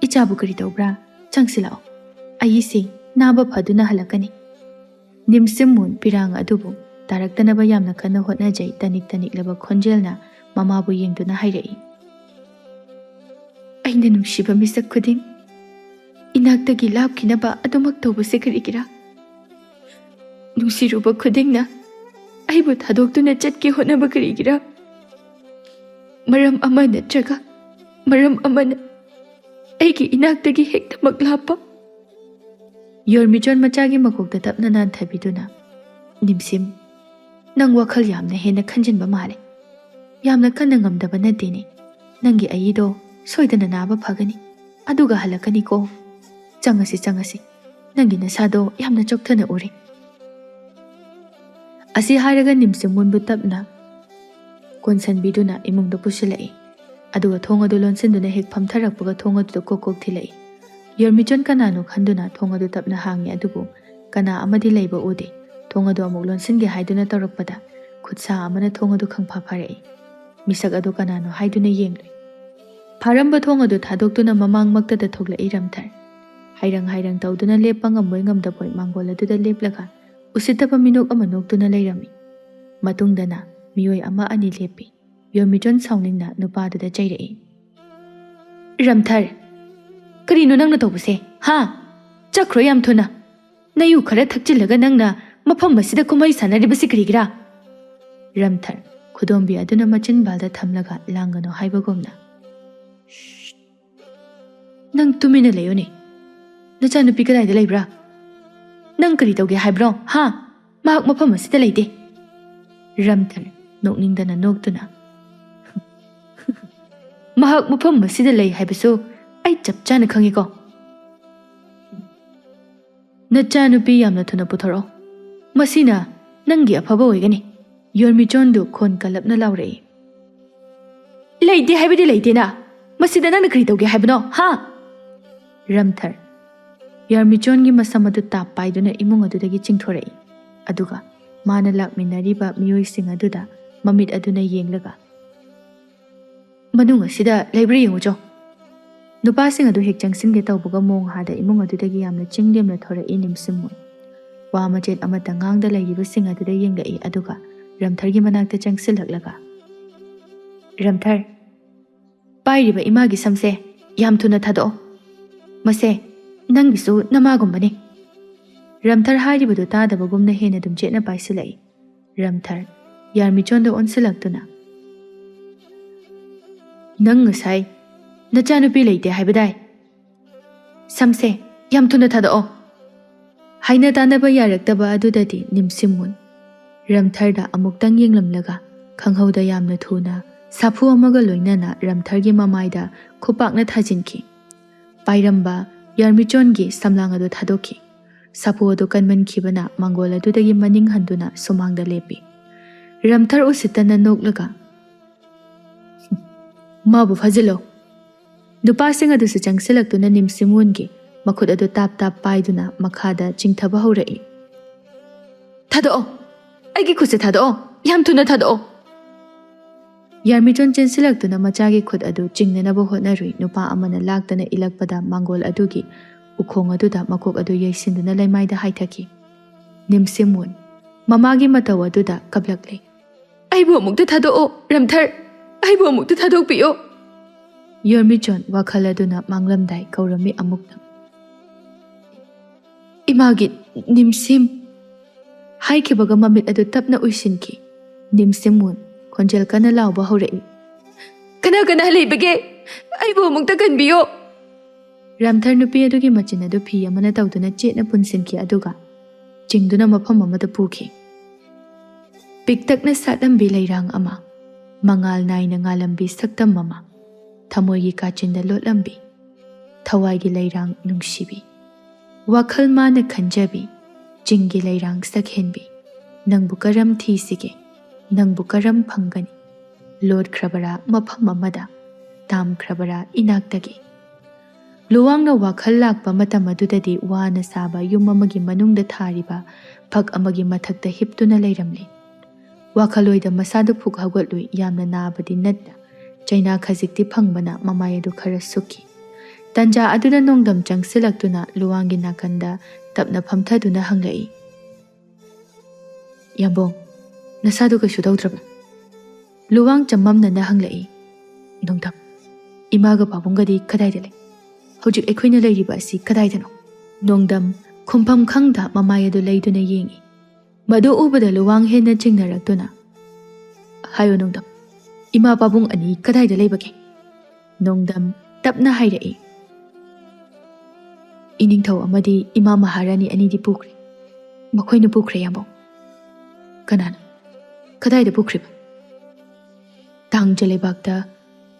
"ꯏꯆꯥꯕꯨ ꯀꯔꯤ ꯇꯧꯕ꯭ꯔꯥ? ꯆꯪꯁꯤꯜꯂꯛꯑꯣ꯫ ꯑꯩꯁꯤ ꯅꯥꯕ ꯐꯗꯨꯅ ꯍꯜꯂꯛꯀꯅꯤ꯫" ꯅꯤꯝꯁꯤꯝꯃꯨꯟ ꯄꯤꯔꯥꯡ ꯑꯗꯨꯕꯨ ꯇꯥꯔꯛꯇꯅꯕ ꯌꯥꯝꯅ ꯀꯟꯅ ꯍꯣꯠꯅꯖꯩ꯫ ꯇꯅꯤꯛ ꯇꯅꯤꯛꯂꯕ ꯈꯣꯟꯖꯦꯜꯅ ꯃꯃꯥꯕꯨ ꯌꯦꯡꯗꯨꯅ ꯍꯥꯏꯔꯛꯏ, "ꯑꯩꯅ ꯅꯨꯡꯁꯤꯕ ꯃꯤꯁꯛ ꯈꯨꯗꯤꯡ, ꯏꯅꯥꯛꯇꯒꯤ ꯂꯥꯞꯈꯤꯅꯕ ꯑꯗꯨꯃꯛ ꯇꯧꯕꯁꯦ ꯀꯔꯤꯒꯤꯔꯥ? ꯅꯨꯡꯁꯤꯔꯨꯕ ꯈꯨꯗꯤꯡꯅ ꯑꯩꯕꯨ ꯊꯥꯗꯣꯛꯇꯨꯅ ꯆꯠꯀꯦ ꯍꯣꯠꯅꯕ ꯀꯔꯤꯒꯤꯔꯥ? ꯃꯔꯝ ꯑꯃ ꯅꯠꯇ꯭ꯔꯒ ꯃꯔꯝ ꯑꯃꯅ ꯑꯩꯒꯤ ꯏꯅꯥꯛꯇꯒꯤ ꯍꯦꯛꯇꯃꯛ ꯂꯥꯞꯄ꯫ ꯌꯣꯔꯃꯤꯆꯣꯟ ꯃꯆꯥꯒꯤ ꯃꯀꯣꯛꯇ ꯇꯞꯅ ꯅꯥꯟꯊꯕꯤꯗꯨꯅ, "ꯅꯤꯝꯁꯤꯝ, ꯅꯪ ꯋꯥꯈꯜ ꯌꯥꯝꯅ ꯍꯦꯟꯅ ꯈꯟꯖꯤꯟꯕ ꯃꯥꯜꯂꯦ꯫ ꯌꯥꯝꯅ ꯀꯟꯅ ꯉꯝꯗꯕ ꯅꯠꯇꯦꯅꯦ꯫ ꯅꯪꯒꯤ ꯑꯏꯗꯣ ꯁꯣꯏꯗꯅ ꯅꯥꯕ ꯐꯒꯅꯤ꯫ ꯑꯗꯨꯒ ꯍꯜꯂꯛꯀꯅꯤꯀꯣ꯫ ꯆꯪꯉꯁꯤ, ꯆꯪꯉꯁꯤ꯫ ꯅꯪꯒꯤ ꯅꯁꯥꯗꯣ ꯌꯥꯝꯅ ꯆꯣꯛꯊꯅ ꯎꯔꯦ꯫" ꯑꯁꯤ ꯍꯥꯏꯔꯒ ꯅꯤꯝꯁꯤꯝ ꯃꯨꯟꯕꯨ ꯇꯞꯅ ꯀꯣꯟꯁꯟꯕꯤꯗꯨꯅ ꯏꯃꯨꯡꯗ ꯄꯨꯁꯤꯜꯂꯛꯏ꯫ ꯑꯗꯨꯒ ꯊꯣꯡ ꯑꯗꯨ ꯂꯣꯟꯁꯤꯟꯗꯨꯅ ꯍꯦꯛ ꯐꯝꯊꯔꯛꯄꯒ ꯊꯣꯡ ꯑꯗꯨꯗ ꯀꯣꯛ ꯀꯣꯛ ꯊꯤꯜꯂꯛꯏ꯫ ꯌꯣꯔꯃꯤꯆꯣꯟ ꯀꯅꯥꯅꯣ ꯈꯟꯗꯨꯅ ꯊꯣꯡ ꯑꯗꯨ ꯇꯞꯅ ꯍꯥꯡꯉꯤ, ꯑꯗꯨꯕꯨ ꯀꯅꯥ ꯑꯃꯗꯤ ꯂꯩꯕ ꯎꯗꯦ꯫ ꯊꯣꯡ ꯑꯗꯨ ꯑꯃꯨꯛ ꯂꯣꯟꯁꯤꯟꯒꯦ ꯍꯥꯏꯗꯨꯅ ꯇꯧꯔꯛꯄꯗ ꯈꯨꯠꯁꯥ ꯑꯃꯅ ꯊꯣꯡ ꯑꯗꯨ ꯈꯪꯐꯥ ꯐꯥꯔꯛꯏ꯫ ꯃꯤꯁꯛ ꯑꯗꯨ ꯀꯅꯥꯅꯣ ꯍꯥꯏꯗꯨꯅ ꯌꯦꯡꯂꯨꯏ꯫ ꯐꯥꯔꯝꯕ ꯊꯣꯡ ꯑꯗꯨ ꯊꯥꯗꯣꯛꯇꯨꯅ ꯃꯃꯥꯡꯃꯛꯇꯗ ꯊꯣꯛꯂꯛꯏ ꯔꯝꯊꯔ꯫ ꯍꯥꯏꯔꯪ ꯍꯥꯏꯔꯪ ꯇꯧꯗꯨꯅ ꯂꯦꯞꯄ ꯉꯝꯕꯣꯏ ꯉꯝꯗꯕꯣꯏ ꯃꯥꯡꯒꯣꯜ ꯑꯗꯨꯗ ꯂꯦꯞꯂꯒ ꯎꯁꯤꯠꯇꯕ ꯃꯤꯅꯣꯛ ꯑꯃ ꯅꯣꯛꯇꯨꯅ ꯂꯩꯔꯝꯃꯤ꯫ ꯃꯇꯨꯡꯗꯅ ꯃꯤꯑꯣꯏ ꯑꯃ ꯑꯅꯤ ꯂꯦꯞꯄꯤ꯫ ꯌꯣꯔꯃꯤꯆꯣꯟ ꯁꯥꯎꯅꯤꯡꯅ ꯅꯨꯄꯥꯗꯨꯗ ꯆꯩꯔꯛꯏ꯫ "ꯔꯝꯊꯔ, ꯀꯔꯤꯅꯣ ꯅꯪꯅ ꯇꯧꯕꯁꯦ? ꯍꯥ? ꯆꯠꯈ꯭ꯔꯣ ꯌꯥꯝ ꯊꯨꯅ꯫ ꯅꯌꯨ ꯈꯔ ꯊꯛꯆꯤꯜꯂꯒ ꯅꯪꯅ ꯃꯐꯝ ꯑꯁꯤꯗ ꯀꯨꯝꯍꯩ ꯁꯥꯟꯅꯔꯤꯕꯁꯤ ꯀꯔꯤꯒꯤꯔꯥ?" ꯔꯝꯊꯔ, ꯈꯨꯗꯣꯝꯕꯤ ꯑꯗꯨꯅ ꯃꯆꯤꯟꯕꯥꯜꯗ ꯊꯝꯂꯒ ꯂꯥꯡꯒꯅꯨ ꯍꯥꯏꯕꯒꯨꯝꯅ, "ꯁ꯭ꯁ! ꯅꯪ ꯇꯨꯃꯤꯟꯅ ꯂꯩꯌꯨꯅꯦ꯫ ꯅꯆꯥꯅꯨꯄꯤ ꯀꯗꯥꯏꯗ ꯂꯩꯕ꯭ꯔꯥ? ꯅꯪ ꯀꯔꯤ ꯇꯧꯒꯦ ꯍꯥꯏꯕ꯭ꯔꯣ? ꯍꯥ? ꯃꯍꯥꯛ ꯃꯐꯝ ꯑꯁꯤꯗ ꯂꯩꯇꯦ꯫" ꯔꯝꯊꯔ, ꯅꯣꯛꯅꯤꯡꯗꯅ ꯅꯣꯛꯇꯨꯅ, "ꯃꯍꯥꯛ ꯃꯐꯝ ꯑꯁꯤꯗ ꯂꯩ ꯍꯥꯏꯕꯁꯨ ꯑꯩ ꯆꯞ ꯆꯥꯅ ꯈꯪꯉꯤꯀꯣ꯫ ꯅꯆꯥꯅꯨꯄꯤ ꯌꯥꯝꯅ ꯊꯨꯅ ꯄꯨꯊꯣꯔꯛꯑꯣ꯫ ꯃꯁꯤꯅ ꯅꯪꯒꯤ ꯑꯐꯕ ꯑꯣꯏꯒꯅꯤ꯫" ꯌꯣꯔꯃꯤꯆꯣꯟꯗꯨ ꯈꯣꯟ ꯀꯜꯂꯞꯅ ꯂꯥꯎꯔꯛꯏ꯫ "ꯂꯩꯇꯦ ꯍꯥꯏꯕꯗꯤ ꯂꯩꯇꯦꯅ꯫ ꯃꯁꯤꯗ ꯅꯪꯅ ꯀꯔꯤ ꯇꯧꯒꯦ ꯍꯥꯏꯕꯅꯣ, ꯍꯥ?" ꯔꯝꯊꯔ, ꯌꯣꯔꯃꯤꯆꯣꯟꯒꯤ ꯃꯁꯝ ꯑꯗꯨ ꯇꯥꯞ ꯄꯥꯏꯗꯨꯅ ꯏꯃꯨꯡ ꯑꯗꯨꯗꯒꯤ ꯆꯤꯡꯊꯣꯔꯛꯏ꯫ ꯑꯗꯨꯒ ꯃꯥꯅ ꯂꯥꯛꯃꯤꯟꯅꯔꯤꯕ ꯃꯤꯑꯣꯏꯁꯤꯡ ꯑꯗꯨꯗ ꯃꯃꯤꯠ ꯑꯗꯨꯅ ꯌꯦꯡꯂꯒ, "ꯃꯅꯨꯡ ꯑꯁꯤꯗ ꯂꯩꯕ꯭ꯔꯥ ꯌꯦꯡꯉꯨꯆꯣ꯫" ꯅꯨꯄꯥꯁꯤꯡ ꯑꯗꯨ ꯍꯦꯛ ꯆꯪꯁꯤꯟꯒꯦ ꯇꯧꯕꯒ ꯃꯣꯡꯍꯥꯗ ꯏꯃꯨꯡ ꯑꯗꯨꯗꯒꯤ ꯌꯥꯝꯅ ꯆꯤꯡ ꯂꯦꯝꯅ ꯊꯣꯔꯛꯏ ꯅꯤꯝꯁꯤꯝꯃꯨꯟ꯫ ꯋꯥ ꯃꯆꯦꯠ ꯑꯃꯠꯇ ꯉꯥꯡꯗ ꯂꯩꯔꯤꯕꯁꯤꯡ ꯑꯗꯨꯗ ꯌꯦꯡꯂꯛꯏ, ꯑꯗꯨꯒ ꯔꯝꯊꯔꯒꯤ ꯃꯅꯥꯛꯇ ꯆꯪꯁꯤꯜꯂꯛꯂꯒ, "ꯔꯝꯊꯔ, ꯄꯥꯏꯔꯤꯕ ꯏꯃꯥꯒꯤ ꯁꯝꯁꯦ ꯌꯥꯝ ꯊꯨꯅ ꯊꯥꯗꯣꯛꯑꯣ꯫ ꯃꯁꯦ "ꯅꯪꯒꯤꯁꯨ ꯅꯃꯥꯒꯨꯝꯕꯅꯤ꯫" ꯔꯝꯊꯔ ꯍꯥꯏꯔꯤꯕꯗꯨ ꯇꯥꯗꯕꯒꯨꯝꯅ ꯍꯦꯟꯅ ꯑꯗꯨꯝ ꯆꯦꯠꯅ ꯄꯥꯏꯁꯤꯜꯂꯛꯏ꯫ ꯔꯝꯊꯔ, ꯌꯥꯔꯃꯤꯆꯣꯟꯗ ꯑꯣꯟꯁꯤꯜꯂꯛꯇꯨꯅ, "ꯅꯪ ꯉꯁꯥꯏ ꯅꯆꯥꯅꯨꯄꯤ ꯂꯩꯇꯦ ꯍꯥꯏꯕꯗꯥꯏ? ꯁꯝꯁꯦ ꯌꯥꯝ ꯊꯨꯅ ꯊꯥꯗꯣꯛꯑꯣ꯫" ꯍꯥꯏꯅ ꯇꯥꯅꯕ ꯌꯥꯔꯛꯇꯕ ꯑꯗꯨꯗꯗꯤ ꯅꯤꯝꯁꯤꯃꯨꯟ ꯔꯝꯊꯔꯗ ꯑꯃꯨꯛꯇꯪ ꯌꯦꯡꯂꯝꯂꯒ, ꯈꯪꯍꯧꯗ ꯌꯥꯝꯅ ꯊꯨꯅ ꯁꯥꯐꯨ ꯑꯃꯒ ꯂꯣꯏꯅꯅ ꯔꯝꯊꯔꯒꯤ ꯃꯃꯥꯏꯗ ꯈꯨꯄꯥꯛꯅ ꯊꯥꯖꯤꯟꯈꯤ꯫ ꯄꯥꯏꯔꯝꯕ ꯌꯥꯔꯃꯤꯆꯣꯟꯒꯤ ꯁꯝꯂꯥꯡ ꯑꯗꯨ ꯊꯥꯗꯣꯛꯈꯤ꯫ ꯁꯥꯐꯨ ꯑꯗꯨ ꯀꯟꯃꯟꯈꯤꯕꯅ ꯃꯥꯡꯒꯣꯜ ꯑꯗꯨꯗꯒꯤ ꯃꯅꯤꯡ ꯍꯟꯗꯨꯅ ꯁꯨꯃꯥꯡꯗ ꯂꯦꯞꯄꯤ꯫ ꯔꯝꯊꯔ ꯎꯁꯤꯠꯇꯅ ꯅꯣꯛꯂꯒ, "ꯃꯥꯕꯨ ꯐꯥꯖꯤꯜꯂꯣ꯫" ꯅꯨꯄꯥꯁꯤꯡ ꯑꯗꯨꯁꯨ ꯆꯪꯁꯤꯜꯂꯛꯇꯨꯅ ꯅꯤꯝꯁꯤꯃꯨꯟꯒꯤ ꯃꯈꯨꯠ ꯑꯗꯨ ꯇꯥꯞ ꯇꯥꯞ ꯄꯥꯏꯗꯨꯅ ꯃꯈꯥꯗ ꯆꯤꯡꯊꯕ ꯍꯧꯔꯛꯏ꯫ "ꯊꯥꯗꯣꯛꯑꯣ, ꯑꯩꯒꯤ ꯈꯨꯠꯁꯦ ꯊꯥꯗꯣꯛꯑꯣ, ꯌꯥꯝ ꯊꯨꯅ ꯊꯥꯗꯣꯛꯑꯣ꯫" ꯌꯥꯔꯃꯤꯆꯣꯟ ꯆꯦꯟꯁꯤꯜꯂꯛꯇꯨꯅ ꯃꯆꯥꯒꯤ ꯈꯨꯠ ꯑꯗꯨ ꯆꯤꯡꯅꯅꯕ ꯍꯣꯠꯅꯔꯨꯏ꯫ ꯅꯨꯄꯥ ꯑꯃꯅ ꯂꯥꯛꯇꯅ ꯏꯜꯂꯛꯄꯗ ꯃꯥꯡꯒꯣꯜ ꯑꯗꯨꯒꯤ ꯎꯈꯣꯡ ꯑꯗꯨꯗ ꯃꯀꯣꯛ ꯑꯗꯨ ꯌꯩꯁꯤꯟꯗꯨꯅ ꯂꯩꯃꯥꯏꯗ ꯍꯥꯏꯊꯈꯤ꯫ ꯅꯤꯝꯁꯤꯃꯨꯟ ꯃꯃꯥꯒꯤ ꯃꯇꯧ ꯑꯗꯨꯗ ꯀꯞꯂꯛꯂꯦ꯫ "ꯑꯩꯕꯨ ꯑꯃꯨꯛꯇ ꯊꯥꯗꯣꯛꯑꯣ, ꯔꯝꯊꯔ, ꯑꯩꯕꯨ ꯑꯃꯨꯛꯇ ꯊꯥꯗꯣꯛꯄꯤꯌꯣ꯫" ꯌꯣꯔꯃꯤꯆꯣꯟ ꯋꯥꯈꯜ ꯑꯗꯨꯅ ꯃꯥꯡꯂꯝꯗꯥꯏ ꯀꯧꯔꯝꯃꯤ ꯑꯃꯨꯛꯇꯪ꯫ "ꯏꯃꯥꯒꯤ ꯅꯤꯝꯁꯤꯝ꯫" ꯍꯥꯏꯈꯤꯕꯒ ꯃꯃꯤꯠ ꯑꯗꯨ ꯇꯞꯅ ꯎꯏꯁꯤꯟꯈꯤ꯫ ꯅꯤꯝꯁꯤꯃꯨꯟ ꯈꯣꯟꯖꯦꯜ ꯀꯟꯅ ꯂꯥꯎꯕ ꯍꯧꯔꯛꯏ꯫ "ꯀꯅꯥ ꯀꯅꯥ ꯂꯩꯕꯒꯦ? ꯑꯩꯕꯨ ꯑꯃꯨꯛꯇ ꯀꯟꯕꯤꯌꯣ!" ꯔꯝꯊꯔ ꯅꯨꯄꯤ ꯑꯗꯨꯒꯤ ꯃꯆꯤꯟ ꯑꯗꯨ ꯐꯤ ꯑꯃꯅ ꯇꯧꯗꯨꯅ ꯆꯦꯠꯅ ꯄꯨꯟꯁꯤꯟꯈꯤ, ꯑꯗꯨꯒ ꯆꯤꯡꯗꯨꯅ ꯃꯐꯝ ꯑꯃꯗ ꯄꯨꯈꯤ꯫ ꯄꯤꯛꯇꯛꯅ ꯁꯥꯠꯂꯝꯕꯤ ꯂꯩꯔꯥꯡ ꯑꯃ, ꯃꯉꯥꯜ ꯅꯥꯏꯅ ꯉꯥꯜꯂꯝꯕꯤ ꯁꯛꯇꯝ ꯑꯃ, ꯊꯃꯣꯏꯒꯤ ꯀꯥꯆꯤꯟꯗ ꯂꯣꯠꯂꯝꯕꯤ ꯊꯋꯥꯏꯒꯤ ꯂꯩꯔꯥꯡ ꯅꯨꯡꯁꯤꯕꯤ, ꯋꯥꯈꯜ ꯃꯥꯅ ꯈꯟꯖꯕꯤ ꯆꯤꯡꯒꯤ ꯂꯩꯔꯥꯡ ꯁꯛꯍꯦꯟꯕꯤ, ꯅꯪꯕꯨ ꯀꯔꯝ ꯊꯤꯁꯤꯒꯦ? ꯅꯪꯕꯨ ꯀꯔꯝ ꯐꯪꯒꯅꯤ? ꯂꯣꯠꯈ꯭ꯔꯕꯔꯥ ꯃꯐꯝ ꯑꯃꯗ? ꯇꯥꯝꯈ꯭ꯔꯕꯔꯥ ꯏꯅꯥꯛꯇꯒꯤ? ꯂꯨꯋꯥꯡꯅ ꯋꯥꯈꯜ ꯂꯥꯛꯄ ꯃꯇꯝ ꯑꯗꯨꯗꯗꯤ ꯋꯥꯅ ꯁꯥꯕ ꯌꯨꯝ ꯑꯃꯒꯤ ꯃꯅꯨꯡꯗ ꯊꯥꯔꯤꯕ ꯐꯛ ꯑꯃꯒꯤ ꯃꯊꯛꯇ ꯍꯤꯞꯇꯨꯅ ꯂꯩꯔꯝꯂꯤ꯫ ꯋꯥꯈꯜꯂꯣꯏꯗ ꯃꯁꯥꯗꯨ ꯐꯨꯛ ꯍꯧꯒꯠꯂꯨꯏ꯫ ꯌꯥꯝꯅ ꯅꯥꯕꯗꯤ ꯅꯠꯇ, ꯆꯩꯅꯥ ꯈꯖꯤꯛꯇꯤ ꯐꯪꯕꯅ ꯃꯃꯥꯏ ꯑꯗꯨ ꯈꯔ ꯁꯨꯛꯈꯤ꯫ ꯇꯟꯖꯥ ꯑꯗꯨꯗ ꯅꯣꯡꯗꯝ ꯆꯪꯁꯤꯜꯂꯛꯇꯨꯅ ꯂꯨꯋꯥꯡꯒꯤ ꯅꯥꯀꯟꯗ ꯇꯞꯅ ꯐꯝꯊꯗꯨꯅ ꯍꯪꯂꯛꯏ, "ꯌꯥꯝꯕꯣꯡ, ꯅꯁꯥꯗꯨ ꯀꯩꯁꯨ ꯇꯧꯗ꯭ꯔꯕ?" ꯂꯨꯋꯥꯡ ꯆꯃꯝꯅꯅ ꯍꯪꯂꯛꯏ, "ꯅꯣꯡꯗꯝ, ꯏꯃꯥꯒ ꯄꯥꯕꯨꯡꯒꯗꯤ ꯀꯗꯥꯏꯗ ꯂꯩ?" ꯍꯧꯖꯤꯛ ꯑꯩꯈꯣꯏꯅ ꯂꯩꯔꯤꯕ ꯑꯁꯤ ꯀꯗꯥꯏꯗꯅꯣ? ꯅꯣꯡꯗꯝ ꯈꯨꯝꯐꯝ ꯈꯪꯗ ꯃꯃꯥꯏ ꯑꯗꯨ ꯂꯩꯗꯨꯅ ꯌꯦꯡꯏ꯫ ꯃꯗꯨ ꯎꯕꯗ ꯂꯨꯋꯥꯡ ꯍꯦꯟꯅ ꯆꯤꯡꯅꯔꯛꯇꯨꯅ, "ꯍꯥꯏꯌꯣ ꯅꯣꯡꯗꯝ, ꯏꯃꯥ ꯄꯥꯕꯨꯡ ꯑꯅꯤ ꯀꯗꯥꯏꯗ ꯂꯩꯕꯒꯦ?" ꯅꯣꯡꯗꯝ ꯇꯞꯅ ꯍꯥꯏꯔꯛꯏ, "ꯏꯅꯤꯡꯊꯧ ꯑꯃꯗꯤ ꯏꯃꯥ ꯃꯍꯥꯔꯥꯅꯤ ꯑꯅꯤꯗꯤ ꯄꯨꯈ꯭ꯔꯦ꯫ ꯃꯈꯣꯏꯅ ꯄꯨꯈ꯭ꯔꯦ, ꯌꯥꯝꯕꯧ꯫" "ꯀꯅꯥꯅ? ꯀꯗꯥꯏꯗ ꯄꯨꯈ꯭ꯔꯤꯕ?" "ꯇꯥꯡꯖ ꯂꯩꯕꯥꯛꯇ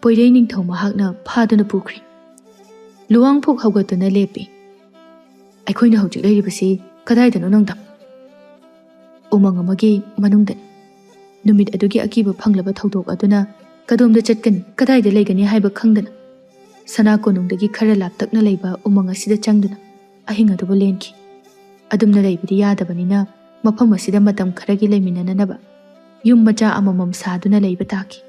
ꯄꯣꯏꯔꯩ ꯅꯤꯡꯊꯧ ꯃꯍꯥꯛꯅ ꯐꯥꯗꯨꯅ ꯄꯨꯈ꯭ꯔꯦ꯫" ꯂꯨꯋꯥꯡ ꯐꯨꯛ ꯍꯧꯒꯠꯇꯨꯅ ꯂꯦꯞꯄꯤ꯫ "ꯑꯩꯈꯣꯏꯅ ꯍꯧꯖꯤꯛ ꯂꯩꯔꯤꯕꯁꯤ ꯀꯗꯥꯏꯗꯅꯣ ꯅꯣꯡꯗꯝ?" "ꯎꯃꯪ ꯑꯃꯒꯤ ꯃꯅꯨꯡꯗꯅꯤ꯫ ꯅꯨꯃꯤꯠ ꯑꯗꯨꯒꯤ ꯑꯀꯤꯕ ꯐꯪꯂꯕ ꯊꯧꯗꯣꯛ ꯑꯗꯨꯅ ꯀꯗꯣꯝꯗ ꯆꯠꯀꯅꯤ, ꯀꯗꯥꯏꯗ ꯂꯩꯒꯅꯤ ꯍꯥꯏꯕ ꯈꯪꯗꯅ ꯁꯅꯥ ꯀꯣꯅꯨꯡꯗꯒꯤ ꯈꯔ ꯂꯥꯞꯇꯛꯅ ꯂꯩꯕ ꯎꯃꯪ ꯑꯁꯤꯗ ꯆꯪꯗꯨꯅ ꯑꯍꯤꯡ ꯑꯗꯨꯕꯨ ꯂꯦꯟꯈꯤ꯫ ꯑꯗꯨꯝꯅ ꯂꯩꯕꯗꯤ ꯌꯥꯗꯕꯅꯤꯅ ꯃꯐꯝ ꯑꯁꯤꯗ ꯃꯇꯝ ꯈꯔꯒꯤ ꯂꯩꯃꯤꯟꯅꯅꯅꯕ ꯌꯨꯝ ꯃꯆꯥ ꯑꯃꯃꯝ ꯁꯥꯗꯨꯅ ꯂꯩꯕ ꯇꯥꯈꯤ꯫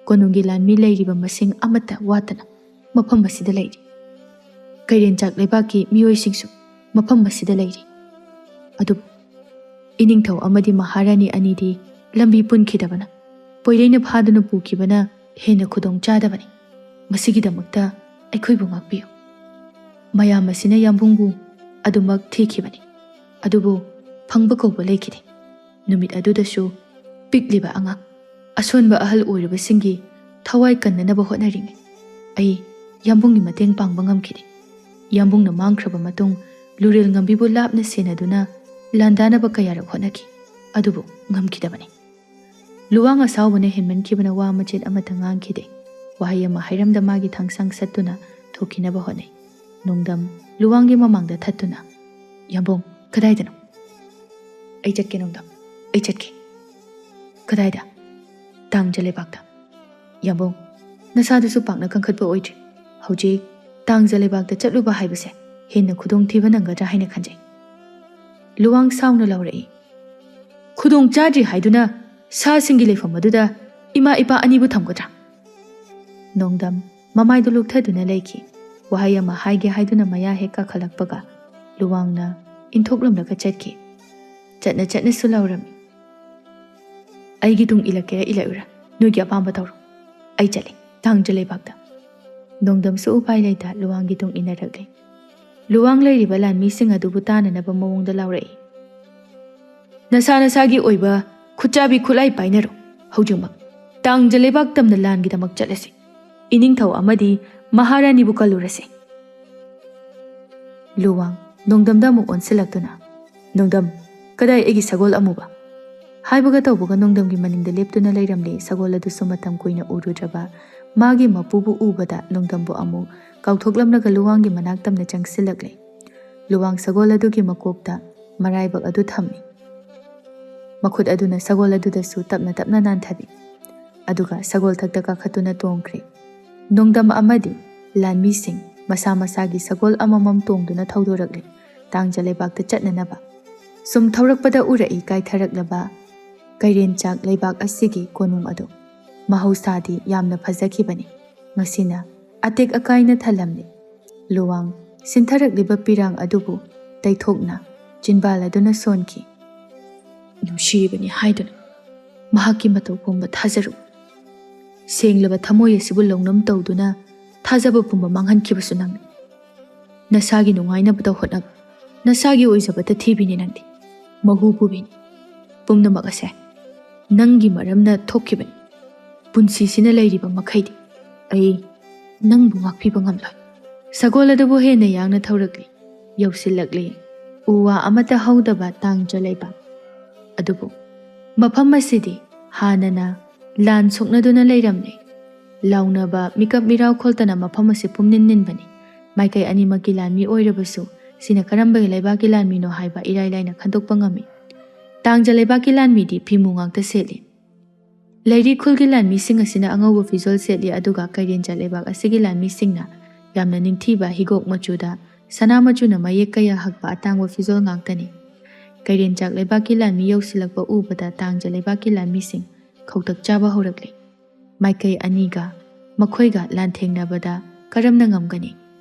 ꯀꯣꯅꯨꯡꯒꯤ ꯂꯥꯟꯃꯤ ꯂꯩꯔꯤꯕ ꯃꯁꯤꯡ ꯑꯃꯠꯇ ꯋꯥꯠꯇꯅ ꯃꯐꯝ ꯑꯁꯤꯗ ꯂꯩꯔꯤ꯫ ꯀꯩꯔꯦꯟꯆꯥꯛ ꯂꯩꯕꯥꯛꯀꯤ ꯃꯤꯑꯣꯏꯁꯤꯡꯁꯨ ꯃꯐꯝ ꯑꯁꯤꯗ ꯂꯩꯔꯤ꯫ ꯑꯗꯨꯕꯨ ꯏꯅꯤꯡꯊꯧ ꯑꯃꯗꯤ ꯃꯍꯥꯔꯥꯅꯤ ꯑꯅꯤꯗꯤ ꯂꯝꯕꯤ ꯄꯨꯟꯈꯤꯗꯕꯅ ꯄꯣꯏꯔꯩꯅ ꯐꯥꯗꯨꯅ ꯄꯨꯈꯤꯕꯅ ꯍꯦꯟꯅ ꯈꯨꯗꯣꯡ ꯆꯥꯗꯕꯅꯤ꯫ ꯃꯁꯤꯒꯤꯗꯃꯛꯇ ꯑꯩꯈꯣꯏꯕꯨ ꯉꯥꯛꯄꯤꯌꯨ꯫" ꯃꯌꯥꯝ ꯑꯁꯤꯅ ꯌꯥꯝꯕꯨꯡꯕꯨ ꯑꯗꯨꯃꯛ ꯊꯤꯈꯤꯕꯅꯤ꯫ ꯑꯗꯨꯕꯨ ꯐꯪꯕ ꯀꯧꯕ ꯂꯩꯈꯤꯗꯦ꯫ ꯅꯨꯃꯤꯠ ꯑꯗꯨꯗꯁꯨ ꯄꯤꯛꯂꯤꯕ ꯑꯉꯥꯡ, ꯑꯁꯣꯟꯕ ꯑꯍꯜ ꯑꯣꯏꯔꯕꯁꯤꯡꯒꯤ ꯊꯋꯥꯏ ꯀꯟꯅꯅꯕ ꯍꯣꯠꯅꯔꯤꯉꯩ ꯑꯩ ꯌꯥꯝꯕꯨꯡꯒꯤ ꯃꯇꯦꯡ ꯄꯥꯡꯕ ꯉꯝꯈꯤꯗꯦ꯫ ꯌꯥꯝꯕꯨꯡꯅ ꯃꯥꯡꯈ꯭ꯔꯕ ꯃꯇꯨꯡ ꯂꯨꯔꯦꯜ ꯉꯝꯕꯤꯕꯨ ꯂꯥꯞꯅ ꯁꯦꯟꯅꯗꯨꯅ ꯂꯥꯟꯗꯥꯅꯕ ꯀꯌꯥꯔꯛ ꯍꯣꯠꯅꯈꯤ, ꯑꯗꯨꯕꯨ ꯉꯝꯈꯤꯗꯕꯅꯤ꯫ ꯂꯨꯋꯥꯡ ꯑꯁꯥꯎꯕꯅ ꯍꯦꯟꯃꯟꯈꯤꯕꯅ ꯋꯥ ꯃꯆꯦꯠ ꯑꯃꯠꯇ ꯉꯥꯡꯈꯤꯗꯦ꯫ ꯋꯥꯍꯩ ꯑꯃ ꯍꯥꯏꯔꯝꯗ ꯃꯥꯒꯤ ꯊꯥꯡꯁꯥꯡ ꯁꯠꯇꯨꯅ ꯊꯣꯛꯈꯤꯅꯕ ꯍꯣꯠꯅꯩ꯫ ꯅꯣꯡꯗꯝ ꯂꯨꯋꯥꯡꯒꯤ ꯃꯃꯥꯡꯗ ꯊꯠꯇꯨꯅ, "ꯌꯥꯝꯕꯨꯡ, ꯀꯗꯥꯏꯗꯅꯣ?" "ꯑꯩ ꯆꯠꯀꯦ ꯅꯣꯡꯗꯝ, ꯑꯩ ꯆꯠꯀꯦ꯫" "ꯀꯗꯥꯏꯗ?" "ꯇꯥꯡꯖ ꯂꯩꯕꯥꯛꯇ꯫" "ꯌꯥꯝꯕꯨꯡ, ꯅꯁꯥꯗꯨꯁꯨ ꯄꯥꯛꯅ ꯀꯟꯈꯠꯄ ꯑꯣꯏꯗ꯭ꯔꯤ꯫ ꯍꯧꯖꯤꯛ ꯇꯥꯡꯖ ꯂꯩꯕꯥꯛꯇ ꯆꯠꯂꯨꯕ ꯍꯥꯏꯕꯁꯦ ꯍꯦꯟꯅ ꯈꯨꯗꯣꯡꯊꯤꯕ ꯅꯪꯒꯗ꯭ꯔꯥ ꯍꯥꯏꯅ ꯈꯟꯖꯩ꯫" ꯂꯨꯋꯥꯡ ꯁꯥꯎꯅ ꯂꯥꯎꯔꯛꯏ꯫ "ꯈꯨꯗꯣꯡ ꯆꯥꯗ꯭ꯔꯤ ꯍꯥꯏꯗꯨꯅ ꯁꯥꯁꯤꯡꯒꯤ ꯂꯩꯐꯝ ꯑꯗꯨꯗ ꯏꯃꯥ ꯏꯄꯥ ꯑꯅꯤꯕꯨ ꯊꯝꯒꯗ꯭ꯔꯥ?" ꯅꯣꯡꯗꯝ ꯃꯃꯥꯏꯗꯨ ꯂꯨꯛꯊꯗꯨꯅ ꯂꯩꯈꯤ꯫ ꯋꯥꯍꯩ ꯑꯃ ꯍꯥꯏꯒꯦ ꯍꯥꯏꯗꯨꯅ ꯃꯌꯥ ꯍꯦꯛ ꯀꯥꯈꯠꯂꯛꯄꯒ ꯂꯨꯋꯥꯡꯅ ꯏꯟꯊꯣꯛꯂꯝꯂꯒ ꯆꯠꯈꯤ꯫ ꯆꯠꯅ ꯆꯠꯅꯁꯨ ꯂꯥꯎꯔꯝꯃꯤ, "ꯑꯩꯒꯤ ꯇꯨꯡ ꯏꯜꯂꯛꯀꯦꯔꯥ ꯏꯜꯂꯛꯎꯔꯥ, ꯅꯣꯏꯒꯤ ꯑꯄꯥꯝꯕ ꯇꯧꯔꯣ꯫ ꯑꯩ ꯆꯠꯂꯦ ꯇꯥꯡꯖ ꯂꯩꯕꯥꯛꯇ꯫" ꯅꯣꯡꯗꯝꯁꯨ ꯎꯄꯥꯏ ꯂꯩꯇ ꯂꯨꯋꯥꯡꯒꯤ ꯇꯨꯡ ꯏꯟꯅꯔꯛꯂꯦ꯫ ꯂꯨꯋꯥꯡ ꯂꯩꯔꯤꯕ ꯂꯥꯟꯃꯤꯁꯤꯡ ꯑꯗꯨꯕꯨ ꯇꯥꯅꯅꯕ ꯃꯑꯣꯡꯗ ꯂꯥꯎꯔꯛꯏ, "ꯅꯁꯥ ꯅꯁꯥꯒꯤ ꯑꯣꯏꯕ ꯈꯨꯠꯆꯥꯕꯤ ꯈꯨꯠꯂꯥꯏ ꯄꯥꯏꯅꯔꯣ꯫ ꯍꯧꯖꯤꯛꯃꯛ ꯇꯥꯡꯖ ꯂꯩꯕꯥꯛ ꯇꯝꯅ ꯂꯥꯟꯒꯤꯗꯃꯛ ꯆꯠꯂꯁꯤ꯫ ꯏꯅꯤꯡꯊꯧ ꯑꯃꯗꯤ ꯃꯍꯥꯔꯥꯅꯤꯕꯨ ꯀꯜꯂꯨꯔꯁꯤ꯫" ꯂꯨꯋꯥꯡ ꯅꯣꯡꯗꯝꯗ ꯑꯃꯨꯛ ꯑꯣꯟꯁꯤꯜꯂꯛꯇꯨꯅ, "ꯅꯣꯡꯗꯝ, ꯀꯗꯥꯏ ꯑꯩꯒꯤ ꯁꯒꯣꯜ ꯑꯃꯨꯕ?" ꯍꯥꯏꯕꯒ ꯇꯧꯕꯒ ꯅꯣꯡꯗꯝꯒꯤ ꯃꯅꯤꯡꯗ ꯂꯦꯞꯇꯨꯅ ꯂꯩꯔꯝꯂꯦ꯫ ꯁꯒꯣꯜ ꯑꯗꯨꯁꯨ ꯃꯇꯝ ꯀꯨꯏꯅ ꯎꯔꯨꯗ꯭ꯔꯕ ꯃꯥꯒꯤ ꯃꯄꯨꯕꯨ ꯎꯕꯗ ꯅꯣꯡꯗꯝꯕꯨ ꯑꯃꯨꯛ ꯀꯥꯎꯊꯣꯛꯂꯝꯂꯒ ꯂꯨꯋꯥꯡꯒꯤ ꯃꯅꯥꯛ ꯇꯝꯅ ꯆꯪꯁꯤꯜꯂꯛꯂꯦ꯫ ꯂꯨꯋꯥꯡ ꯁꯒꯣꯜ ꯑꯗꯨꯒꯤ ꯃꯀꯣꯛꯇ ꯃꯔꯥꯏꯕꯛ ꯑꯗꯨ ꯊꯝꯃꯤ꯫ ꯃꯈꯨꯠ ꯑꯗꯨꯅ ꯁꯒꯣꯜ ꯑꯗꯨꯗꯁꯨ ꯇꯞꯅ ꯇꯞꯅ ꯅꯥꯟꯊꯕꯤ꯫ ꯑꯗꯨꯒ ꯁꯒꯣꯜ ꯊꯛꯇ ꯀꯥꯈꯠꯇꯨꯅ ꯇꯣꯡꯈ꯭ꯔꯦ꯫ ꯅꯣꯡꯗꯝ ꯑꯃꯗꯤ ꯂꯥꯟꯃꯤꯁꯤꯡ ꯃꯁꯥ ꯃꯁꯥꯒꯤ ꯁꯒꯣꯜ ꯑꯃꯃꯝ ꯇꯣꯡꯗꯨꯅ ꯊꯧꯗꯣꯔꯛꯂꯦ꯫ ꯇꯥꯡꯖ ꯂꯩꯕꯥꯛꯇ ꯆꯠꯅꯅꯕ꯫ ꯁꯨꯝ ꯊꯧꯔꯛꯄꯗ ꯎꯔꯛꯏ ꯀꯥꯏꯊꯔꯛꯂꯕ ꯀꯩꯔꯦꯟꯆꯥꯛ ꯂꯩꯕꯥꯛ ꯑꯁꯤꯒꯤ ꯀꯣꯅꯨꯡ ꯑꯗꯨ꯫ ꯃꯍꯧꯁꯥꯗꯤ ꯌꯥꯝꯅ ꯐꯖꯈꯤꯕꯅꯤ꯫ ꯉꯁꯤꯅ ꯑꯇꯦꯛ ꯑꯀꯥꯏꯅ ꯊꯜꯂꯝꯂꯦ꯫ ꯂꯨꯋꯥꯡ ꯁꯤꯟꯊꯔꯛꯂꯤꯕ ꯄꯤꯔꯥꯡ ꯑꯗꯨꯕꯨ ꯇꯩꯊꯣꯛꯅ ꯆꯤꯟꯕꯥꯜ ꯑꯗꯨꯅ ꯁꯣꯟꯈꯤ꯫ "ꯅꯨꯡꯁꯤꯔꯤꯕꯅꯤ ꯍꯥꯏꯗꯨꯅ ꯃꯍꯥꯛꯀꯤ ꯃꯇꯧ ꯄꯨꯝꯕ ꯊꯥꯖꯔꯨ꯫ ꯁꯦꯡꯂꯕ ꯊꯃꯣꯏ ꯑꯁꯤꯕꯨ ꯂꯧꯅꯝ ꯇꯧꯗꯨꯅ ꯊꯥꯖꯕ ꯄꯨꯝꯕ ꯃꯥꯡꯍꯟꯈꯤꯕꯁꯨ ꯅꯪꯅꯤ꯫ ꯅꯁꯥꯒꯤ ꯅꯨꯡꯉꯥꯏꯅꯕꯗ ꯍꯣꯠꯅꯕ, ꯅꯁꯥꯒꯤ ꯑꯣꯏꯖꯕꯇ ꯊꯤꯕꯤꯅꯤ ꯅꯪꯗꯤ꯫ ꯃꯍꯨ ꯄꯨꯕꯤꯅꯤ꯫ ꯄꯨꯝꯅꯃꯛ ꯑꯁꯦ ꯅꯪꯒꯤ ꯃꯔꯝꯅ ꯊꯣꯛꯈꯤꯕꯅꯤ꯫ ꯄꯨꯟꯁꯤꯁꯤꯅ ꯂꯩꯔꯤꯕ ꯃꯈꯩꯗꯤ ꯑꯩ ꯅꯪꯕꯨ ꯉꯥꯛꯄꯤꯕ ꯉꯝꯂꯣꯏ꯫" ꯁꯒꯣꯜ ꯑꯗꯨꯕꯨ ꯍꯦꯟꯅ ꯌꯥꯡꯅ ꯊꯧꯔꯛꯂꯤ꯫ ꯌꯧꯁꯤꯜꯂꯛꯂꯤ ꯎ ꯋꯥ ꯑꯃꯠꯇ ꯍꯧꯗꯕ ꯇꯥꯡꯖ ꯂꯩꯕꯥꯛ꯫ ꯑꯗꯨꯕꯨ ꯃꯐꯝ ꯑꯁꯤꯗꯤ ꯍꯥꯟꯅꯅ ꯂꯥꯟ ꯁꯣꯛꯅꯗꯨꯅ ꯂꯩꯔꯝꯂꯦ꯫ ꯂꯥꯎꯅꯕ, ꯃꯤꯀꯞ ꯃꯤꯔꯥꯎ ꯈꯣꯜꯇꯅ ꯃꯐꯝ ꯑꯁꯤ ꯄꯨꯝꯅꯤꯟ ꯅꯤꯟꯕꯅꯤ꯫ ꯃꯥꯏꯀꯩ ꯑꯅꯤꯃꯛꯀꯤ ꯂꯥꯟꯃꯤ ꯑꯣꯏꯔꯕꯁꯨ, ꯁꯤꯅ ꯀꯔꯝꯕꯒꯤ ꯂꯩꯕꯥꯛꯀꯤ ꯂꯥꯟꯃꯤꯅꯣ ꯍꯥꯏꯕ ꯏꯔꯥꯏ ꯂꯥꯏꯅ ꯈꯟꯗꯣꯛꯄ ꯉꯝꯃꯤ꯫ ꯇꯥꯡꯖ ꯂꯩꯕꯥꯛꯀꯤ ꯂꯥꯟꯃꯤꯗꯤ ꯐꯤꯃꯨ ꯉꯥꯛꯇ ꯁꯦꯠꯂꯤ꯫ ꯂꯩꯔꯤ ꯈꯨꯜꯒꯤ ꯂꯥꯟꯃꯤꯁꯤꯡ ꯑꯁꯤꯅ ꯑꯉꯧꯕ ꯐꯤꯖꯣꯜ ꯁꯦꯠꯂꯤ, ꯑꯗꯨꯒ ꯀꯩꯔꯦꯟꯆꯥꯛ ꯂꯩꯕꯥꯛ ꯑꯁꯤꯒꯤ ꯂꯥꯟꯃꯤꯁꯤꯡꯅ ꯌꯥꯝꯅ ꯅꯤꯡꯊꯤꯕ ꯍꯤꯒꯣꯛ ꯃꯆꯨꯗ ꯁꯅꯥ ꯃꯆꯨꯅ ꯃꯌꯦꯛ ꯀꯌꯥ ꯍꯛꯄ ꯑꯇꯥꯡꯕ ꯐꯤꯖꯣꯜ ꯉꯥꯛꯇꯅꯤ꯫ ꯀꯩꯔꯦꯟꯆꯥꯛ ꯂꯩꯕꯥꯛꯀꯤ ꯂꯥꯟꯃꯤ ꯌꯧꯁꯤꯜꯂꯛꯄ ꯎꯕꯗ ꯇꯥꯡꯖ ꯂꯩꯕꯥꯛꯀꯤ ꯂꯥꯟꯃꯤꯁꯤꯡ ꯈꯧꯇꯛ ꯆꯥꯕ ꯍꯧꯔꯛꯂꯤ꯫ ꯃꯥꯏꯀꯩ ꯑꯅꯤꯒ ꯃꯈꯣꯏꯒ ꯂꯥꯟꯊꯦꯡꯅꯕꯗ ꯀꯔꯝꯅ ꯉꯝꯒꯅꯤ?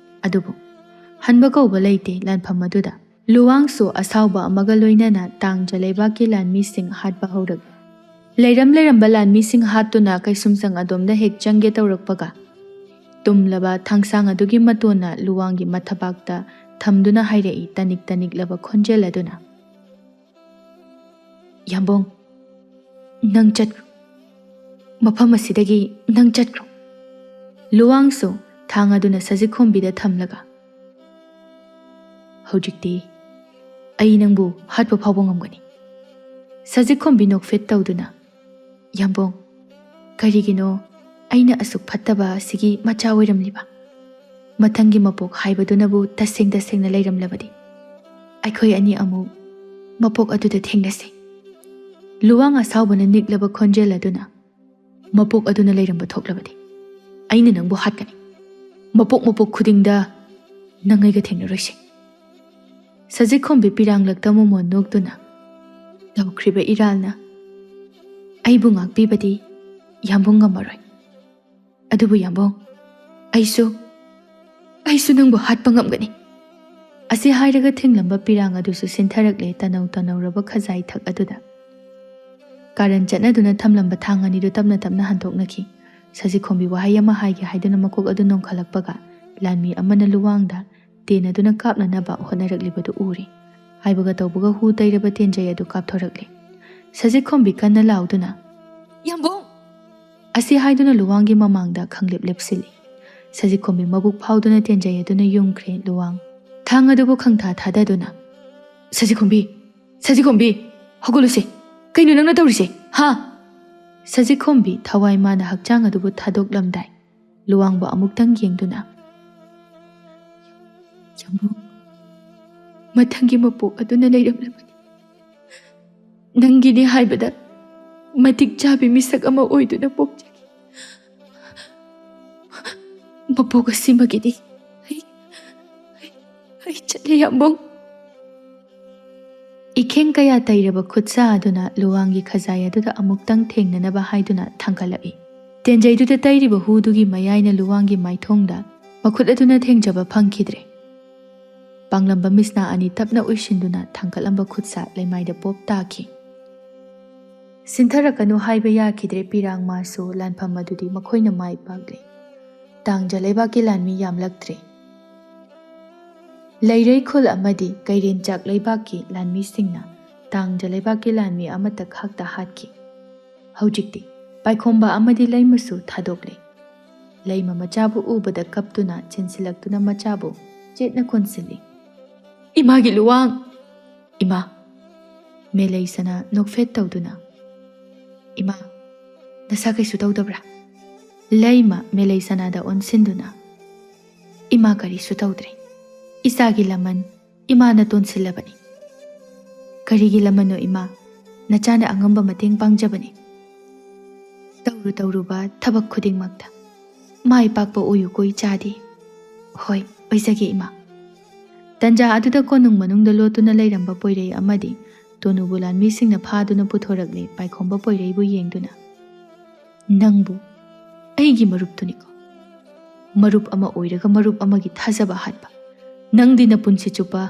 ꯑꯗꯨꯕꯨ ꯍꯟꯕ ꯀꯧꯕ ꯂꯩꯇꯦ ꯂꯥꯟꯐꯝ ꯑꯗꯨꯗ꯫ ꯂꯨꯋꯥꯡꯁꯨ ꯑꯁꯥꯎꯕ ꯑꯃꯒ ꯂꯣꯏꯅꯅ ꯇꯥꯡꯖ ꯂꯩꯕꯥꯛꯀꯤ ꯂꯥꯟꯃꯤꯁꯤꯡ ꯍꯥꯠꯄ ꯍꯧꯔꯛꯏ꯫ ꯂꯩꯔꯝ ꯂꯩꯔꯝꯕ ꯂꯥꯟꯃꯤꯁꯤꯡ ꯍꯥꯠꯇꯨꯅ ꯀꯩꯁꯨꯝꯁꯪ ꯑꯗꯣꯝꯗ ꯍꯦꯛ ꯆꯪꯒꯦ ꯇꯧꯔꯛꯄꯒ, ꯇꯨꯝꯂꯕ ꯊꯥꯡꯁꯥꯡ ꯑꯗꯨꯒꯤ ꯃꯇꯣꯟꯅ ꯂꯨꯋꯥꯡꯒꯤ ꯃꯊꯕꯥꯛꯇ ꯊꯝꯗꯨꯅ ꯍꯥꯏꯔꯛꯏ ꯇꯅꯤꯛ ꯇꯅꯤꯛꯂꯕ ꯈꯣꯟꯖꯦꯜ ꯑꯗꯨꯅ, "ꯌꯥꯝꯕꯣꯡ, ꯅꯪ ꯆꯠꯈ꯭ꯔꯣ꯫ ꯃꯐꯝ ꯑꯁꯤꯗꯒꯤ ꯅꯪ ꯆꯠꯈ꯭ꯔꯣ꯫" ꯂꯨꯋꯥꯡꯁꯨ ꯊꯥꯡ ꯑꯗꯨꯅ ꯁꯖꯤꯛꯈꯣꯝꯕꯤꯗ ꯊꯝꯂꯒ, "ꯍꯧꯖꯤꯛꯇꯤ ꯑꯩ ꯅꯪꯕꯨ ꯍꯥꯠꯄ ꯐꯥꯎꯕ ꯉꯝꯒꯅꯤ꯫" ꯁꯖꯤꯛꯈꯣꯝꯕꯤ ꯅꯣꯛꯐꯦꯠ ꯇꯧꯗꯨꯅ, "ꯌꯥꯝꯕꯣꯡ, ꯀꯔꯤꯒꯤꯅꯣ ꯑꯩꯅ ꯑꯁꯨꯛ ꯐꯠꯇꯕ ꯑꯁꯤꯒꯤ ꯃꯆꯥ ꯑꯣꯏꯔꯝꯂꯤꯕ? ꯃꯊꯪꯒꯤ ꯃꯄꯣꯛ ꯍꯥꯏꯕꯗꯨꯅꯕꯨ ꯇꯁꯦꯡ ꯇꯁꯦꯡꯅ ꯂꯩꯔꯝꯂꯕꯗꯤ ꯑꯩꯈꯣꯏ ꯑꯅꯤ ꯑꯃꯨꯛ ꯃꯄꯣꯛ ꯑꯗꯨꯗ ꯊꯦꯡꯅꯁꯤ꯫" ꯂꯨꯋꯥꯡ ꯑꯁꯥꯎꯕꯅ ꯅꯤꯛꯂꯕ ꯈꯣꯟꯖꯦꯜ ꯑꯗꯨꯅ, "ꯃꯄꯣꯛ ꯑꯗꯨꯅ ꯂꯩꯔꯝꯕ ꯊꯣꯛꯂꯕꯗꯤ ꯑꯩꯅ ꯅꯪꯕꯨ ꯍꯥꯠꯀꯅꯤ꯫ ꯃꯄꯣꯛ ꯃꯄꯣꯛ ꯈꯨꯗꯤꯡꯗ ꯅꯪ ꯑꯩꯒ ꯊꯦꯡꯅꯔꯣꯏꯁꯦ꯫" ꯁꯖꯤꯛꯈꯣꯝꯕꯤ ꯄꯤꯔꯥꯡꯂꯛꯇ ꯃꯣꯃꯣꯟ ꯅꯣꯛꯇꯨꯅ, "ꯇꯧꯈ꯭ꯔꯤꯕ ꯏꯔꯥꯜꯅ ꯑꯩꯕꯨ ꯉꯥꯛꯄꯤꯕꯗꯤ ꯌꯥꯝꯕꯨꯡ ꯉꯝꯃꯔꯣꯏ꯫ ꯑꯗꯨꯕꯨ ꯌꯥꯝꯕꯨꯡ, ꯑꯩꯁꯨ, ꯑꯩꯁꯨ ꯅꯪꯕꯨ ꯍꯥꯠꯄ ꯉꯝꯒꯅꯤ꯫" ꯑꯁꯤ ꯍꯥꯏꯔꯒ ꯊꯦꯡꯂꯝꯕ ꯄꯤꯔꯥꯡ ꯑꯗꯨꯁꯨ ꯁꯤꯟꯊꯔꯛꯂꯦ ꯇꯅꯧ ꯇꯅꯧꯔꯕ ꯈꯖꯥꯏ ꯊꯛ ꯑꯗꯨꯗ꯫ ꯀꯥꯔꯟ ꯆꯠꯅꯗꯨꯅ ꯊꯝꯂꯝꯕ ꯊꯥꯡ ꯑꯅꯤꯗꯨ ꯇꯞꯅ ꯇꯞꯅ ꯍꯟꯗꯣꯛꯅꯈꯤ꯫ ꯁꯖꯤꯈꯣꯝꯕꯤ ꯋꯥꯍꯩ ꯑꯃ ꯍꯥꯏꯒꯦ ꯍꯥꯏꯗꯨꯅ ꯃꯀꯣꯛ ꯑꯗꯨ ꯅꯣꯡꯈꯠꯂꯛꯄꯒ ꯂꯥꯟꯃꯤ ꯑꯃꯅ ꯂꯨꯋꯥꯡꯗ ꯇꯦꯟ ꯑꯗꯨꯅ ꯀꯥꯞꯅꯅꯕ ꯍꯣꯠꯅꯔꯛꯂꯤꯕꯗꯨ ꯎꯔꯦ꯫ ꯍꯥꯏꯕꯒ ꯇꯧꯕꯒ ꯍꯨ ꯇꯩꯔꯕ ꯇꯦꯟꯖꯩ ꯑꯗꯨ ꯀꯥꯞꯊꯣꯔꯛꯂꯦ꯫ ꯁꯖꯤꯈꯣꯝꯕꯤ ꯀꯟꯅ ꯂꯥꯎꯗꯨꯅ, "ꯌꯥꯝꯕꯨꯡ!" ꯑꯁꯤ ꯍꯥꯏꯗꯨꯅ ꯂꯨꯋꯥꯡꯒꯤ ꯃꯃꯥꯡꯗ ꯈꯪꯂꯦꯞ ꯂꯦꯞꯁꯤꯜꯂꯤ꯫ ꯁꯖꯤꯈꯣꯝꯕꯤ ꯃꯕꯨꯛ ꯐꯥꯎꯗꯨꯅ ꯇꯦꯟꯖꯩ ꯑꯗꯨꯅ ꯌꯨꯡꯈ꯭ꯔꯦ꯫ ꯂꯨꯋꯥꯡ ꯊꯥꯡ ꯑꯗꯨꯕꯨ ꯈꯪꯊꯥ ꯊꯥꯗꯗꯨꯅ, "ꯁꯖꯤꯈꯣꯝꯕꯤ! ꯁꯖꯤꯈꯣꯝꯕꯤ! ꯍꯧꯒꯠꯂꯨꯁꯦ! ꯀꯩꯅꯣ ꯅꯪꯅ ꯇꯧꯔꯤꯁꯦ? ꯍꯥ?" ꯁꯖꯤꯈꯣꯝꯕꯤ ꯊꯋꯥꯏ ꯃꯥꯅ ꯍꯛꯆꯥꯡ ꯑꯗꯨꯕꯨ ꯊꯥꯗꯣꯛꯂꯝꯗꯥꯏ ꯂꯨꯋꯥꯡꯕꯨ ꯑꯃꯨꯛꯇꯪ ꯌꯦꯡꯗꯨꯅ, "ꯌꯥꯝꯕꯨꯡ, ꯃꯊꯪꯒꯤ ꯃꯄꯣꯛ ꯑꯗꯨꯅ ꯂꯩꯔꯝꯂꯕꯗꯤ ꯅꯪꯒꯤꯅꯤ ꯍꯥꯏꯕꯗ ꯃꯇꯤꯛ ꯆꯥꯕꯤ ꯃꯤꯁꯛ ꯑꯃ ꯑꯣꯏꯗꯨꯅ ꯄꯣꯛꯆꯒꯦ꯫ ꯃꯄꯣꯛ ꯑꯁꯤꯃꯒꯤꯗꯤ ꯑꯩ, ꯑꯩ, ꯑꯩ ꯆꯠꯂꯦ, ꯌꯥꯝꯕꯨꯡ꯫" ꯏꯈꯦꯡ ꯀꯌꯥ ꯇꯩꯔꯕ ꯈꯨꯠꯁꯥ ꯑꯗꯨꯅ ꯂꯨꯋꯥꯡꯒꯤ ꯈꯖꯥꯏ ꯑꯗꯨꯗ ꯑꯃꯨꯛꯇꯪ ꯊꯦꯡꯅꯅꯕ ꯍꯥꯏꯗꯨꯅ ꯊꯥꯡꯒꯠꯂꯛꯏ꯫ ꯇꯦꯟꯖꯩꯗꯨꯗ ꯇꯩꯔꯤꯕ ꯍꯨꯗꯨꯒꯤ ꯃꯌꯥꯏꯅ ꯂꯨꯋꯥꯡꯒꯤ ꯃꯥꯏꯊꯣꯡꯗ ꯃꯈꯨꯠ ꯑꯗꯨꯅ ꯊꯦꯡꯖꯕ ꯐꯪꯈꯤꯗ꯭ꯔꯦ꯫ ꯄꯥꯡꯂꯝꯕ ꯃꯤꯁꯅꯥ ꯑꯅꯤ ꯇꯞꯅ ꯎꯏꯁꯤꯟꯗꯨꯅ ꯊꯥꯡꯒꯠꯂꯝꯕ ꯈꯨꯠꯁꯥ ꯂꯩꯃꯥꯏꯗ ꯄꯣꯞ ꯇꯥꯈꯤ꯫ ꯁꯤꯟꯊꯔꯛꯀꯅꯨ ꯍꯥꯏꯕ ꯌꯥꯈꯤꯗ꯭ꯔꯦ ꯄꯤꯔꯥꯡ ꯃꯥꯁꯨ, ꯂꯥꯟꯐꯝ ꯑꯗꯨꯗꯤ ꯃꯈꯣꯏꯅ ꯃꯥꯏ ꯄꯥꯛꯂꯦ꯫ ꯇꯥꯡꯖ ꯂꯩꯕꯥꯛꯀꯤ ꯂꯥꯟꯃꯤ ꯌꯥꯝꯂꯛꯇ꯭ꯔꯦ꯫ ꯂꯩꯔꯩ ꯈꯨꯜ ꯑꯃꯗꯤ ꯀꯩꯔꯦꯟꯆꯥꯛ ꯂꯩꯕꯥꯛꯀꯤ ꯂꯥꯟꯃꯤꯁꯤꯡꯅ ꯇꯥꯡꯖ ꯂꯩꯕꯥꯛꯀꯤ ꯂꯥꯟꯃꯤ ꯑꯃꯠꯇ ꯈꯥꯛꯇ ꯍꯥꯠꯈꯤ꯫ ꯍꯧꯖꯤꯛꯇꯤ ꯄꯥꯏꯈꯣꯝꯕ ꯑꯃꯗꯤ ꯂꯩꯃꯁꯨ ꯊꯥꯗꯣꯛꯂꯦ꯫ ꯂꯩꯃ ꯃꯆꯥꯕꯨ ꯎꯕꯗ ꯀꯞꯇꯨꯅ ꯆꯦꯟꯁꯤꯜꯂꯛꯇꯨꯅ ꯃꯆꯥꯕꯨ ꯆꯦꯠꯅ ꯀꯣꯟꯁꯤꯜꯂꯤ꯫ "ꯏꯃꯥꯒꯤ ꯂꯨꯋꯥꯡ!" "ꯏꯃꯥ!" ꯃꯦꯂꯩ ꯁꯅꯥ ꯅꯣꯛꯐꯦꯠ ꯇꯧꯗꯨꯅ, "ꯏꯃꯥ, ꯅꯁꯥ ꯀꯩꯁꯨ ꯇꯧꯗꯕ꯭ꯔꯥ?" ꯂꯩꯃ ꯃꯦꯂꯩ ꯁꯅꯥꯗ ꯑꯣꯟꯁꯤꯟꯗꯨꯅ, "ꯏꯃꯥ, ꯀꯔꯤꯁꯨ ꯇꯧꯗ꯭ꯔꯦ꯫ ꯏꯆꯥꯒꯤ ꯂꯃꯟ ꯏꯃꯥꯅ ꯇꯣꯟꯁꯤꯜꯂꯕꯅꯤ꯫" "ꯀꯔꯤꯒꯤ ꯂꯃꯟꯅꯣ ꯏꯃꯥ? ꯅꯆꯥꯅ ꯑꯉꯝꯕ ꯃꯇꯦꯡ ꯄꯥꯡꯖꯕꯅꯤ꯫ ꯇꯧꯔꯨ ꯇꯧꯔꯨꯕ ꯊꯕꯛ ꯈꯨꯗꯤꯡꯃꯛꯇ ꯃꯥꯏ ꯄꯥꯛꯄ ꯑꯣꯏꯌꯨꯀꯣ ꯏꯆꯥꯗꯤ꯫" "ꯍꯣꯏ, ꯑꯣꯏꯖꯒꯦ ꯏꯃꯥ꯫" ꯇꯟꯖꯥ ꯑꯗꯨꯗ ꯀꯣꯅꯨꯡ ꯃꯅꯨꯡꯗ ꯂꯣꯠꯇꯨꯅ ꯂꯩꯔꯝꯕ ꯄꯣꯏꯔꯩ ꯑꯃꯗꯤ ꯇꯣꯅꯨꯕꯨ ꯂꯥꯟꯃꯤꯁꯤꯡꯅ ꯐꯥꯗꯨꯅ ꯄꯨꯊꯣꯔꯛꯂꯦ꯫ ꯄꯥꯏꯈꯣꯝꯕ ꯄꯣꯏꯔꯩꯕꯨ ꯌꯦꯡꯗꯨꯅ, "ꯅꯪꯕꯨ ꯑꯩꯒꯤ ꯃꯔꯨꯞꯇꯨꯅꯤꯀꯣ꯫ ꯃꯔꯨꯞ ꯑꯃ ꯑꯣꯏꯔꯒ ꯃꯔꯨꯞ ꯑꯃꯒꯤ ꯊꯥꯖꯕ ꯍꯥꯠꯄ꯫ ꯅꯪꯗꯤ ꯅꯄꯨꯟꯁꯤ ꯆꯨꯞꯄ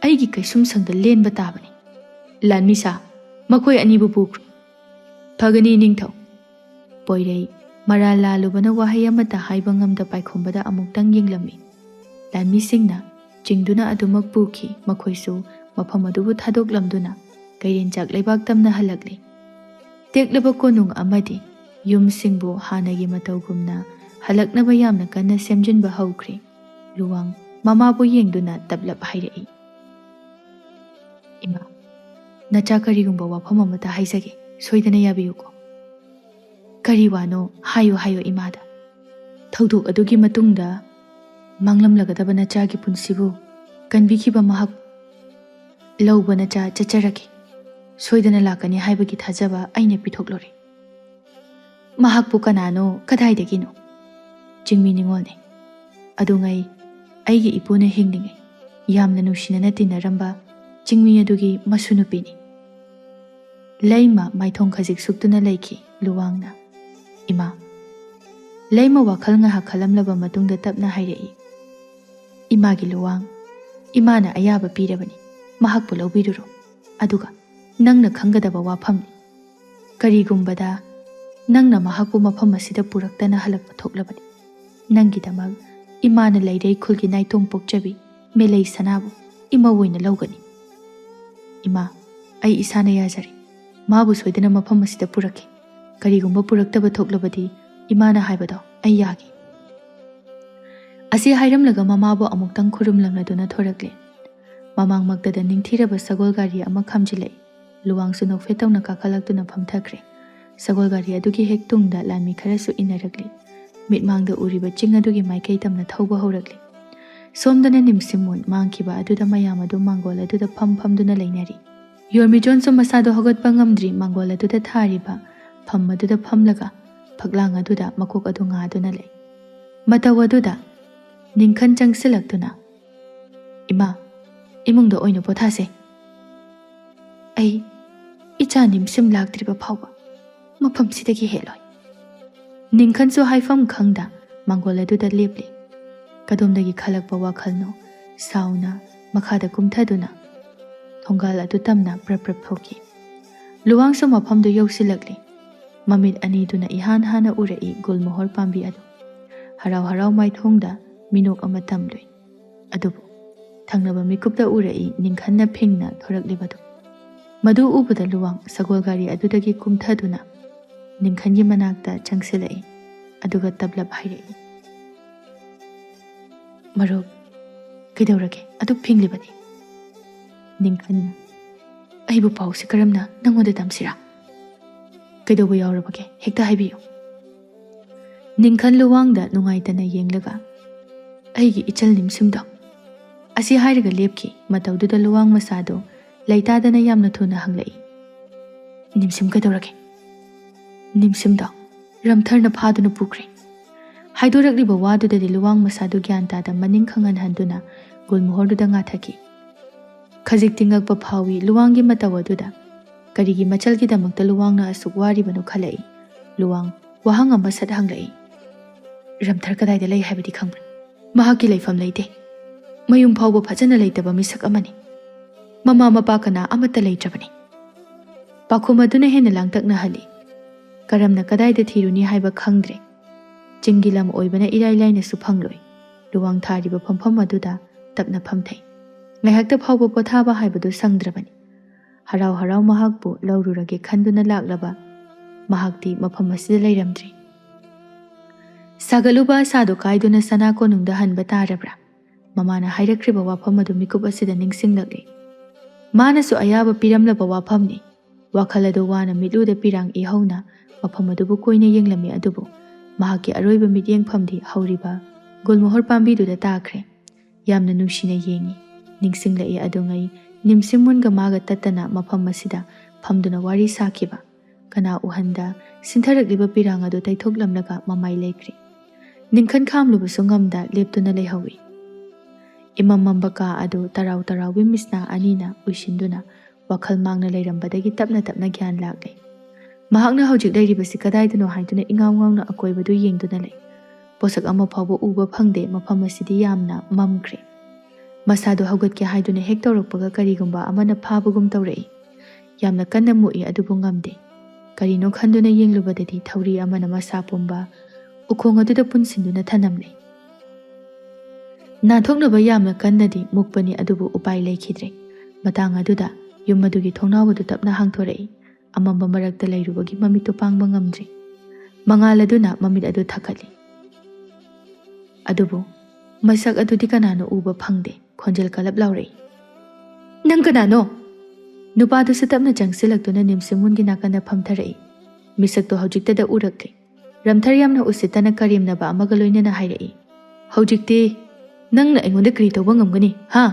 ꯑꯩꯒꯤ ꯀꯩꯁꯨꯝꯁꯪꯗ ꯂꯦꯟꯕ ꯇꯥꯕꯅꯤ꯫ ꯂꯥꯟꯃꯤꯁꯥ, ꯃꯈꯣꯏ ꯑꯅꯤꯕꯨ ꯄꯨꯈ꯭ꯔꯣ꯫" "ꯐꯒꯅꯤ, ꯅꯤꯡꯊꯧ꯫" ꯄꯣꯏꯔꯩ ꯃꯔꯥꯜ ꯂꯥꯜꯂꯨꯕꯅ ꯋꯥꯍꯩ ꯑꯃꯠꯇ ꯍꯥꯏꯕ ꯉꯝꯗ ꯄꯥꯏꯈꯣꯝꯕꯗ ꯑꯃꯨꯛꯇꯪ ꯌꯦꯡꯂꯝꯃꯤ꯫ ꯂꯥꯟꯃꯤꯁꯤꯡꯅ ꯆꯤꯡꯗꯨꯅ ꯑꯗꯨꯃꯛ ꯄꯨꯈꯤ꯫ ꯃꯈꯣꯏꯁꯨ ꯃꯐꯝ ꯑꯗꯨꯕꯨ ꯊꯥꯗꯣꯛꯂꯝꯗꯨꯅ ꯀꯩꯔꯦꯟꯆꯥꯛ ꯂꯩꯕꯥꯛ ꯇꯝꯅ ꯍꯜꯂꯛꯂꯤ꯫ ꯇꯦꯛꯂꯕ ꯀꯣꯅꯨꯡ ꯑꯃꯗꯤ ꯌꯨꯝꯁꯤꯡꯕꯨ ꯍꯥꯟꯅꯒꯤ ꯃꯇꯧꯒꯨꯝꯅ ꯍꯜꯂꯛꯅꯕ ꯌꯥꯝꯅ ꯀꯟꯅ ꯁꯦꯝꯖꯤꯟꯕ ꯍꯧꯈ꯭ꯔꯦ꯫ ꯂꯨꯋꯥꯡ ꯃꯃꯥꯕꯨ ꯌꯦꯡꯗꯨꯅ ꯇꯞꯂꯞ ꯍꯥꯏꯔꯛꯏ, "ꯏꯃꯥ, ꯅꯆꯥ ꯀꯔꯤꯒꯨꯝꯕ ꯋꯥꯐꯝ ꯑꯃꯇ ꯍꯥꯏꯖꯒꯦ, ꯁꯣꯏꯗꯅ ꯌꯥꯕꯤꯌꯨꯀꯣ꯫" "ꯀꯔꯤ ꯋꯥꯅꯣ? ꯍꯥꯏꯌꯨ, ꯍꯥꯏꯌꯨ ꯏꯃꯥꯗ꯫" "ꯊꯧꯗꯣꯛ ꯑꯗꯨꯒꯤ ꯃꯇꯨꯡꯗ ꯃꯥꯡꯂꯝꯂꯒꯗꯕ ꯅꯆꯥꯒꯤ ꯄꯨꯟꯁꯤꯕꯨ ꯀꯟꯕꯤꯈꯤꯕ ꯃꯍꯥꯛ ꯂꯧꯕ ꯅꯆꯥ ꯆꯠꯆꯔꯒꯦ꯫ ꯁꯣꯏꯗꯅ ꯂꯥꯛꯀꯅꯤ ꯍꯥꯏꯕꯒꯤ ꯊꯥꯖꯕ ꯑꯩꯅ ꯄꯤꯊꯣꯛꯂꯨꯔꯦ꯫" "ꯃꯍꯥꯛꯄꯨ ꯀꯅꯥꯅꯣ? ꯀꯗꯥꯏꯗꯒꯤꯅꯣ?" "ꯆꯤꯡꯃꯤ ꯅꯤꯉꯣꯜꯅꯤ꯫ ꯑꯗꯨꯉꯩ ꯑꯩꯒꯤ ꯏꯄꯨꯅ ꯍꯤꯡꯂꯤꯉꯩ ꯌꯥꯝꯅ ꯅꯨꯡꯁꯤꯅꯅ ꯇꯤꯟꯅꯔꯝꯕ ꯆꯤꯡꯃꯤ ꯑꯗꯨꯒꯤ ꯃꯁꯨ ꯅꯨꯄꯤꯅꯤ꯫" ꯂꯩꯃ ꯃꯥꯏꯊꯣꯡ ꯈꯖꯤꯛ ꯁꯨꯛꯇꯨꯅ ꯂꯩꯈꯤ꯫ ꯂꯨꯋꯥꯡꯅ, "ꯏꯃꯥ꯫" ꯂꯩꯃ ꯋꯥꯈꯜ ꯉꯥꯏꯍꯥꯛ ꯈꯜꯂꯝꯂꯕ ꯃꯇꯨꯡꯗ ꯇꯞꯅ ꯍꯥꯏꯔꯛꯏ, "ꯏꯃꯥꯒꯤ ꯂꯨꯋꯥꯡ, ꯏꯃꯥꯅ ꯑꯌꯥꯕ ꯄꯤꯔꯕꯅꯤ, ꯃꯍꯥꯛꯄꯨ ꯂꯧꯕꯤꯔꯨꯔꯣ꯫ ꯑꯗꯨꯒ ꯅꯪꯅ ꯈꯪꯒꯗꯕ ꯋꯥꯐꯝꯅꯤ꯫ ꯀꯔꯤꯒꯨꯝꯕꯗ ꯅꯪꯅ ꯃꯍꯥꯛꯄꯨ ꯃꯐꯝ ꯑꯁꯤꯗ ꯄꯨꯔꯛꯇꯅ ꯍꯜꯂꯛꯄ ꯊꯣꯛꯂꯕꯗꯤ, "ꯅꯪꯒꯤꯗꯃꯛ ꯏꯃꯥꯅ ꯂꯩꯔꯩ ꯈꯨꯜꯒꯤ ꯅꯥꯏꯇꯣꯝ ꯄꯣꯛꯆꯕꯤ ꯃꯦꯂꯩ ꯁꯅꯥꯕꯨ ꯏꯃꯧ ꯑꯣꯏꯅ ꯂꯧꯒꯅꯤ꯫ ꯏꯃꯥ, ꯑꯩ ꯏꯁꯥꯅ ꯌꯥꯖꯔꯦ꯫ ꯃꯥꯕꯨ ꯁꯣꯏꯗꯅ ꯃꯐꯝ ꯑꯁꯤꯗ ꯄꯨꯔꯛꯀꯦ꯫ ꯀꯔꯤꯒꯨꯝꯕ ꯄꯨꯔꯛꯇꯕ ꯊꯣꯛꯂꯕꯗꯤ ꯏꯃꯥꯅ ꯍꯥꯏꯕꯗꯣ ꯑꯩ ꯌꯥꯒꯦ"꯫ ꯑꯁꯤ ꯍꯥꯏꯔꯝꯂꯒ ꯃꯃꯥꯕꯨ ꯑꯃꯨꯛꯇꯪ ꯈꯨꯔꯨꯝꯂꯝꯂꯗꯨꯅ ꯊꯣꯔꯛꯂꯦ꯫ ꯃꯃꯥꯡꯃꯛꯇꯗ ꯅꯤꯡꯊꯤꯔꯕ ꯁꯒꯣꯜ ꯒꯥꯔꯤ ꯑꯃ ꯈꯥꯝꯖꯤꯜꯂꯛꯏ꯫ ꯂꯨꯋꯥꯡꯁꯨ ꯅꯣꯛꯐꯦꯠ ꯇꯧꯅ ꯀꯥꯈꯠꯂꯛꯇꯨꯅ ꯐꯝꯊꯈ꯭ꯔꯦ꯫ ꯁꯒꯣꯜ ꯒꯥꯔꯤ ꯑꯗꯨꯒꯤ ꯍꯦꯛ ꯇꯨꯡꯗ ꯂꯥꯟꯃꯤ ꯈꯔꯁꯨ ꯏꯟꯅꯔꯛꯂꯤ꯫ ꯃꯤꯠꯃꯥꯡꯗ ꯎꯔꯤꯕ ꯆꯤꯡ ꯑꯗꯨꯒꯤ ꯃꯥꯏꯀꯩ ꯇꯝꯅ ꯊꯧꯕ ꯍꯧꯔꯛꯂꯤ꯫ ꯁꯣꯝꯗꯅ ꯅꯤꯝꯁꯤꯝꯃꯨꯟ ꯃꯥꯡꯈꯤꯕ ꯑꯗꯨꯗ ꯃꯌꯥꯝ ꯑꯗꯨ ꯃꯥꯡꯒꯣꯜ ꯑꯗꯨꯗ ꯐꯝ ꯐꯝꯗꯨꯅ ꯂꯩꯅꯔꯤ꯫ ꯌꯣꯔꯃꯤꯖꯣꯟꯁꯨ ꯃꯁꯥꯗꯣ ꯍꯧꯒꯠꯄ ꯉꯝꯗ꯭ꯔꯤ ꯃꯥꯡꯒꯣꯜ ꯑꯗꯨꯗ ꯊꯥꯔꯤꯕ ꯐꯝ ꯑꯗꯨꯗ ꯐꯝꯂꯒ ꯐꯛꯂꯥꯡ ꯑꯗꯨꯗ ꯃꯀꯣꯛ ꯑꯗꯨ ꯉꯥꯗꯨꯅ ꯂꯩ꯫ ꯃꯇꯧ ꯑꯗꯨꯗ ꯅꯤꯡꯈꯟ ꯆꯪꯁꯤꯜꯂꯛꯇꯨꯅ, "ꯏꯃꯥ, ꯏꯃꯨꯡꯗ ꯑꯣꯏꯅ ꯄꯣꯊꯥꯁꯦ꯫ ꯑꯩ ꯏꯆꯥ ꯅꯤꯝꯁꯤꯝ ꯂꯥꯛꯇ꯭ꯔꯤꯕ ꯐꯥꯎꯕ ꯃꯐꯝꯁꯤꯗꯒꯤ ꯍꯦꯜꯂꯣꯏ"꯫ ꯅꯤꯡꯈꯟꯁꯨ ꯍꯥꯏꯐꯝ ꯈꯪꯗ ꯃꯥꯡꯒꯣꯜ ꯑꯗꯨꯗ ꯂꯦꯞꯂꯤ꯫ ꯀꯗꯣꯝꯗꯒꯤ ꯈꯜꯂꯛꯄ ꯋꯥꯈꯜꯅꯣ ꯁꯥꯎꯅ ꯃꯈꯥꯗ ꯀꯨꯝꯊꯗꯨꯅ ꯊꯣꯡꯒꯥꯜ ꯑꯗꯨ ꯇꯝꯅ ꯄ꯭ꯔꯞ ꯄ꯭ꯔꯞ ꯊꯣꯛꯈꯤ꯫ ꯂꯨꯋꯥꯡꯁꯨ ꯃꯐꯝꯗꯨ ꯌꯧꯁꯤꯜꯂꯛꯂꯤ꯫ ꯃꯃꯤꯠ ꯑꯅꯤꯗꯨꯅ ꯏꯍꯥꯟ ꯍꯥꯟꯅ ꯎꯔꯛꯏ ꯒꯨꯜꯃꯣꯍꯣꯔ ꯄꯥꯝꯕꯤ ꯑꯗꯨ꯫ ꯍꯔꯥꯎ ꯍꯔꯥꯎ ꯃꯥꯏꯊꯣꯡꯗ ꯃꯤꯅꯣꯛ ꯑꯃ ꯇꯝꯂꯨꯏ꯫ ꯑꯗꯨꯕꯨ ꯊꯪꯅꯕ ꯃꯤꯀꯨꯞꯇ ꯎꯔꯛꯏ ꯅꯤꯡꯈꯟꯅ ꯐꯤꯡꯅ ꯊꯣꯔꯛꯂꯤꯕꯗꯨ꯫ ꯃꯗꯨ ꯎꯕꯗ ꯂꯨꯋꯥꯡ ꯁꯒꯣꯜ ꯒꯥꯔꯤ ꯑꯗꯨꯗꯒꯤ ꯀꯨꯝꯊꯗꯨꯅ ꯅꯤꯡꯈꯟꯒꯤ ꯃꯅꯥꯛꯇ ꯆꯪꯁꯤꯜꯂꯛꯏ꯫ ꯑꯗꯨꯒ ꯇꯞꯂꯞ ꯍꯥꯏꯔꯛꯏ, "ꯃꯔꯨꯞ, ꯀꯩꯗꯧꯔꯒꯦ? ꯑꯗꯨꯛ ꯐꯤꯡꯂꯤꯕꯗꯤ?" ꯅꯤꯡꯈꯟꯅ, "ꯑꯩꯕꯨ ꯄꯥꯎꯁꯤ ꯀꯔꯝꯅ ꯅꯪꯉꯣꯟꯗ ꯇꯝꯁꯤꯔꯥ? ꯀꯩꯗꯧꯕ ꯌꯥꯎꯔꯕꯒꯦ? ꯍꯦꯛꯇ ꯍꯥꯏꯕꯤꯌꯨ"꯫ ꯅꯤꯡꯈꯟ ꯂꯨꯋꯥꯡꯗ ꯅꯨꯡꯉꯥꯏꯇꯅ ꯌꯦꯡꯂꯒ, "ꯑꯩꯒꯤ ꯏꯆꯜ ꯅꯤꯝꯁꯤꯝꯗꯣ"꯫ ꯑꯁꯤ ꯍꯥꯏꯔꯒ ꯂꯦꯞꯈꯤ꯫ ꯃꯇꯧꯗꯨꯗ ꯂꯨꯋꯥꯡ ꯃꯆꯥꯗꯨ ꯂꯩꯇꯥꯗꯅ ꯌꯥꯝꯅ ꯊꯨꯅ ꯍꯪꯂꯛꯏ, "ꯅꯤꯝꯁꯤꯝ ꯀꯩꯗꯧꯔꯒꯦ?" "ꯅꯤꯝꯁꯤꯝꯗꯣ ꯔꯝꯊꯔꯅ ꯐꯥꯗꯨꯅ ꯄꯨꯈ꯭ꯔꯦ"꯫ ꯍꯥꯏꯗꯣꯔꯛꯂꯤꯕ ꯋꯥꯗꯨꯗꯗꯤ ꯂꯨꯋꯥꯡ ꯃꯆꯥꯗꯨ ꯒ꯭ꯌꯥꯟ ꯇꯥꯗ ꯃꯅꯤꯡ ꯈꯪꯍꯟꯍꯟꯗꯨꯅ ꯒꯨꯜꯃꯣꯍꯣꯔꯗꯨꯗ ꯉꯥꯊꯈꯤ꯫ ꯈꯖꯤꯛꯇꯤ ꯉꯛꯄ ꯐꯥꯎꯏ ꯂꯨꯋꯥꯡꯒꯤ ꯃꯇꯧ ꯑꯗꯨꯗ꯫ ꯀꯔꯤꯒꯤ ꯃꯆꯜꯒꯤꯗꯃꯛꯇ ꯂꯨꯋꯥꯡꯅ ꯑꯁꯨꯛ ꯋꯥꯔꯤꯕꯅꯣ ꯈꯜꯂꯛꯏ꯫ ꯂꯨꯋꯥꯡ ꯋꯥꯍꯪ ꯑꯃ ꯁꯠ ꯍꯪꯂꯛꯏ, "ꯔꯝꯊꯔ ꯀꯗꯥꯏꯗ ꯂꯩ ꯍꯥꯏꯕꯗꯤ ꯈꯪꯕ꯭ꯔꯥ?" "ꯃꯍꯥꯛꯀꯤ ꯂꯩꯐꯝ ꯂꯩꯇꯦ꯫ ꯃꯌꯨꯝ ꯐꯥꯎꯕ ꯐꯖꯅ ꯂꯩꯇꯕ ꯃꯤꯁꯛ ꯑꯃꯅꯤ꯫ ꯃꯃꯥ ꯃꯄꯥ ꯀꯅꯥ ꯑꯃꯠꯇ ꯂꯩꯇ꯭ꯔꯕꯅꯤ"꯫ ꯄꯥꯎꯈꯨꯝ ꯑꯗꯨꯅ ꯍꯦꯟꯅ ꯂꯥꯡꯇꯛꯅꯍꯜꯂꯤ꯫ ꯀꯔꯝꯅ ꯀꯗꯥꯏꯗ ꯊꯤꯔꯨꯅꯤ ꯍꯥꯏꯕ ꯈꯪꯗ꯭ꯔꯦ꯫ ꯆꯤꯡꯒꯤ ꯂꯝ ꯑꯣꯏꯕꯅ ꯏꯔꯥꯏ ꯂꯥꯏꯅꯁꯨ ꯐꯪꯂꯣꯏ꯫ ꯂꯨꯋꯥꯡ ꯊꯥꯔꯤꯕ ꯐꯝꯐꯝ ꯑꯗꯨꯗ ꯇꯞꯅ ꯐꯝꯊꯩ꯫ ꯉꯥꯏꯍꯥꯛꯇ ꯐꯥꯎꯕ ꯄꯣꯊꯥꯕ ꯍꯥꯏꯕꯗꯨ ꯁꯪꯗ꯭ꯔꯕꯅꯤ꯫ ꯍꯔꯥꯎ ꯍꯔꯥꯎ ꯃꯍꯥꯛꯄꯨ ꯂꯧꯔꯨꯔꯒꯦ ꯈꯟꯗꯨꯅ ꯂꯥꯛꯂꯕ ꯃꯍꯥꯛꯇꯤ ꯃꯐꯝ ꯑꯁꯤꯗ ꯂꯩꯔꯝꯗ꯭ꯔꯦ꯫ ꯁꯥꯒꯠꯂꯨꯕ ꯑꯁꯥꯗꯨ ꯀꯥꯏꯗꯨꯅ ꯁꯅꯥ ꯀꯣꯅꯨꯡꯗ ꯍꯟꯕ ꯇꯥꯔꯕ꯭ꯔꯥ? ꯃꯃꯥꯅ ꯍꯥꯏꯔꯛꯈ꯭ꯔꯤꯕ ꯋꯥꯐꯝ ꯑꯗꯨ ꯃꯤꯀꯨꯞ ꯑꯁꯤꯗ ꯅꯤꯡꯁꯤꯡꯂꯛꯂꯤ꯫ ꯃꯥꯅꯁꯨ ꯑꯌꯥꯕ ꯄꯤꯔꯝꯂꯕ ꯋꯥꯐꯝꯅꯤ꯫ ꯋꯥꯈꯜ ꯑꯗꯨ ꯋꯥꯅ ꯃꯤꯠꯂꯨꯗ ꯄꯤꯔꯥꯡ ꯏꯍꯧꯅ ꯃꯐꯝ ꯑꯗꯨꯕꯨ ꯀꯣꯏꯅ ꯌꯦꯡꯂꯝꯃꯤ, ꯑꯗꯨꯕꯨ ꯃꯍꯥꯛꯀꯤ ꯑꯔꯣꯏꯕ ꯃꯤꯠꯌꯦꯡꯐꯝꯗꯤ ꯍꯧꯔꯤꯕ ꯒꯨꯜꯃꯣꯍꯣꯔ ꯄꯥꯝꯕꯤꯗꯨꯗ ꯇꯥꯈ꯭ꯔꯦ꯫ ꯌꯥꯝꯅ ꯅꯨꯡꯁꯤꯅ ꯌꯦꯡꯉꯤ꯫ ꯅꯤꯡꯁꯤꯡꯂꯛꯏ ꯑꯗꯨꯉꯩ ꯅꯤꯝꯁꯤꯡꯃꯨꯟꯒ ꯃꯥꯒ ꯇꯠꯇꯅ ꯃꯐꯝ ꯑꯁꯤꯗ ꯐꯝꯗꯨꯅ ꯋꯥꯔꯤ ꯁꯥꯈꯤꯕ꯫ ꯀꯅꯥ ꯎꯍꯟꯗ ꯁꯤꯟꯊꯔꯛꯂꯤꯕ ꯄꯤꯔꯥꯡ ꯑꯗꯨ ꯇꯩꯊꯣꯛꯂꯝꯂꯒ ꯃꯃꯥꯏ ꯂꯩꯈ꯭ꯔꯦ꯫ ꯅꯤꯡꯈꯟ ꯈꯥꯝꯂꯨꯕꯁꯨ ꯉꯝꯗ ꯂꯦꯞꯇꯨꯅ ꯂꯩꯍꯧꯏ꯫ ꯏꯃꯝ ꯃꯝꯕ ꯀꯥ ꯑꯗꯨ ꯇꯔꯥꯎ ꯇꯔꯥꯎꯕꯤ ꯃꯤꯁꯅꯥ ꯑꯅꯤꯅ ꯎꯏꯁꯤꯟꯗꯨꯅ ꯋꯥꯈꯜ ꯃꯥꯡꯅ ꯂꯩꯔꯝꯕꯗꯒꯤ ꯇꯞꯅ ꯇꯞꯅ ꯒ꯭ꯌꯥꯟ ꯂꯥꯛꯂꯦ꯫ ꯃꯍꯥꯛꯅ ꯍꯧꯖꯤꯛ ꯂꯩꯔꯤꯕꯁꯤ ꯀꯗꯥꯏꯗꯅꯣ ꯍꯥꯏꯗꯨꯅ ꯏꯉꯥꯎ ꯉꯥꯎꯅ ꯑꯀꯣꯏꯕꯗꯨ ꯌꯦꯡꯗꯨꯅ ꯂꯩ꯫ ꯄꯣꯠꯁꯛ ꯑꯃ ꯐꯥꯎꯕ ꯎꯕ ꯐꯪꯗꯦ꯫ ꯃꯐꯝ ꯑꯁꯤꯗꯤ ꯌꯥꯝꯅ ꯃꯝꯈ꯭ꯔꯦ꯫ ꯃꯁꯥꯗꯨ ꯍꯧꯒꯠꯀꯦ ꯍꯥꯏꯗꯨꯅ ꯍꯦꯛ ꯇꯧꯔꯛꯄꯒ ꯀꯔꯤꯒꯨꯝꯕ ꯑꯃꯅ ꯐꯥꯕꯒꯨꯝ ꯇꯧꯔꯛꯏ꯫ ꯌꯥꯝꯅ ꯀꯟꯅ ꯃꯨꯛꯏ, ꯑꯗꯨꯕꯨ ꯉꯝꯗꯦ꯫ ꯀꯔꯤꯅꯣ ꯈꯟꯗꯨꯅ ꯌꯦꯡꯂꯨꯕꯗꯗꯤ ꯊꯧꯔꯤ ꯑꯃꯅ ꯃꯁꯥ ꯄꯨꯝꯕ ꯎꯈꯣꯡ ꯑꯗꯨꯗ ꯄꯨꯟꯁꯤꯟꯗꯨꯅ ꯊꯅꯝꯂꯦ꯫ ꯅꯥꯟꯊꯣꯛꯅꯕ ꯌꯥꯝꯅ ꯀꯟꯅꯗꯤ ꯃꯨꯛꯄꯅꯤ, ꯑꯗꯨꯕꯨ ꯎꯄꯥꯏ ꯂꯩꯈꯤꯗ꯭ꯔꯦ꯫ ꯃꯇꯥꯡ ꯑꯗꯨꯗ ꯌꯨꯝ ꯑꯗꯨꯒꯤ ꯊꯣꯡꯅꯥꯎ ꯑꯗꯨ ꯇꯞꯅ ꯍꯥꯡꯊꯣꯔꯛꯏ꯫ ꯑꯃꯝꯕ ꯃꯔꯛꯇ ꯂꯩꯔꯨꯕꯒꯤ ꯃꯃꯤꯠꯇꯨ ꯄꯥꯡꯕ ꯉꯝꯗ꯭ꯔꯦ꯫ ꯃꯉꯥꯜ ꯑꯗꯨꯅ ꯃꯃꯤꯠ ꯑꯗꯨ ꯊꯛꯀꯠꯂꯤ꯫ ꯑꯗꯨꯕꯨ ꯃꯁꯛ ꯑꯗꯨꯗꯤ ꯀꯅꯥꯅꯣ ꯎꯕ ꯐꯪꯗꯦ꯫ ꯈꯣꯟꯖꯦꯜ ꯀꯂꯞ ꯂꯥꯎꯔꯛꯏ, "ꯅꯪ ꯀꯅꯥꯅꯣ?" ꯅꯨꯄꯥꯗꯨꯁꯨ ꯇꯞꯅ ꯆꯪꯁꯤꯜꯂꯛꯇꯨꯅ ꯅꯤꯝꯁꯤꯡꯃꯨꯟꯒꯤ ꯅꯥꯀꯟꯗ ꯐꯝꯊꯔꯛꯏ꯫ ꯃꯤꯁꯛꯇꯨ ꯍꯧꯖꯤꯛꯇꯗ ꯎꯔꯛꯂꯦ꯫ ꯔꯝꯊꯔ ꯌꯥꯝꯅ ꯎꯁꯤꯠꯇꯅ ꯀꯔꯦꯝꯅꯕ ꯑꯃꯒ ꯂꯣꯏꯅꯅ ꯍꯥꯏꯔꯛꯏ, "ꯍꯧꯖꯤꯛꯇꯤ ꯅꯪꯅ ꯑꯩꯉꯣꯟꯗ ꯀꯔꯤ ꯇꯧꯕ ꯉꯝꯒꯅꯤ, ꯍꯥ?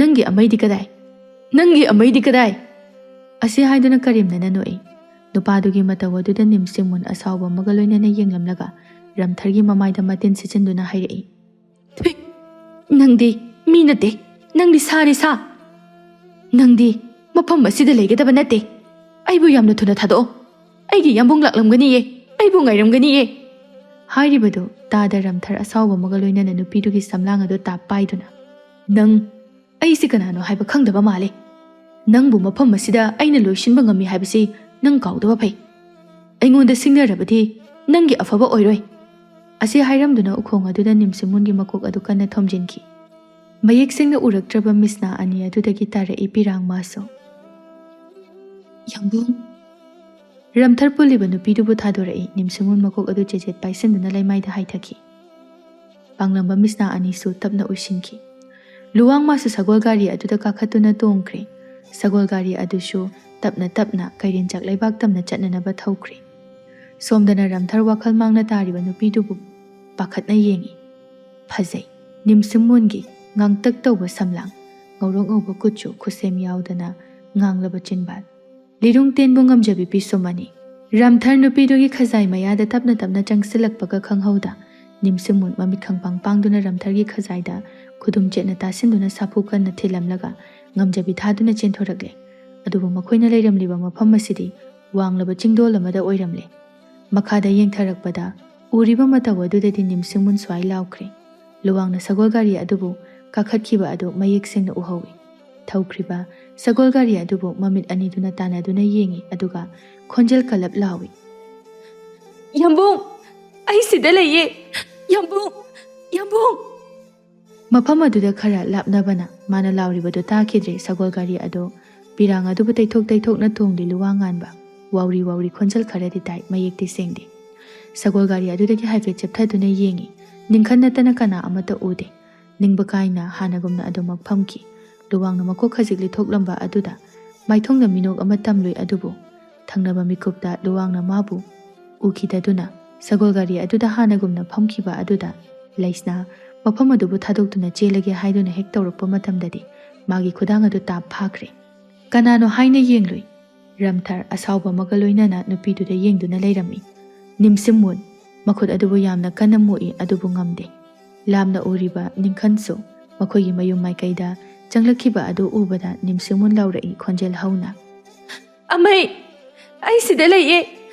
ꯅꯪꯒꯤ ꯑꯃꯩꯗꯤ ꯀꯗꯥꯏ? ꯅꯪꯒꯤ ꯑꯃꯩꯗꯤ ꯀꯗꯥꯏ?" ꯑꯁꯤ ꯍꯥꯏꯗꯨꯅ ꯀꯔꯦꯝꯅꯅ ꯅꯣꯛꯏ꯫ ꯅꯨꯄꯥꯗꯨꯒꯤ ꯃꯇꯧ ꯑꯗꯨꯗ ꯅꯤꯝꯁꯤꯡꯃꯨꯟ ꯑꯁꯥꯎꯕ ꯑꯃꯒ ꯂꯣꯏꯅꯅ ꯌꯦꯡꯂꯝꯂꯒ ꯔꯝꯊꯔꯒꯤ ꯃꯃꯥꯏꯗ ꯃꯇꯤꯟ ꯁꯤꯠꯆꯤꯟꯗꯨꯅ ꯍꯥꯏꯔꯛꯏ, "ꯊꯨꯏ! ꯅꯪꯗꯤ ꯃꯤ ꯅꯠꯇꯦ, ꯅꯪꯗꯤ ꯁꯥꯅꯤ, ꯁꯥ! ꯅꯪꯗꯤ ꯃꯐꯝ ꯑꯁꯤꯗ ꯂꯩꯒꯗꯕ ꯅꯠꯇꯦ꯫ ꯑꯩꯕꯨ ꯌꯥꯝꯅ ꯊꯨꯅ ꯊꯥꯗꯣꯛꯑꯣ꯫ ꯑꯩꯒꯤ ꯌꯥꯝꯕꯨꯡ ꯂꯥꯛꯂꯝꯒꯅꯤꯌꯦ, ꯑꯩꯕꯨ ꯉꯥꯏꯔꯝꯒꯅꯤꯌꯦ!" ꯍꯥꯏꯔꯤꯕꯗꯨ ꯇꯥꯗ ꯔꯝꯊꯔ ꯑꯁꯥꯎꯕ ꯑꯃꯒ ꯂꯣꯏꯅꯅ ꯅꯨꯄꯤꯗꯨꯒꯤ ꯁꯝꯂꯥꯡ ꯑꯗꯨ ꯇꯥꯞ ꯄꯥꯏꯗꯨꯅ, "ꯅꯪ ꯑꯩꯁꯤ ꯀꯅꯥꯅꯣ ꯍꯥꯏꯕ ꯈꯪꯗꯕ ꯃꯥꯜꯂꯦ꯫ ꯅꯪꯕꯨ ꯃꯐꯝ ꯑꯁꯤꯗ ꯑꯩꯅ ꯂꯣꯏꯁꯤꯟꯕ ꯉꯝꯃꯤ ꯍꯥꯏꯕꯁꯤ ꯅꯪ ꯀꯥꯎꯗꯕ ꯐꯩ꯫ ꯑꯩꯉꯣꯟꯗ ꯁꯤꯡꯅꯔꯕꯗꯤ ꯅꯪꯒꯤ ꯑꯐꯕ ꯑꯣꯏꯔꯣꯏ꯫ ꯑꯁꯤ ꯍꯥꯏꯔꯝꯗꯨꯅ ꯎꯈꯣꯡ ꯑꯗꯨꯗ ꯅꯤꯝꯁꯤꯃꯨꯟꯒꯤ ꯃꯀꯣꯛ ꯑꯗꯨ ꯀꯟꯅ ꯊꯣꯝꯖꯤꯟꯈꯤ꯫ ꯃꯌꯦꯛ ꯁꯦꯡꯅ ꯎꯔꯛꯇ꯭ꯔꯕ ꯃꯤꯁꯅꯥ ꯑꯅꯤ ꯑꯗꯨꯗꯒꯤ ꯇꯥꯔꯛꯏ ꯄꯤꯔꯥꯡ ꯃꯥꯁꯨ꯫ "ꯌꯥꯝꯕꯨꯡ!" ꯔꯝꯊꯔ ꯄꯨꯜꯂꯤꯕ ꯅꯨꯄꯤꯗꯨꯕꯨ ꯊꯥꯗꯣꯔꯛꯏ꯫ ꯅꯤꯝꯁꯤꯃꯨꯟ ꯃꯀꯣꯛ ꯑꯗꯨ ꯆꯦꯖꯦꯠ ꯄꯥꯏꯁꯤꯟꯗꯨꯅ ꯂꯩꯃꯥꯏꯗ ꯍꯥꯏꯊꯈꯤ꯫ ꯄꯥꯡꯂꯝꯕ ꯃꯤꯁꯅꯥ ꯑꯅꯤꯁꯨ ꯇꯞꯅ ꯎꯏꯁꯤꯟꯈꯤ꯫ ꯂꯨꯋꯥꯡ ꯃꯥꯁꯨ ꯁꯒꯣꯜ ꯒꯥꯔꯤ ꯑꯗꯨꯗ ꯀꯥꯈꯠꯇꯨꯅ ꯇꯣꯡꯈ꯭ꯔꯦ꯫ ꯁꯒꯣꯜ ꯒꯥꯔꯤ ꯑꯗꯨꯁꯨ ꯇꯞꯅ ꯇꯞꯅ ꯀꯩꯔꯦꯟꯆꯥꯛ ꯂꯩꯕꯥꯛ ꯇꯝꯅ ꯆꯠꯅꯅꯕ ꯊꯧꯈ꯭ꯔꯦ꯫ ꯁꯣꯝꯗꯅ ꯔꯝꯊꯔ ꯋꯥꯈꯜ ꯃꯥꯡꯅ ꯇꯥꯔꯤꯕ ꯅꯨꯄꯤꯗꯨꯕꯨ ꯄꯥꯈꯠꯅ ꯌꯦꯡꯏ꯫ ꯐꯖꯩ꯫ ꯅꯤꯝꯁꯤꯃꯨꯟꯒꯤ ꯉꯥꯡꯇꯛ ꯇꯧꯕ ꯁꯝꯂꯥꯡ, ꯉꯧꯔꯣꯛ ꯉꯧꯕ ꯀꯨꯆꯨ, ꯈꯨꯠꯁꯦꯝ ꯌꯥꯎꯗꯅ ꯉꯥꯡꯂꯕ ꯆꯤꯟꯕꯥꯜ, ꯂꯤꯔꯨꯡ ꯇꯦꯟꯕꯨ ꯉꯝꯖꯕꯤ ꯄꯤꯁꯨꯝ ꯑꯅꯤ꯫ ꯔꯝꯊꯔ ꯅꯨꯄꯤꯗꯨꯒꯤ ꯈꯖꯥꯏ ꯃꯌꯥꯗ ꯇꯞꯅ ꯇꯞꯅ ꯆꯪꯁꯤꯜꯂꯛꯄꯒ ꯈꯪꯍꯧꯗ, ꯅꯤꯝꯁꯤꯃꯨꯟ ꯃꯃꯤꯠ ꯈꯪꯄꯥꯡ ꯄꯥꯡꯗꯨꯅ ꯔꯝꯊꯔꯒꯤ ꯈꯖꯥꯏꯗ ꯈꯨꯗꯨꯝ ꯆꯦꯠꯅ ꯇꯥꯁꯤꯟꯗꯨꯅ ꯁꯥꯐꯨ ꯀꯟꯅ ꯊꯤꯜꯂꯝꯂꯒ ꯉꯝꯖꯕꯤ ꯊꯥꯗꯨꯅ ꯆꯦꯟꯊꯣꯔꯛꯂꯦ꯫ ꯑꯗꯨꯕꯨ ꯃꯈꯣꯏꯅ ꯂꯩꯔꯝꯂꯤꯕ ꯃꯐꯝ ꯑꯁꯤꯗꯤ ꯋꯥꯡꯂꯕ ꯆꯤꯡꯗꯣꯜ ꯑꯃꯗ ꯑꯣꯏꯔꯝꯂꯦ꯫ ꯃꯈꯥꯗ ꯌꯦꯡꯊꯔꯛꯄꯗ ꯎꯔꯤꯕ ꯃꯇꯧ ꯑꯗꯨꯗꯗꯤ ꯅꯤꯝꯁꯤꯃꯨꯟ ꯁ꯭ꯋꯥꯏ ꯂꯥꯎꯈ꯭ꯔꯦ꯫ ꯂꯨꯋꯥꯡꯅ ꯁꯒꯣꯜ ꯒꯥꯔꯤ ꯑꯗꯨꯕꯨ ꯀꯥꯈꯠꯈꯤꯕ ꯑꯗꯨ ꯃꯌꯦꯛ ꯁꯦꯡꯅ ꯎꯍꯧꯏ꯫ ꯊꯧꯈ꯭ꯔꯤꯕ ꯁꯒꯣꯜ ꯒꯥꯔꯤ ꯑꯗꯨꯕꯨ ꯃꯃꯤꯠ ꯑꯅꯤꯗꯨꯅ ꯇꯥꯟꯅꯗꯨꯅ ꯌꯦꯡꯏ, ꯑꯗꯨꯒ ꯈꯣꯟꯖꯦꯜ ꯀꯜꯂꯞ ꯂꯥꯎꯏ꯫ "ꯌꯥꯝꯕꯨꯡ! ꯑꯩ ꯁꯤꯗ ꯂꯩꯌꯦ! ꯌꯥꯝꯕꯨꯡ! ꯌꯥꯝꯕꯨꯡ!" ꯃꯐꯝ ꯑꯗꯨꯗ ꯈꯔ ꯂꯥꯞꯅꯕꯅ ꯃꯥꯅ ꯂꯥꯎꯔꯤꯕꯗꯨ ꯇꯥꯈꯤꯗ꯭ꯔꯦ꯫ ꯁꯒꯣꯜ ꯒꯥꯔꯤ ꯑꯗꯨ ꯄꯤꯔꯥꯡ ꯑꯗꯨꯕꯨ ꯇꯩꯊꯣꯛ ꯇꯩꯊꯣꯛꯅ ꯊꯣꯡꯂꯤ ꯂꯨꯋꯥꯡ ꯉꯥꯟꯕ꯫ ꯋꯥꯎꯔꯤ ꯋꯥꯎꯔꯤ ꯈꯣꯟꯖꯦꯜ ꯈꯔꯗꯤ ꯇꯥꯏ, ꯃꯌꯦꯛꯇꯤ ꯁꯦꯡꯗꯦ꯫ ꯁꯒꯣꯜ ꯒꯥꯔꯤ ꯑꯗꯨꯗꯒꯤ ꯍꯥꯏꯐꯦꯠ ꯆꯦꯞꯊꯗꯨꯅ ꯌꯦꯡꯏ꯫ ꯅꯤꯡꯈꯟ ꯅꯠꯇꯅ ꯀꯅꯥ ꯑꯃꯠꯇ ꯎꯗꯦ꯫ ꯅꯤꯡꯕ ꯀꯥꯏꯅ ꯍꯥꯟꯅꯒꯨꯝꯅ ꯑꯗꯨꯃꯛ ꯐꯝꯈꯤ꯫ ꯂꯨꯋꯥꯡꯅ ꯃꯀꯣꯛ ꯈꯖꯤꯛ ꯂꯤꯊꯣꯛꯂꯝꯕ ꯑꯗꯨꯗ ꯃꯥꯏꯊꯣꯡꯗ ꯃꯤꯅꯣꯛ ꯑꯃ ꯇꯝꯂꯨꯏ, ꯑꯗꯨꯕꯨ ꯊꯪꯅꯕ ꯃꯤꯀꯨꯞꯇ ꯂꯨꯋꯥꯡꯅ ꯃꯥꯕꯨ ꯎꯈꯤꯗꯗꯨꯅ ꯁꯒꯣꯜ ꯒꯥꯔꯤ ꯑꯗꯨꯗ ꯍꯥꯟꯅꯒꯨꯝꯅ ꯐꯝꯈꯤꯕ ꯑꯗꯨꯗ ꯂꯩꯁꯅꯥ ꯃꯐꯝ ꯑꯗꯨꯕꯨ ꯊꯥꯗꯣꯛꯇꯨꯅ ꯆꯦꯜꯂꯒꯦ ꯍꯥꯏꯗꯨꯅ ꯍꯦꯛ ꯇꯧꯔꯛꯄ ꯃꯇꯝꯗꯗꯤ ꯃꯥꯒꯤ ꯈꯨꯗꯥꯡ ꯑꯗꯨ ꯇꯥꯞ ꯐꯥꯈ꯭ꯔꯦ꯫ ꯀꯅꯥꯅꯣ ꯍꯥꯏꯅ ꯌꯦꯡꯂꯨꯏ꯫ ꯔꯝꯊꯔ ꯑꯁꯥꯎꯕ ꯑꯃꯒ ꯂꯣꯏꯅꯅ ꯅꯨꯄꯤꯗꯨꯗ ꯌꯦꯡꯗꯨꯅ ꯂꯩꯔꯝꯃꯤ꯫ ꯅꯤꯝꯁꯤꯃꯨꯟ ꯃꯈꯨꯠ ꯑꯗꯨꯕꯨ ꯌꯥꯝꯅ ꯀꯟꯅ ꯃꯨꯛꯏ, ꯑꯗꯨꯕꯨ ꯉꯝꯗꯦ꯫ ꯂꯥꯞꯅ ꯎꯔꯤꯕ ꯅꯤꯡꯈꯟꯁꯨ ꯃꯈꯣꯏꯒꯤ ꯃꯌꯨꯝ ꯃꯥꯏꯀꯩꯗ ꯆꯪꯂꯛꯈꯤꯕ ꯑꯗꯨ ꯎꯕꯗ ꯅꯤꯝꯁꯤꯃꯨꯟ ꯂꯥꯎꯔꯛꯏ ꯈꯣꯟꯖꯦꯜ ꯍꯧꯅ꯫ "ꯑꯃꯩ! ꯑꯩ ꯁꯤꯗ ꯂꯩꯌꯦ!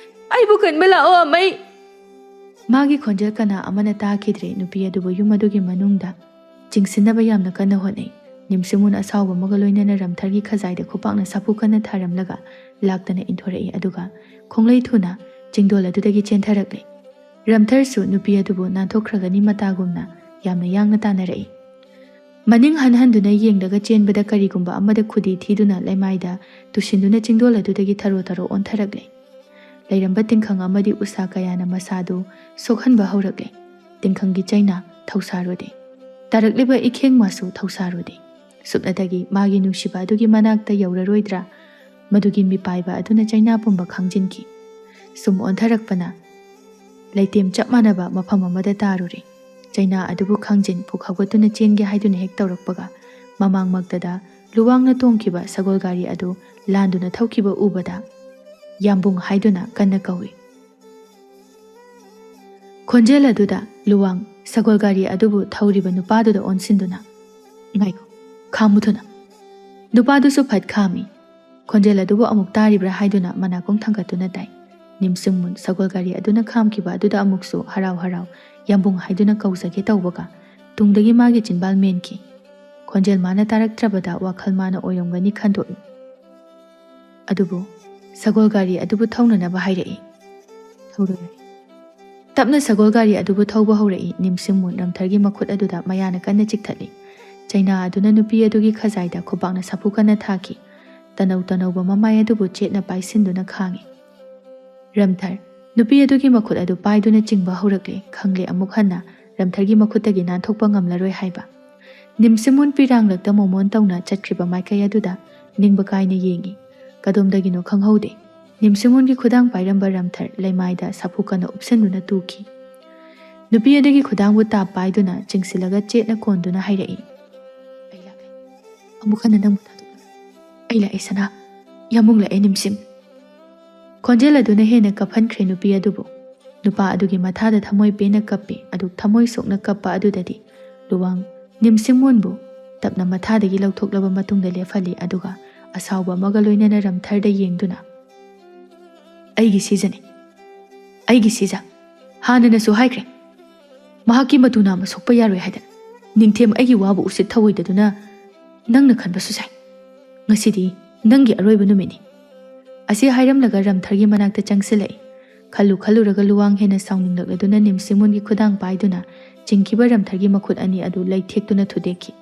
ꯑꯩꯕꯨ ꯀꯟꯕ ꯂꯥꯛꯑꯣ, ꯑꯃꯩ!" ꯃꯥꯒꯤ ꯈꯣꯟꯖꯦꯜ ꯀꯅꯥ ꯑꯃꯅ ꯇꯥꯈꯤꯗ꯭ꯔꯦ꯫ ꯅꯨꯄꯤ ꯑꯗꯨꯕꯨ ꯌꯨꯝ ꯑꯗꯨꯒꯤ ꯃꯅꯨꯡꯗ ꯆꯤꯡꯁꯤꯟꯅꯕ ꯌꯥꯝꯅ ꯀꯟꯅ ꯍꯣꯠꯅꯩ꯫ ꯅꯤꯝꯁꯤꯃꯨꯟ ꯑꯁꯥꯎꯕ ꯑꯃꯒ ꯂꯣꯏꯅꯅ ꯔꯝꯊꯔꯒꯤ ꯈꯖꯥꯏꯗ ꯈꯨꯄꯥꯛꯅ ꯁꯥꯐꯨ ꯀꯟꯅ ꯊꯥꯔꯝꯂꯒ ꯂꯥꯛꯇꯅ ꯏꯟꯊꯣꯔꯛꯏ, ꯑꯗꯨꯒ ꯈꯣꯡꯂꯩ ꯊꯨꯅ ꯆꯤꯡꯗꯣꯜ ꯑꯗꯨꯗꯒꯤ ꯆꯦꯟꯊꯔꯛꯂꯦ꯫ ꯔꯝꯊꯔꯁꯨ ꯅꯨꯄꯤ ꯑꯗꯨꯕꯨ ꯅꯥꯟꯊꯣꯛꯈ꯭ꯔꯒꯅꯤ ꯃꯇꯥꯒꯨꯝꯅ ꯌꯥꯝꯅ ꯌꯥꯡꯅ ꯇꯥꯟꯅꯔꯛꯏ꯫ ꯃꯅꯤꯡ ꯍꯟꯍꯟꯗꯨꯅ ꯌꯦꯡꯂꯒ ꯆꯦꯟꯕꯗ ꯀꯔꯤꯒꯨꯝꯕ ꯑꯃꯗ ꯈꯨꯗꯤ ꯊꯤꯗꯨꯅ ꯂꯩꯃꯥꯏꯗ ꯇꯨꯁꯤꯟꯗꯨꯅ ꯆꯤꯡꯗꯣꯜ ꯑꯗꯨꯗꯒꯤ ꯊꯔꯣ ꯊꯔꯣ ꯑꯣꯟꯊꯔꯛꯂꯦ꯫ ꯂꯩꯔꯝꯕ ꯇꯤꯡꯈꯪ ꯑꯃꯗꯤ ꯎꯁꯥ ꯀꯌꯥꯅ ꯃꯁꯥꯗꯨ ꯁꯣꯛꯍꯟꯕ ꯍꯧꯔꯛꯂꯦ꯫ ꯇꯤꯡꯈꯪꯒꯤ ꯆꯩꯅꯥ ꯊꯧꯁꯥꯔꯨꯗꯦ꯫ ꯇꯥꯔꯛꯂꯤꯕ ꯏꯈꯦꯡ ꯃꯥꯁꯨ ꯊꯧꯁꯥꯔꯨꯗꯦ꯫ ꯁꯨꯞꯅꯇꯒꯤ ꯃꯥꯒꯤ ꯅꯨꯡꯁꯤꯕ ꯑꯗꯨꯒꯤ ꯃꯅꯥꯛꯇ ꯌꯧꯔꯔꯣꯏꯗ꯭ꯔꯥ? ꯃꯗꯨꯒꯤ ꯃꯤꯄꯥꯏꯕ ꯑꯗꯨꯅ ꯆꯩꯅꯥ ꯄꯨꯝꯕ ꯈꯥꯡꯖꯤꯟꯈꯤ꯫ ꯁꯨꯝ ꯑꯣꯟꯊꯔꯛꯄꯅ ꯂꯩꯇꯦꯝ ꯆꯞ ꯃꯥꯟꯅꯕ ꯃꯐꯝ ꯑꯃꯗ ꯇꯥꯔꯨꯔꯦ꯫ ꯆꯩꯅꯥ ꯑꯗꯨꯕꯨ ꯈꯥꯡꯖꯤꯟ ꯄꯨꯈꯥꯎꯒꯠꯇꯨꯅ ꯆꯦꯟꯒꯦ ꯍꯥꯏꯗꯨꯅ ꯍꯦꯛ ꯇꯧꯔꯛꯄꯒ, ꯃꯃꯥꯡꯃꯛꯇꯗ ꯂꯨꯋꯥꯡꯅ ꯇꯣꯡꯈꯤꯕ ꯁꯒꯣꯜ ꯒꯥꯔꯤ ꯑꯗꯨ ꯂꯥꯟꯗꯨꯅ ꯊꯧꯈꯤꯕ ꯎꯕꯗ, "ꯌꯥꯝꯕꯨꯡ" ꯍꯥꯏꯗꯨꯅ ꯀꯟꯅ ꯀꯧꯏ꯫ ꯈꯣꯟꯖꯦꯜ ꯑꯗꯨꯗ ꯂꯨꯋꯥꯡ ꯁꯒꯣꯜ ꯒꯥꯔꯤ ꯑꯗꯨꯕꯨ ꯊꯧꯔꯤꯕ ꯅꯨꯄꯥꯗꯨꯗ ꯑꯣꯟꯁꯤꯟꯗꯨꯅ, "ꯉꯥꯏꯈꯣ, ꯈꯥꯝꯃꯨ ꯊꯨꯅ!" ꯅꯨꯄꯥꯗꯨꯁꯨ ꯐꯠ ꯈꯥꯝꯃꯤ꯫ ꯈꯣꯟꯖꯦꯜ ꯑꯗꯨꯕꯨ ꯑꯃꯨꯛ ꯇꯥꯔꯤꯕ꯭ꯔꯥ ꯍꯥꯏꯗꯨꯅ ꯃꯅꯥꯀꯣꯡ ꯊꯥꯡꯒꯠꯇꯨꯅ ꯇꯥꯏ꯫ ꯅꯤꯝꯁꯤꯡꯃꯨꯟ ꯁꯒꯣꯜ ꯒꯥꯔꯤ ꯑꯗꯨꯅ ꯈꯥꯝꯈꯤꯕ ꯑꯗꯨꯗ ꯑꯃꯨꯛꯁꯨ ꯍꯔꯥꯎ ꯍꯔꯥꯎ "ꯌꯥꯝꯕꯨꯡ" ꯍꯥꯏꯗꯨꯅ ꯀꯧꯖꯒꯦ ꯇꯧꯕꯒ, ꯇꯨꯡꯗꯒꯤ ꯃꯥꯒꯤ ꯆꯤꯟꯕꯥꯜ ꯃꯦꯟꯈꯤ꯫ ꯈꯣꯟꯖꯦꯜ ꯃꯥꯅ ꯇꯥꯔꯛꯇ꯭ꯔꯕꯗ ꯋꯥꯈꯜ ꯃꯥꯅ ꯑꯣꯏꯔꯝꯒꯅꯤ ꯈꯟꯗꯣꯛꯏ꯫ ꯑꯗꯨꯕꯨ ꯁꯒꯣꯜ ꯒꯥꯔꯤ ꯑꯗꯨꯕꯨ ꯊꯧꯅꯅꯕ ꯍꯥꯏꯔꯛꯏ꯫ ꯊꯧꯔꯣꯏ꯫ ꯇꯞꯅ ꯁꯒꯣꯜ ꯒꯥꯔꯤ ꯑꯗꯨꯕꯨ ꯊꯧꯕ ꯍꯧꯔꯛꯏ꯫ ꯅꯤꯝꯁꯤꯡꯃꯨꯟ ꯔꯝꯊꯔꯒꯤ ꯃꯈꯨꯠ ꯑꯗꯨꯗ ꯃꯌꯥꯅ ꯀꯟꯅ ꯆꯤꯛꯊꯠꯂꯤ꯫ ꯆꯩꯅꯥ ꯑꯗꯨꯅ ꯅꯨꯄꯤ ꯑꯗꯨꯒꯤ ꯈꯖꯥꯏꯗ ꯈꯨꯕꯥꯛꯅ ꯁꯥꯐꯨ ꯀꯟꯅ ꯊꯥꯈꯤ꯫ ꯇꯅꯧ ꯇꯅꯧꯕ ꯃꯃꯥꯏ ꯑꯗꯨꯕꯨ ꯆꯦꯠꯅ ꯄꯥꯏꯁꯤꯟꯗꯨꯅ ꯈꯥꯡꯉꯤ꯫ ꯔꯝꯊꯔ, ꯅꯨꯄꯤ ꯑꯗꯨꯒꯤ ꯃꯈꯨꯠ ꯑꯗꯨ ꯄꯥꯏꯗꯨꯅ ꯆꯤꯡꯕ ꯍꯧꯔꯛꯂꯦ꯫ ꯈꯪꯂꯦ ꯑꯃꯨꯛ ꯍꯟꯅ ꯔꯝꯊꯔꯒꯤ ꯃꯈꯨꯠꯇꯒꯤ ꯅꯥꯟꯊꯣꯛꯄ ꯉꯝꯂꯔꯣꯏ ꯍꯥꯏꯕ꯫ ꯅꯤꯝꯁꯤꯃꯨꯟ ꯄꯤꯔꯥꯡꯂꯛꯇ ꯃꯣꯃꯣꯟ ꯇꯧꯅ ꯆꯠꯈ꯭ꯔꯤꯕ ꯃꯥꯏꯀꯩ ꯑꯗꯨꯗ ꯅꯤꯡꯕ ꯀꯥꯏꯅ ꯌꯦꯡꯏ꯫ ꯀꯗꯣꯝꯗꯒꯤꯅꯣ ꯈꯪꯍꯧꯗꯦ꯫ ꯅꯤꯝꯁꯤꯃꯨꯟꯒꯤ ꯈꯨꯗꯥꯡ ꯄꯥꯏꯔꯝꯕ ꯔꯝꯊꯔ ꯂꯩꯃꯥꯏꯗ ꯁꯥꯐꯨ ꯀꯟꯅ ꯎꯞꯁꯤꯟꯗꯨꯅ ꯇꯨꯈꯤ꯫ ꯅꯨꯄꯤ ꯑꯗꯨꯒꯤ ꯈꯨꯗꯥꯡꯕꯨ ꯇꯥꯞ ꯄꯥꯏꯗꯨꯅ ꯆꯤꯡꯁꯤꯜꯂꯒ ꯆꯦꯠꯅ ꯀꯣꯟꯗꯨꯅ ꯍꯥꯏꯔꯛꯏ, "ꯑꯩ ꯂꯥꯛꯂꯦ꯫ ꯑꯃꯨꯛ ꯍꯟꯅ ꯅꯪꯕꯨ ꯊꯥꯗꯣꯛꯂꯔꯣꯏ꯫ ꯑꯩ ꯂꯥꯛꯑꯦ ꯁꯅꯥ꯫ ꯌꯥꯝꯕꯨꯡ ꯂꯥꯛꯑꯦ ꯅꯤꯝꯁꯤꯝ꯫" ꯈꯣꯟꯖꯦꯜ ꯑꯗꯨꯅ ꯍꯦꯟꯅ ꯀꯞꯍꯟꯈ꯭ꯔꯦ ꯅꯨꯄꯤ ꯑꯗꯨꯕꯨ꯫ ꯅꯨꯄꯥ ꯑꯗꯨꯒꯤ ꯃꯊꯥꯗ ꯊꯃꯣꯏ ꯄꯦꯟꯅ ꯀꯞꯄꯤ, ꯑꯗꯨ ꯊꯃꯣꯏ ꯁꯣꯛꯅ ꯀꯞꯄ ꯑꯗꯨꯗꯗꯤ ꯂꯨꯋꯥꯡ ꯅꯤꯝꯁꯤꯃꯣꯟꯕꯨ ꯇꯞꯅ ꯃꯊꯥꯗꯒꯤ ꯂꯧꯊꯣꯛꯂꯕ ꯃꯇꯨꯡꯗ ꯂꯦꯞꯍꯜꯂꯤ, ꯑꯗꯨꯒ ꯑꯁꯥꯎꯕ ꯑꯃꯒ ꯂꯣꯏꯅꯅ ꯔꯝꯊꯔꯗ ꯌꯦꯡꯗꯨꯅ, "ꯑꯩꯒꯤ ꯁꯤꯖꯅꯤ, ꯑꯩꯒꯤ ꯁꯤꯖ꯫ ꯍꯥꯟꯅꯅꯁꯨ ꯍꯥꯏꯈ꯭ꯔꯦ, ꯃꯍꯥꯛꯀꯤ ꯃꯇꯨ ꯅꯥꯝꯃ ꯁꯣꯛꯄ ꯌꯥꯔꯣꯏ ꯍꯥꯏꯗꯅ꯫ ꯅꯤꯡꯊꯦꯝ ꯑꯩꯒꯤ ꯋꯥꯕꯨ ꯎꯁꯤꯠ ꯊꯑꯣꯏꯗꯗꯨꯅ ꯅꯪꯅ ꯈꯟꯕꯁꯨ ꯁꯥꯏ꯫ ꯉꯁꯤꯗꯤ ꯅꯪꯒꯤ ꯑꯔꯣꯏꯕ ꯅꯨꯃꯤꯠꯅꯤ꯫" ꯑꯁꯤ ꯍꯥꯏꯔꯝꯂꯒ ꯔꯝꯊꯔꯒꯤ ꯃꯅꯥꯛꯇ ꯆꯪꯁꯤꯜꯂꯛꯏ꯫ ꯈꯜꯂꯨ ꯈꯜꯂꯨꯔꯒ ꯂꯨꯋꯥꯡ ꯍꯦꯟꯅ ꯁꯥꯎꯅꯤꯡꯂꯛꯂꯗꯨꯅ ꯅꯤꯝꯁꯤꯃꯨꯟꯒꯤ ꯈꯨꯗꯥꯡ ꯄꯥꯏꯗꯨꯅ ꯆꯤꯡꯈꯤꯕ ꯔꯝꯊꯔꯒꯤ ꯃꯈꯨꯠ ꯑꯅꯤ ꯑꯗꯨ ꯂꯩꯊꯦꯛꯇꯨꯅ ꯊꯨꯗꯦꯛꯈꯤ꯫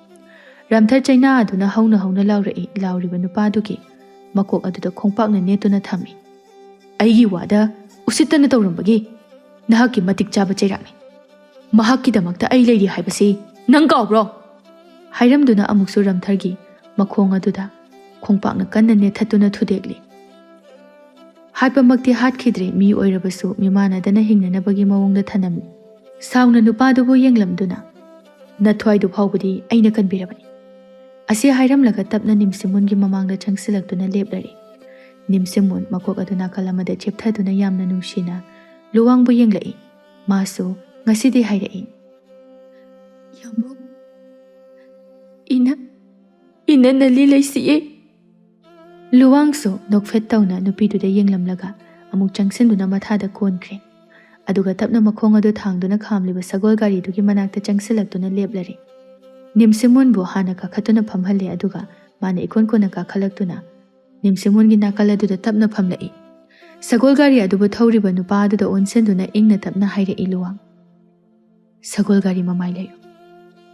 ꯔꯝꯊꯔ ꯆꯩꯅꯥ ꯑꯗꯨꯅ ꯍꯧꯅ ꯍꯧꯅ ꯂꯥꯎꯔꯛꯏ꯫ ꯂꯥꯎꯔꯤꯕ ꯅꯨꯄꯥꯗꯨꯒꯤ ꯃꯀꯣꯛ ꯑꯗꯨꯗ ꯈꯣꯡꯄꯥꯛꯅ ꯅꯦꯠꯇꯨꯅ ꯊꯝꯃꯤ꯫ "ꯑꯩꯒꯤ ꯋꯥꯗ ꯎꯁꯤꯠꯇꯅ ꯇꯧꯔꯝꯕꯒꯤ ꯅꯍꯥꯛꯀꯤ ꯃꯇꯤꯛ ꯆꯥꯕ ꯆꯩꯔꯥꯛꯅꯤ꯫ ꯃꯍꯥꯛꯀꯤꯗꯃꯛꯇ ꯑꯩ ꯂꯩꯔꯤ ꯍꯥꯏꯕꯁꯤ ꯅꯪ ꯀꯥꯎꯕ꯭ꯔꯣ?" ꯍꯥꯏꯔꯝꯗꯨꯅ ꯑꯃꯨꯛꯁꯨ ꯔꯝꯊꯔꯒꯤ ꯃꯈꯣꯡ ꯑꯗꯨꯗ ꯈꯣꯡꯄꯥꯛꯅ ꯀꯟꯅ ꯅꯦꯠꯊꯠꯇꯨꯅ ꯊꯨꯗꯦꯛꯂꯤ꯫ ꯍꯥꯠꯄꯃꯛꯇꯤ ꯍꯥꯠꯈꯤꯗ꯭ꯔꯦ, ꯃꯤ ꯑꯣꯏꯔꯕꯁꯨ ꯃꯤꯃꯥꯟꯅꯗꯅ ꯍꯤꯡꯅꯅꯕꯒꯤ ꯃꯑꯣꯡꯗ ꯊꯅꯝꯃꯤ꯫ ꯁꯥꯎꯅ ꯅꯨꯄꯥꯗꯨꯕꯨ ꯌꯦꯡꯂꯝꯗꯨꯅ, "ꯅꯊ꯭ꯋꯥꯏꯗꯨ ꯐꯥꯎꯕꯗꯤ ꯑꯩꯅ ꯀꯟꯕꯤꯔꯕꯅꯤ꯫" ꯑꯁꯤ ꯍꯥꯏꯔꯝꯂꯒ ꯇꯞꯅ ꯅꯤꯝꯁꯤꯃꯨꯟꯒꯤ ꯃꯃꯥꯡꯗ ꯆꯪꯁꯤꯜꯂꯛꯇꯨꯅ ꯂꯦꯞꯂꯔꯦ꯫ ꯅꯤꯝꯁꯤꯃꯨꯟ ꯃꯀꯣꯛ ꯑꯗꯨ ꯅꯥꯀꯜ ꯑꯃꯗ ꯆꯦꯞꯊꯗꯨꯅ ꯌꯥꯝꯅ ꯅꯨꯡꯁꯤꯅ ꯂꯨꯋꯥꯡꯕꯨ ꯌꯦꯡꯂꯛꯏ꯫ ꯃꯥꯁꯨ ꯉꯁꯤꯗꯤ ꯍꯥꯏꯔꯛꯏ, "ꯌꯥꯝꯕꯨꯡ, ꯏꯅ, ꯏꯅ ꯅꯂꯤ ꯂꯩꯁꯤꯌꯦ꯫" ꯂꯨꯋꯥꯡꯁꯨ ꯅꯣꯛꯐꯦꯠ ꯇꯧꯅ ꯅꯨꯄꯤꯗꯨꯗ ꯌꯦꯡꯂꯝꯂꯒ ꯑꯃꯨꯛ ꯆꯪꯁꯤꯟꯗꯨꯅ ꯃꯊꯥꯗ ꯀꯣꯟꯈ꯭ꯔꯦ꯫ ꯑꯗꯨꯒ ꯇꯞꯅ ꯃꯈꯣꯡ ꯑꯗꯨ ꯊꯥꯡꯗꯨꯅ ꯈꯥꯝꯂꯤꯕ ꯁꯒꯣꯜ ꯒꯥꯔꯤꯗꯨꯒꯤ ꯃꯅꯥꯛꯇ ꯆꯪꯁꯤꯜꯂꯛꯇꯨꯅ ꯂꯦꯞꯂꯔꯦ꯫ ꯅꯤꯝꯁꯤꯃꯨꯟꯕꯨ ꯍꯥꯟꯅ ꯀꯥꯈꯠꯇꯨꯅ ꯐꯝꯍꯜꯂꯦ, ꯑꯗꯨꯒ ꯃꯥꯅ ꯏꯀꯣꯟ ꯀꯣꯟꯅ ꯀꯥꯈꯠꯂꯛꯇꯨꯅ ꯅꯤꯝꯁꯤꯃꯨꯟꯒꯤ ꯅꯥꯀꯜ ꯑꯗꯨꯗ ꯇꯞꯅ ꯐꯝꯂꯛꯏ꯫ ꯁꯒꯣꯜ ꯒꯥꯔꯤ ꯑꯗꯨꯕꯨ ꯊꯧꯔꯤꯕ ꯅꯨꯄꯥ ꯑꯗꯨꯗ ꯑꯣꯟꯁꯤꯟꯗꯨꯅ ꯏꯪꯅ ꯇꯞꯅ ꯍꯥꯏꯔꯛꯏ ꯂꯨꯋꯥꯡ, "ꯁꯒꯣꯜ ꯒꯥꯔꯤ ꯃꯃꯥꯏ ꯂꯩꯌꯨ꯫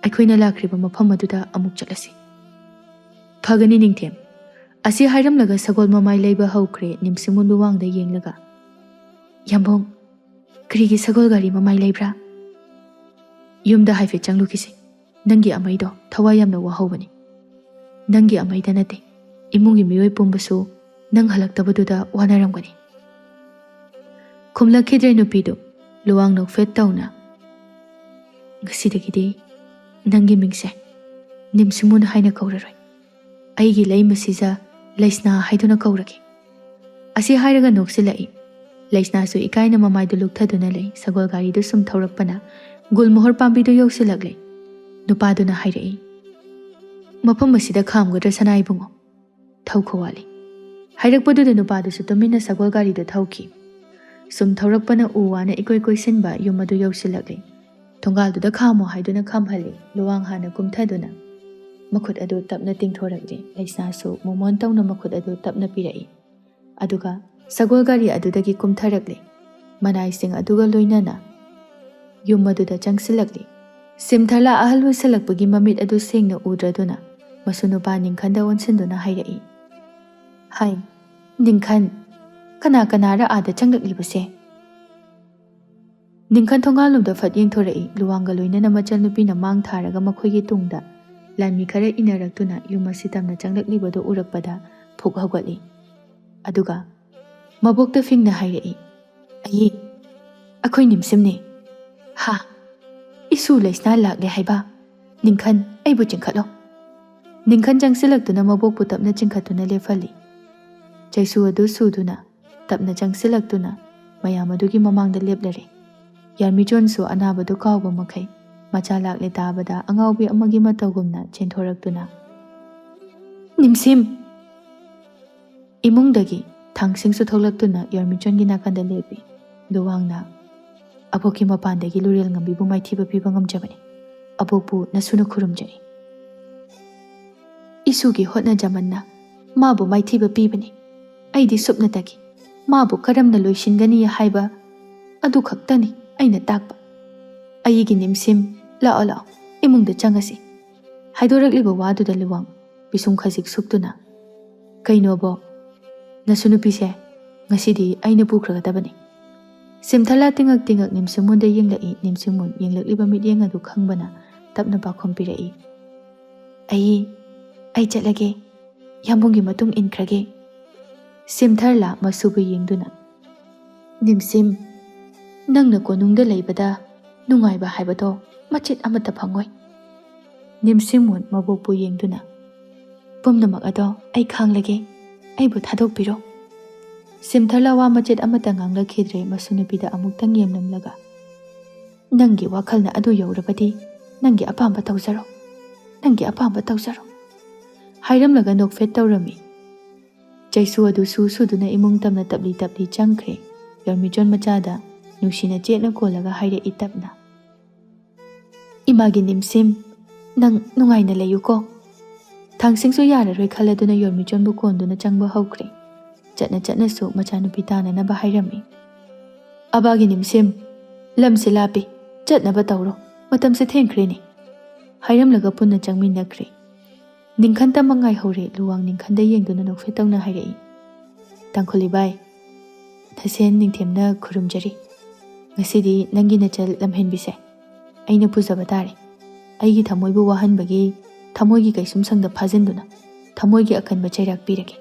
ꯑꯩꯈꯣꯏꯅ ꯂꯥꯛꯈ꯭ꯔꯤꯕ ꯃꯐꯝ ꯑꯗꯨꯗ ꯑꯃꯨꯛ ꯆꯠꯂꯁꯤ꯫" "ꯐꯒꯅꯤ ꯅꯤꯡꯊꯦꯝ꯫" ꯑꯁꯤ ꯍꯥꯏꯔꯝꯂꯒ ꯁꯒꯣꯜ ꯃꯃꯥꯏ ꯂꯩꯕ ꯍꯧꯈ꯭ꯔꯦ꯫ ꯅꯤꯝꯁꯤꯃꯨꯟ ꯂꯨꯋꯥꯡꯗ ꯌꯦꯡꯂꯒ, "ꯌꯥꯝꯕꯨꯡ, ꯀꯔꯤꯒꯤ ꯁꯒꯣꯜ ꯒꯥꯔꯤ ꯃꯃꯥꯏ ꯂꯩꯕ꯭ꯔꯥ?" "ꯌꯨꯝꯗ ꯍꯥꯏꯐꯦꯠ ꯆꯪꯂꯨꯈꯤꯁꯤ꯫ ꯅꯪꯒꯤ ꯑꯃꯩꯗꯣ ꯊꯋꯥꯏ ꯌꯥꯝꯅ ꯋꯥꯍꯧꯕꯅꯤ꯫ ꯅꯪꯒꯤ ꯑꯃꯩꯗ ꯅꯠꯇꯦ, ꯏꯃꯨꯡꯒꯤ ꯃꯤꯑꯣꯏ ꯄꯨꯝꯕꯁꯨ ꯅꯪ ꯍꯜꯂꯛꯇꯕꯗꯨꯗ ꯋꯥꯅꯔꯝꯒꯅꯤ꯫" ꯈꯨꯝꯂꯛꯈꯤꯗ꯭ꯔꯦ ꯅꯨꯄꯤꯗꯨ꯫ ꯂꯨꯋꯥꯡ ꯅꯣꯛꯐꯦꯠ ꯇꯧꯅ, "ꯉꯁꯤꯗꯒꯤꯗꯤ ꯅꯪꯒꯤ ꯃꯤꯡꯁꯦ ꯅꯤꯝꯁꯤꯃꯨꯟ ꯍꯥꯏꯅ ꯀꯧꯔꯔꯣꯏ꯫ ꯑꯩꯒꯤ ꯂꯩꯃꯁꯤꯗ ꯂꯩꯁꯅꯥ ꯍꯥꯏꯗꯨꯅ ꯀꯧꯔꯒꯦ꯫" ꯑꯁꯤ ꯍꯥꯏꯔꯒ ꯅꯣꯛꯁꯤꯜꯂꯛꯏ꯫ ꯂꯩꯁꯅꯥꯁꯨ ꯏꯀꯥꯏꯅ ꯃꯃꯥꯏꯗꯨ ꯂꯨꯛꯊꯗꯨꯅ ꯂꯩ꯫ ꯁꯒꯣꯜ ꯒꯥꯔꯤꯗꯨ ꯁꯨꯝ ꯊꯧꯔꯛꯄꯅ ꯒꯨꯜꯃꯣꯍꯣꯔ ꯄꯥꯝꯕꯤꯗꯨ ꯌꯧꯁꯤꯜꯂꯛꯂꯦ꯫ ꯅꯨꯄꯥꯗꯨꯅ ꯍꯥꯏꯔꯛꯏ, "ꯃꯐꯝ ꯑꯁꯤꯗ ꯈꯥꯝꯒꯗ꯭ꯔꯥ ꯁꯅꯥ ꯏꯕꯨꯡꯉꯣ?" "ꯊꯧꯈꯣ ꯋꯥꯠꯂꯤ꯫" ꯍꯥꯏꯔꯛꯄꯗꯨꯗ ꯅꯨꯄꯥꯗꯨꯁꯨ ꯇꯨꯃꯤꯟꯅ ꯁꯒꯣꯜ ꯒꯥꯔꯤꯗꯨ ꯊꯧꯈꯤ꯫ ꯁꯨꯝ ꯊꯧꯔꯛꯄꯅ ꯎ ꯋꯥꯅ ꯏꯀꯣꯏ ꯀꯣꯏꯁꯤꯟꯕ ꯌꯨꯝ ꯑꯗꯨ ꯌꯧꯁꯤꯜꯂꯛꯂꯦ꯫ ꯊꯣꯡꯒꯥꯜꯗꯨꯗ ꯈꯥꯝꯃꯣ ꯍꯥꯏꯗꯨꯅ ꯈꯥꯝꯍꯜꯂꯤ꯫ ꯂꯨꯋꯥꯡ ꯍꯥꯟꯅ ꯀꯨꯝꯊꯗꯨꯅ ꯃꯈꯨꯠ ꯑꯗꯨ ꯇꯞꯅ ꯇꯤꯡꯊꯣꯔꯛꯂꯤ꯫ ꯂꯩꯁꯅꯥꯁꯨ ꯃꯣꯃꯣꯟ ꯇꯧꯅ ꯃꯈꯨꯠ ꯑꯗꯨ ꯇꯞꯅ ꯄꯤꯔꯛꯏ꯫ ꯑꯗꯨꯒ ꯁꯒꯣꯜ ꯒꯥꯔꯤ ꯑꯗꯨꯗꯒꯤ ꯀꯨꯝꯊꯔꯛꯂꯦ꯫ ꯃꯅꯥꯏꯁꯤꯡ ꯑꯗꯨꯒ ꯂꯣꯏꯅꯅ ꯌꯨꯝ ꯑꯗꯨꯗ ꯆꯪꯁꯤꯜꯂꯛꯂꯤ꯫ ꯁꯤꯝꯊꯔꯂꯥ ꯑꯍꯜ ꯑꯣꯏꯁꯜꯂꯛꯄꯒꯤ ꯃꯃꯤꯠ ꯑꯗꯨ ꯁꯦꯡꯅ ꯎꯗ꯭ꯔꯗꯨꯅ ꯃꯁꯨ ꯅꯨꯄꯥ ꯅꯤꯡꯈꯟꯗ ꯑꯣꯟꯁꯤꯟꯗꯨꯅ ꯍꯥꯏꯔꯛꯏ, "ꯍꯥꯏ, ꯅꯤꯡꯈꯟ, ꯀꯅꯥ ꯀꯅꯥꯔ ꯑꯥꯗ ꯆꯪꯂꯛꯂꯤꯕꯁꯦ?" ꯅꯤꯡꯈꯟ ꯊꯣꯡꯒꯥꯜꯂꯣꯝꯗ ꯐꯠ ꯌꯦꯡꯊꯣꯔꯛꯏ꯫ ꯂꯨꯋꯥꯡꯒ ꯂꯣꯏꯅꯅ ꯃꯆꯜꯅꯨꯄꯤꯅ ꯃꯥꯡ ꯊꯥꯔꯒ ꯃꯈꯣꯏꯒꯤ ꯇꯨꯡꯗ ꯂꯥꯟꯃꯤ ꯈꯔ ꯏꯟꯅꯔꯛꯇꯨꯅ ꯌꯨꯝ ꯑꯁꯤ ꯇꯝꯅ ꯆꯪꯂꯛꯂꯤꯕꯗꯨ ꯎꯔꯛꯄꯗ ꯐꯨꯛ ꯍꯧꯒꯠꯂꯤ꯫ ꯑꯗꯨꯒ ꯃꯕꯣꯛꯇ ꯐꯤꯡꯅ ꯍꯥꯏꯔꯛꯏ, "ꯑꯌꯤ, ꯑꯩꯈꯣꯏ ꯅꯤꯝꯁꯤꯝꯅꯤ꯫ ꯍꯥ? ꯏꯁꯨ ꯂꯩꯁꯅꯥ ꯂꯥꯛꯂꯦ ꯍꯥꯏꯕ? ꯅꯤꯡꯈꯟ, ꯑꯩꯕꯨ ꯆꯤꯡꯈꯠꯂꯣ꯫" ꯅꯤꯡꯈꯟ ꯆꯪꯁꯤꯜꯂꯛꯇꯨꯅ ꯃꯕꯣꯛꯄꯨ ꯇꯞꯅ ꯆꯤꯡꯈꯠꯇꯨꯅ ꯂꯦꯞꯍꯜꯂꯤ꯫ ꯆꯩꯁꯨ ꯑꯗꯨ ꯁꯨꯗꯨꯅ ꯇꯞꯅ ꯆꯪꯁꯤꯜꯂꯛꯇꯨꯅ ꯃꯌꯥꯝ ꯑꯗꯨꯒꯤ ꯃꯃꯥꯡꯗ ꯂꯦꯞꯂꯔꯦ꯫ ꯌꯥꯔꯃꯤꯆꯣꯟꯁꯨ ꯑꯅꯥꯕꯗꯨ ꯀꯥꯎꯕ ꯃꯈꯩ ꯃꯆꯥ ꯂꯥꯛꯂꯦ ꯇꯥꯕꯗ ꯑꯉꯥꯎꯕꯤ ꯑꯃꯒꯤ ꯃꯇꯧꯒꯨꯝꯅ ꯆꯦꯟꯊꯣꯔꯛꯇꯨꯅ, "ꯅꯤꯝꯁꯤꯝ!" ꯏꯃꯨꯡꯗꯒꯤ ꯊꯥꯡꯁꯤꯡꯁꯨ ꯊꯣꯛꯂꯛꯇꯨꯅ ꯌꯥꯔꯃꯤꯆꯣꯟꯒꯤ ꯅꯥꯀꯟꯗ ꯂꯦꯞꯄꯤ꯫ ꯂꯨꯋꯥꯡꯅ, "ꯑꯕꯣꯛꯀꯤ ꯃꯄꯥꯟꯗꯒꯤ ꯂꯨꯔꯦꯜ ꯉꯝꯕꯤꯕꯨ ꯃꯥꯏꯊꯤꯕ ꯄꯤꯕ ꯉꯝꯖꯕꯅꯤ꯫ ꯑꯕꯣꯛꯄꯨ ꯅꯁꯨꯅ ꯈꯨꯔꯨꯝꯖꯔꯤ꯫" "ꯏꯁꯨꯒꯤ ꯍꯣꯠꯅꯖꯃꯟꯅ ꯃꯥꯕꯨ ꯃꯥꯏꯊꯤꯕ ꯄꯤꯕꯅꯤ꯫ ꯑꯩꯗꯤ ꯁꯨꯞꯅꯇꯒꯤ ꯃꯥꯕꯨ ꯀꯔꯝꯅ ꯂꯣꯏꯁꯤꯟꯒꯅꯤ ꯍꯥꯏꯕ ꯑꯗꯨ ꯈꯛꯇꯅꯤ ꯑꯩꯅ ꯇꯥꯛꯄ꯫ ꯑꯩꯒꯤ ꯅꯤꯝꯁꯤꯝ, ꯂꯥꯛꯑꯣ, ꯂꯥꯛꯑꯣ, ꯏꯃꯨꯡꯗ ꯆꯪꯉꯁꯤ꯫" ꯍꯥꯏꯗꯣꯔꯛꯂꯤꯕ ꯋꯥꯗꯨꯗ ꯂꯨꯋꯥꯡ ꯄꯤꯁꯨꯝ ꯈꯖꯤꯛ ꯁꯨꯛꯇꯨꯅ, "ꯀꯩꯅꯣꯕꯣ? ꯅꯁꯨ ꯅꯨꯄꯤꯁꯦ ꯉꯁꯤꯗꯤ ꯑꯩꯅ ꯄꯨꯈ꯭ꯔꯒꯗꯕꯅꯤ꯫" ꯁꯤꯝꯊꯂꯥ ꯇꯤꯡꯉꯛ ꯇꯤꯡꯉꯛ ꯅꯤꯝꯁꯤꯃꯨꯟꯗ ꯌꯦꯡꯂꯛꯏ꯫ ꯅꯤꯝꯁꯤꯃꯨꯟ ꯌꯦꯡꯂꯛꯂꯤꯕ ꯃꯤꯠꯌꯦꯡ ꯑꯗꯨ ꯈꯪꯕꯅ ꯇꯞꯅ ꯄꯥꯎꯈꯨꯝ ꯄꯤꯔꯛꯏ, "ꯑꯩ, ꯑꯩ ꯆꯠꯂꯒꯦ꯫ ꯌꯥꯝꯕꯨꯡꯒꯤ ꯃꯇꯨꯡ ꯏꯟꯈ꯭ꯔꯒꯦ꯫" ꯁꯤꯝꯊꯔꯂꯥ ꯃꯁꯨꯕꯨ ꯌꯦꯡꯗꯨꯅ, "ꯅꯤꯝꯁꯤꯝ, ꯅꯪꯅ ꯀꯣꯅꯨꯡꯗ ꯂꯩꯕꯗ ꯅꯨꯡꯉꯥꯏꯕ ꯍꯥꯏꯕꯗꯣ ꯃꯆꯦꯠ ꯑꯃꯠꯇ ꯐꯪꯉꯣꯏ꯫" ꯅꯤꯝꯁꯤꯃꯨꯟ ꯃꯕꯣꯛꯄꯨ ꯌꯦꯡꯗꯨꯅ, "ꯄꯨꯝꯅꯃꯛ ꯑꯗꯣ ꯑꯩ ꯈꯥꯡꯂꯒꯦ꯫ ꯑꯩꯕꯨ ꯊꯥꯗꯣꯛꯄꯤꯔꯣ꯫" ꯁꯤꯝꯊꯔꯂꯥ ꯋꯥ ꯃꯆꯦꯠ ꯑꯃꯠꯇ ꯉꯥꯡꯂꯛꯈꯤꯗ꯭ꯔꯦ꯫ ꯃꯁꯨ ꯅꯨꯄꯤꯗ ꯑꯃꯨꯛꯇꯪ ꯌꯦꯡꯂꯝꯂꯒ, "ꯅꯪꯒꯤ ꯋꯥꯈꯜꯅ ꯑꯗꯨ ꯌꯧꯔꯕꯗꯤ ꯅꯪꯒꯤ ꯑꯄꯥꯝꯕ ꯇꯧꯖꯔꯣ꯫ ꯅꯪꯒꯤ ꯑꯄꯥꯝꯕ ꯇꯧꯖꯔꯣ꯫" ꯍꯥꯏꯔꯝꯂꯒ ꯅꯣꯛꯐꯦꯠ ꯇꯧꯔꯝꯃꯤ꯫ ꯆꯩꯁꯨ ꯑꯗꯨ ꯁꯨ ꯁꯨꯗꯨꯅ ꯏꯃꯨꯡ ꯇꯝꯅ ꯇꯞꯂꯤ ꯇꯞꯂꯤ ꯆꯪꯈ꯭ꯔꯦ꯫ ꯌꯥꯔꯃꯤꯆꯣꯟ ꯃꯆꯥꯗ ꯅꯨꯡꯁꯤꯅ ꯆꯦꯠꯅ ꯀꯣꯜꯂꯒ ꯍꯥꯏꯔꯛꯏ ꯇꯞꯅ, "ꯏꯃꯥꯒꯤ ꯅꯤꯝꯁꯤꯝ, ꯅꯪ ꯅꯨꯡꯉꯥꯏꯅ ꯂꯩꯌꯨꯀꯣ꯫" ꯊꯥꯡꯁꯤꯡꯁꯨ ꯌꯥꯔꯔꯣꯏ ꯈꯜꯂꯗꯨꯅ ꯌꯥꯔꯃꯤꯆꯣꯟꯕꯨ ꯀꯣꯟꯗꯨꯅ ꯆꯪꯕ ꯍꯧꯈ꯭ꯔꯦ꯫ ꯆꯠꯅ ꯆꯠꯅꯁꯨ ꯃꯆꯥꯅꯨꯄꯤ ꯇꯥꯅꯅꯕ ꯍꯥꯏꯔꯝꯃꯤ꯫ "ꯑꯕꯥꯒꯤ ꯅꯤꯝꯁꯤꯝ, ꯂꯝꯁꯦ ꯂꯥꯞꯄꯤ, ꯆꯠꯅꯕ ꯇꯧꯔꯣ, ꯃꯇꯝꯁꯦ ꯊꯦꯡꯈ꯭ꯔꯦꯅꯦ," ꯍꯥꯏꯔꯝꯂꯒ ꯄꯨꯟꯅ ꯆꯪꯃꯤꯟꯅꯈ꯭ꯔꯦ꯫ ꯅꯤꯡꯈꯟꯇꯃꯛ ꯉꯥꯏꯍꯧꯔꯦ꯫ ꯂꯨꯋꯥꯡ ꯅꯤꯡꯈꯟꯗ ꯌꯦꯡꯗꯨꯅ ꯅꯣꯛꯐꯦꯠ ꯇꯧꯅ ꯍꯥꯏꯔꯛꯏ, "ꯇꯥꯡꯈꯨꯜ ꯏꯕꯥꯏ, ꯊꯁꯦꯟ ꯅꯤꯡꯊꯦꯝꯅ ꯈꯨꯔꯨꯝꯖꯔꯤ꯫ ꯉꯁꯤꯗꯤ ꯅꯪꯒꯤ ꯅꯆꯜ ꯂꯝꯍꯦꯟꯕꯤꯁꯦ ꯑꯩꯅ ꯄꯨꯖꯕ ꯇꯥꯔꯦ꯫ ꯑꯩꯒꯤ ꯊꯃꯣꯏꯕꯨ ꯋꯥꯍꯟꯕꯒꯤ ꯊꯃꯣꯏꯒꯤ ꯀꯩꯁꯨꯝꯁꯪꯗ ꯐꯥꯖꯤꯟꯗꯨꯅ ꯊꯃꯣꯏꯒꯤ ꯑꯀꯟꯕ ꯆꯩꯔꯥꯛ ꯄꯤꯔꯒꯦ꯫"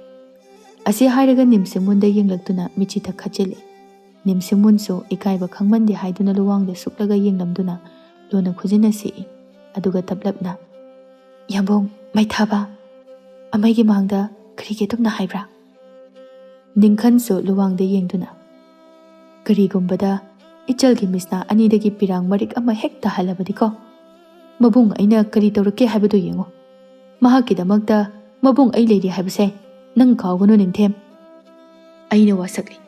ꯑꯁꯤ ꯍꯥꯏꯔꯒ ꯅꯤꯝꯁꯤꯃꯨꯟꯗ ꯌꯦꯡꯂꯛꯇꯨꯅ ꯃꯤꯠꯁꯤ ꯊꯛꯈꯠꯆꯤꯜꯂꯤ꯫ ꯅꯤꯝꯁꯤꯃꯨꯟꯁꯨ ꯏꯀꯥꯏꯕ ꯈꯪꯃꯟꯗꯦ ꯍꯥꯏꯗꯨꯅ ꯂꯨꯋꯥꯡꯗ ꯁꯨꯛꯂꯒ ꯌꯦꯡꯂꯝꯗꯨꯅ ꯂꯣꯟꯅ ꯈꯨꯖꯤꯟꯅ ꯁꯤꯛꯏ꯫ ꯑꯗꯨꯒ ꯇꯞꯂꯞꯅ, "ꯌꯥꯝꯕꯨꯡ ꯃꯩꯊꯥꯕ, ꯑꯃꯩꯒꯤ ꯃꯥꯡꯗ ꯀꯔꯤꯒꯤ ꯑꯗꯨꯝꯅ ꯍꯥꯏꯕ꯭ꯔꯥ?" ꯅꯤꯡꯈꯟꯁꯨ ꯂꯨꯋꯥꯡꯗ ꯌꯦꯡꯗꯨꯅ, "ꯀꯔꯤꯒꯨꯝꯕꯗ ꯏꯆꯜꯒꯤ ꯃꯤꯁꯅꯥ ꯑꯅꯤꯗꯒꯤ ꯄꯤꯔꯥꯡ ꯃꯔꯤꯛ ꯑꯃ ꯍꯦꯛ ꯇꯥꯍꯜꯂꯕꯗꯤꯀꯣ, ꯃꯕꯨꯡ ꯑꯩꯅ ꯀꯔꯤ ꯇꯧꯔꯛꯀꯦ ꯍꯥꯏꯕꯗꯨ ꯌꯦꯡꯉꯨ꯫ ꯃꯍꯥꯛꯀꯤꯗꯃꯛꯇ ꯃꯕꯨꯡ ꯑꯩ ꯂꯩꯔꯤ ꯍꯥꯏꯕꯁꯦ ꯅꯪ ꯀꯥꯎꯒꯅꯨ ꯅꯤꯡꯊꯦꯝ꯫ ꯑꯩꯅ ꯋꯥꯁꯛꯂꯤ꯫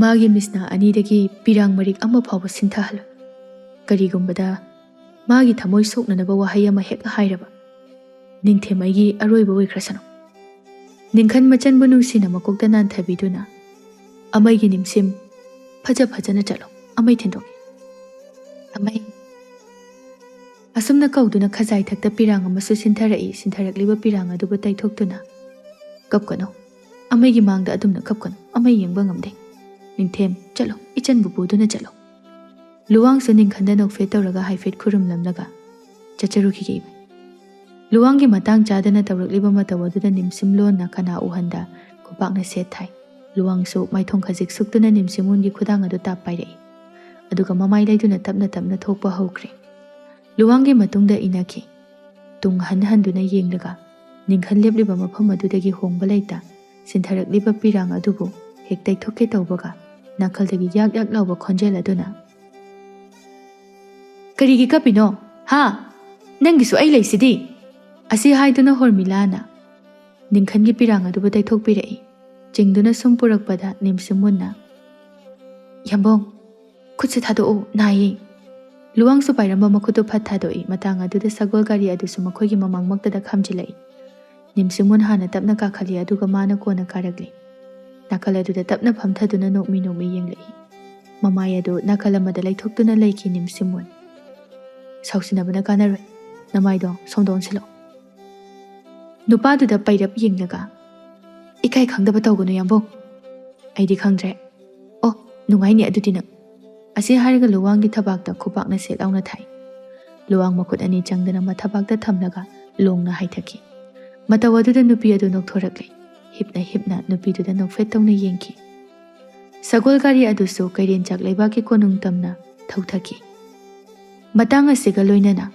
ꯃꯥꯒꯤ ꯃꯤꯁꯅꯥ ꯑꯅꯤꯗꯒꯤ ꯄꯤꯔꯥꯡ ꯃꯔꯤꯛ ꯑꯃ ꯐꯥꯎꯕ ꯁꯤꯟꯊꯍꯜꯂꯣꯏ꯫ ꯀꯔꯤꯒꯨꯝꯕꯗ ꯃꯥꯒꯤ ꯊꯃꯣꯏ ꯁꯣꯛꯅꯅꯕ ꯋꯥꯍꯩ ꯑꯃ ꯍꯦꯛ ꯍꯥꯏꯔꯕ, ꯅꯤꯡꯊꯦꯝ ꯑꯩꯒꯤ ꯑꯔꯣꯏꯕ ꯑꯣꯏꯈ꯭ꯔꯁꯅꯨ꯫" ꯅꯤꯡꯈꯟ ꯃꯆꯟꯕꯨ ꯅꯨꯡꯁꯤꯅ ꯃꯀꯣꯛꯇ ꯅꯥꯟꯊꯕꯤꯗꯨꯅ, "ꯑꯃꯩꯒꯤ ꯅꯤꯝꯁꯤꯝ, ꯐꯖ ꯐꯖꯅ ꯆꯠꯂꯣ, ꯑꯃꯩ ꯊꯤꯟꯗꯣꯛꯀꯦ꯫" "ꯑꯃꯩ꯫" ꯑꯁꯨꯝꯅ ꯀꯧꯗꯨꯅ ꯈꯖꯥꯏ ꯊꯛꯇ ꯄꯤꯔꯥꯡ ꯑꯃꯁꯨ ꯁꯤꯟꯊꯔꯛꯏ꯫ ꯁꯤꯟꯊꯔꯛꯂꯤꯕ ꯄꯤꯔꯥꯡ ꯑꯗꯨꯕꯨ ꯇꯩꯊꯣꯛꯇꯨꯅ, "ꯀꯞꯀꯅꯨ, ꯑꯃꯩꯒꯤ ꯃꯥꯡꯗ ꯑꯗꯨꯝꯅ ꯀꯞꯀꯅꯨ, ꯑꯃꯩ ꯌꯦꯡꯕ ꯉꯝꯗꯦ꯫ ꯅꯤꯡꯊꯦꯝ, ꯆꯠꯂꯣ, ꯏꯆꯟꯕꯨ ꯄꯨꯗꯨꯅ ꯆꯠꯂꯣ꯫" ꯂꯨꯋꯥꯡꯁꯨ ꯅꯤꯡꯈꯟꯗ ꯅꯣꯛꯐꯦꯠ ꯇꯧꯔꯒ ꯍꯥꯏꯐꯦꯠ ꯈꯨꯔꯨꯝꯂꯝꯂꯒ, "ꯆꯠꯆꯔꯨꯈꯤꯒꯦ ꯏꯃꯥ꯫" ꯂꯨꯋꯥꯡꯒꯤ ꯃꯇꯥꯡ ꯆꯥꯗꯅ ꯇꯧꯔꯛꯂꯤꯕ ꯃꯇꯧ ꯑꯗꯨꯗ ꯅꯤꯝꯁꯤꯝ ꯂꯣꯟꯅ ꯀꯅꯥ ꯎꯍꯟꯗ ꯈꯨꯕꯥꯛꯅ ꯁꯦꯠ ꯊꯥꯏ꯫ ꯂꯨꯋꯥꯡꯁꯨ ꯃꯥꯏꯊꯣꯡ ꯈꯖꯤꯛ ꯁꯨꯛꯇꯨꯅ ꯅꯤꯝꯁꯤꯃꯨꯟꯒꯤ ꯈꯨꯗꯥꯡ ꯑꯗꯨ ꯇꯥꯞ ꯄꯥꯏꯔꯛꯏ꯫ ꯑꯗꯨꯒ ꯃꯃꯥꯏ ꯂꯩꯗꯨꯅ ꯇꯞꯅ ꯇꯞꯅ ꯊꯣꯛꯄ ꯍꯧꯈ꯭ꯔꯦ꯫ ꯂꯨꯋꯥꯡꯒꯤ ꯃꯇꯨꯡꯗ ꯏꯅꯈꯤ꯫ ꯇꯨꯡ ꯍꯟ ꯍꯟꯗꯨꯅ ꯌꯦꯡꯂꯒ ꯅꯤꯡꯈꯟ ꯂꯦꯞꯂꯤꯕ ꯃꯐꯝ ꯑꯗꯨꯗꯒꯤ ꯍꯣꯡꯕ ꯂꯩꯇ ꯁꯤꯟꯊꯔꯛꯂꯤꯕ ꯄꯤꯔꯥꯡ ꯑꯗꯨꯕꯨ ꯍꯦꯛ ꯇꯩꯊꯣꯛꯀꯦ ꯇꯧꯕꯒ ꯅꯥꯀꯜꯗꯒꯤ ꯌꯥꯛ ꯌꯥꯛ ꯂꯥꯎꯕ ꯈꯣꯟꯖꯦꯜ ꯑꯗꯨꯅ, "ꯀꯔꯤꯒꯤ ꯀꯞꯄꯤꯅꯣ? ꯍꯥ? ꯅꯪꯒꯤꯁꯨ ꯑꯩ ꯂꯩꯁꯤꯗꯤ!" ꯑꯁꯤ ꯍꯥꯏꯗꯨꯅ ꯍꯣꯔꯃꯤꯂꯥꯅ ꯅꯤꯡꯈꯟꯒꯤ ꯄꯤꯔꯥꯡ ꯑꯗꯨꯕꯨ ꯇꯩꯊꯣꯛꯄꯤꯔꯛꯏ꯫ ꯆꯤꯡꯗꯨꯅ ꯁꯨꯝ ꯄꯨꯔꯛꯄꯗ ꯅꯤꯝꯁꯤꯃꯨꯟꯅ, "ꯌꯥꯝꯕꯣꯡ, ꯈꯨꯠꯁꯦ ꯊꯥꯗꯣꯛꯎ, ꯅꯥꯏꯌꯦ꯫" ꯂꯨꯋꯥꯡꯁꯨ ꯄꯥꯏꯔꯝꯕ ꯃꯈꯨꯠꯇꯨ ꯐꯠ ꯊꯥꯗꯣꯛꯏ꯫ ꯃꯇꯥꯡ ꯑꯗꯨꯗ ꯁꯒꯣꯜ ꯒꯥꯔꯤ ꯑꯗꯨꯁꯨ ꯃꯈꯣꯏꯒꯤ ꯃꯃꯥꯡꯃꯛꯇꯗ ꯈꯥꯝꯖꯤꯜꯂꯛꯏ꯫ ꯅꯤꯝꯁꯤꯃꯨꯟ ꯍꯥꯟꯅ ꯇꯞꯅ ꯀꯥꯈꯠꯂꯤ, ꯑꯗꯨꯒ ꯃꯥꯅ ꯀꯣꯟꯅ ꯀꯥꯔꯛꯂꯤ꯫ ꯅꯥꯀꯜ ꯑꯗꯨꯗ ꯇꯞꯅ ꯐꯝꯊꯗꯨꯅ ꯅꯣꯛꯃꯤ ꯅꯣꯛꯃꯤ ꯌꯦꯡꯂꯛꯏ꯫ ꯃꯃꯥꯏ ꯑꯗꯨ ꯅꯥꯀꯜ ꯑꯃꯗ ꯂꯩꯊꯣꯛꯇꯨꯅ ꯂꯩꯈꯤ ꯅꯤꯝꯁꯤꯃꯣꯟ꯫ "ꯁꯥꯎꯁꯤꯟꯅꯕꯅ ꯀꯥꯟꯅꯔꯣꯏ꯫ ꯅꯃꯥꯏꯗꯣ ꯁꯣꯝꯗ ꯑꯣꯟꯁꯤꯜꯂꯣ꯫" ꯅꯨꯄꯥꯗꯨꯗ ꯄꯩꯔꯞ ꯌꯦꯡꯂꯒ, "ꯏꯀꯥꯏ ꯈꯪꯗꯕ ꯇꯧꯒꯅꯨ, ꯌꯥꯝꯕꯨꯡ꯫" "ꯑꯩꯗꯤ ꯈꯪꯗ꯭ꯔꯦ꯫" "ꯑꯣ, ꯅꯨꯡꯉꯥꯏꯅꯤ ꯑꯗꯨꯗꯤ ꯅꯪ꯫" ꯑꯁꯤ ꯍꯥꯏꯔꯒ ꯂꯨꯋꯥꯡꯒꯤ ꯊꯕꯥꯛꯇ ꯈꯨꯕꯥꯛꯅ ꯁꯦꯠ ꯂꯥꯎꯅ ꯊꯥꯏ꯫ ꯂꯨꯋꯥꯡ ꯃꯈꯨꯠ ꯑꯅꯤ ꯆꯪꯗꯅ ꯃꯊꯕꯥꯛꯇ ꯊꯝꯂꯒ ꯂꯣꯡꯅ ꯍꯥꯏꯊꯈꯤ꯫ ꯃꯇꯧ ꯑꯗꯨꯗ ꯅꯨꯄꯤ ꯑꯗꯨ ꯅꯣꯛꯊꯣꯔꯛꯂꯦ꯫ ꯍꯤꯞꯅ ꯍꯤꯞꯅ ꯅꯨꯄꯤꯗꯨꯗ ꯅꯣꯛꯐꯦꯠ ꯇꯧꯅ ꯌꯦꯡꯈꯤ꯫ ꯁꯒꯣꯜ ꯒꯥꯔꯤ ꯑꯗꯨꯁꯨ ꯀꯩꯔꯦꯟꯆꯥꯛ ꯂꯩꯕꯥꯛꯀꯤ ꯀꯣꯅꯨꯡ ꯇꯝꯅ ꯊꯧꯊꯈꯤ꯫ ꯃꯇꯥꯡ ꯑꯁꯤꯒ ꯂꯣꯏꯅꯅ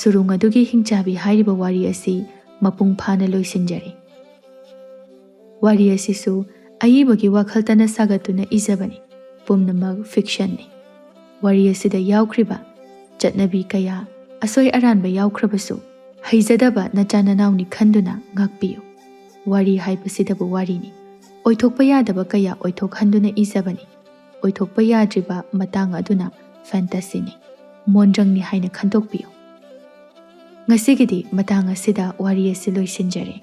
ꯁꯨꯔꯨꯡ ꯑꯗꯨꯒꯤ ꯍꯤꯡꯆꯥꯕꯤ ꯍꯥꯏꯔꯤꯕ ꯋꯥꯔꯤ ꯑꯁꯤ ꯃꯄꯨꯡ ꯐꯥꯅ ꯂꯣꯏꯁꯤꯟꯖꯔꯦ꯫ ꯋꯥꯔꯤ ꯑꯁꯤꯁꯨ ꯑꯏꯕꯒꯤ ꯋꯥꯈꯜꯇꯅ ꯁꯥꯒꯠꯇꯨꯅ ꯏꯖꯕꯅꯤ, ꯄꯨꯝꯅꯃꯛ ꯐꯤꯛꯁꯟꯅꯤ꯫ ꯋꯥꯔꯤ ꯑꯁꯤꯗ ꯌꯥꯎꯈ꯭ꯔꯤꯕ ꯆꯠꯅꯕꯤ ꯀꯌꯥ, ꯑꯁꯣꯏ ꯑꯔꯥꯟꯕ ꯌꯥꯎꯈ꯭ꯔꯕꯁꯨ, ꯍꯩꯖꯗꯕ ꯅꯆꯥ ꯅꯅꯥꯎꯅꯤ ꯈꯟꯗꯨꯅ ꯉꯥꯛꯄꯤꯌꯨ꯫ ꯋꯥꯔꯤ ꯍꯥꯏꯕꯁꯤꯗꯕꯨ ꯋꯥꯔꯤꯅꯤ꯫ ꯑꯣꯏꯊꯣꯛꯄ ꯌꯥꯗꯕ ꯀꯌꯥ ꯑꯣꯏꯊꯣꯛꯍꯟꯗꯨꯅ ꯏꯖꯕꯅꯤ꯫ ꯑꯣꯏꯊꯣꯛꯄ ꯌꯥꯗ꯭ꯔꯤꯕ ꯃꯇꯥꯡ ꯑꯗꯨꯅ ꯐꯦꯟꯇꯥꯁꯤꯅꯤ, ꯃꯣꯟꯗ꯭ꯔꯪꯅꯤ ꯍꯥꯏꯅ ꯈꯟꯗꯣꯛꯄꯤꯌꯨ꯫ ꯉꯁꯤꯒꯤꯗꯤ ꯃꯇꯥꯡ ꯑꯁꯤꯗ ꯋꯥꯔꯤ ꯑꯁꯤ ꯂꯣꯏꯁꯤꯟꯖꯔꯦ꯫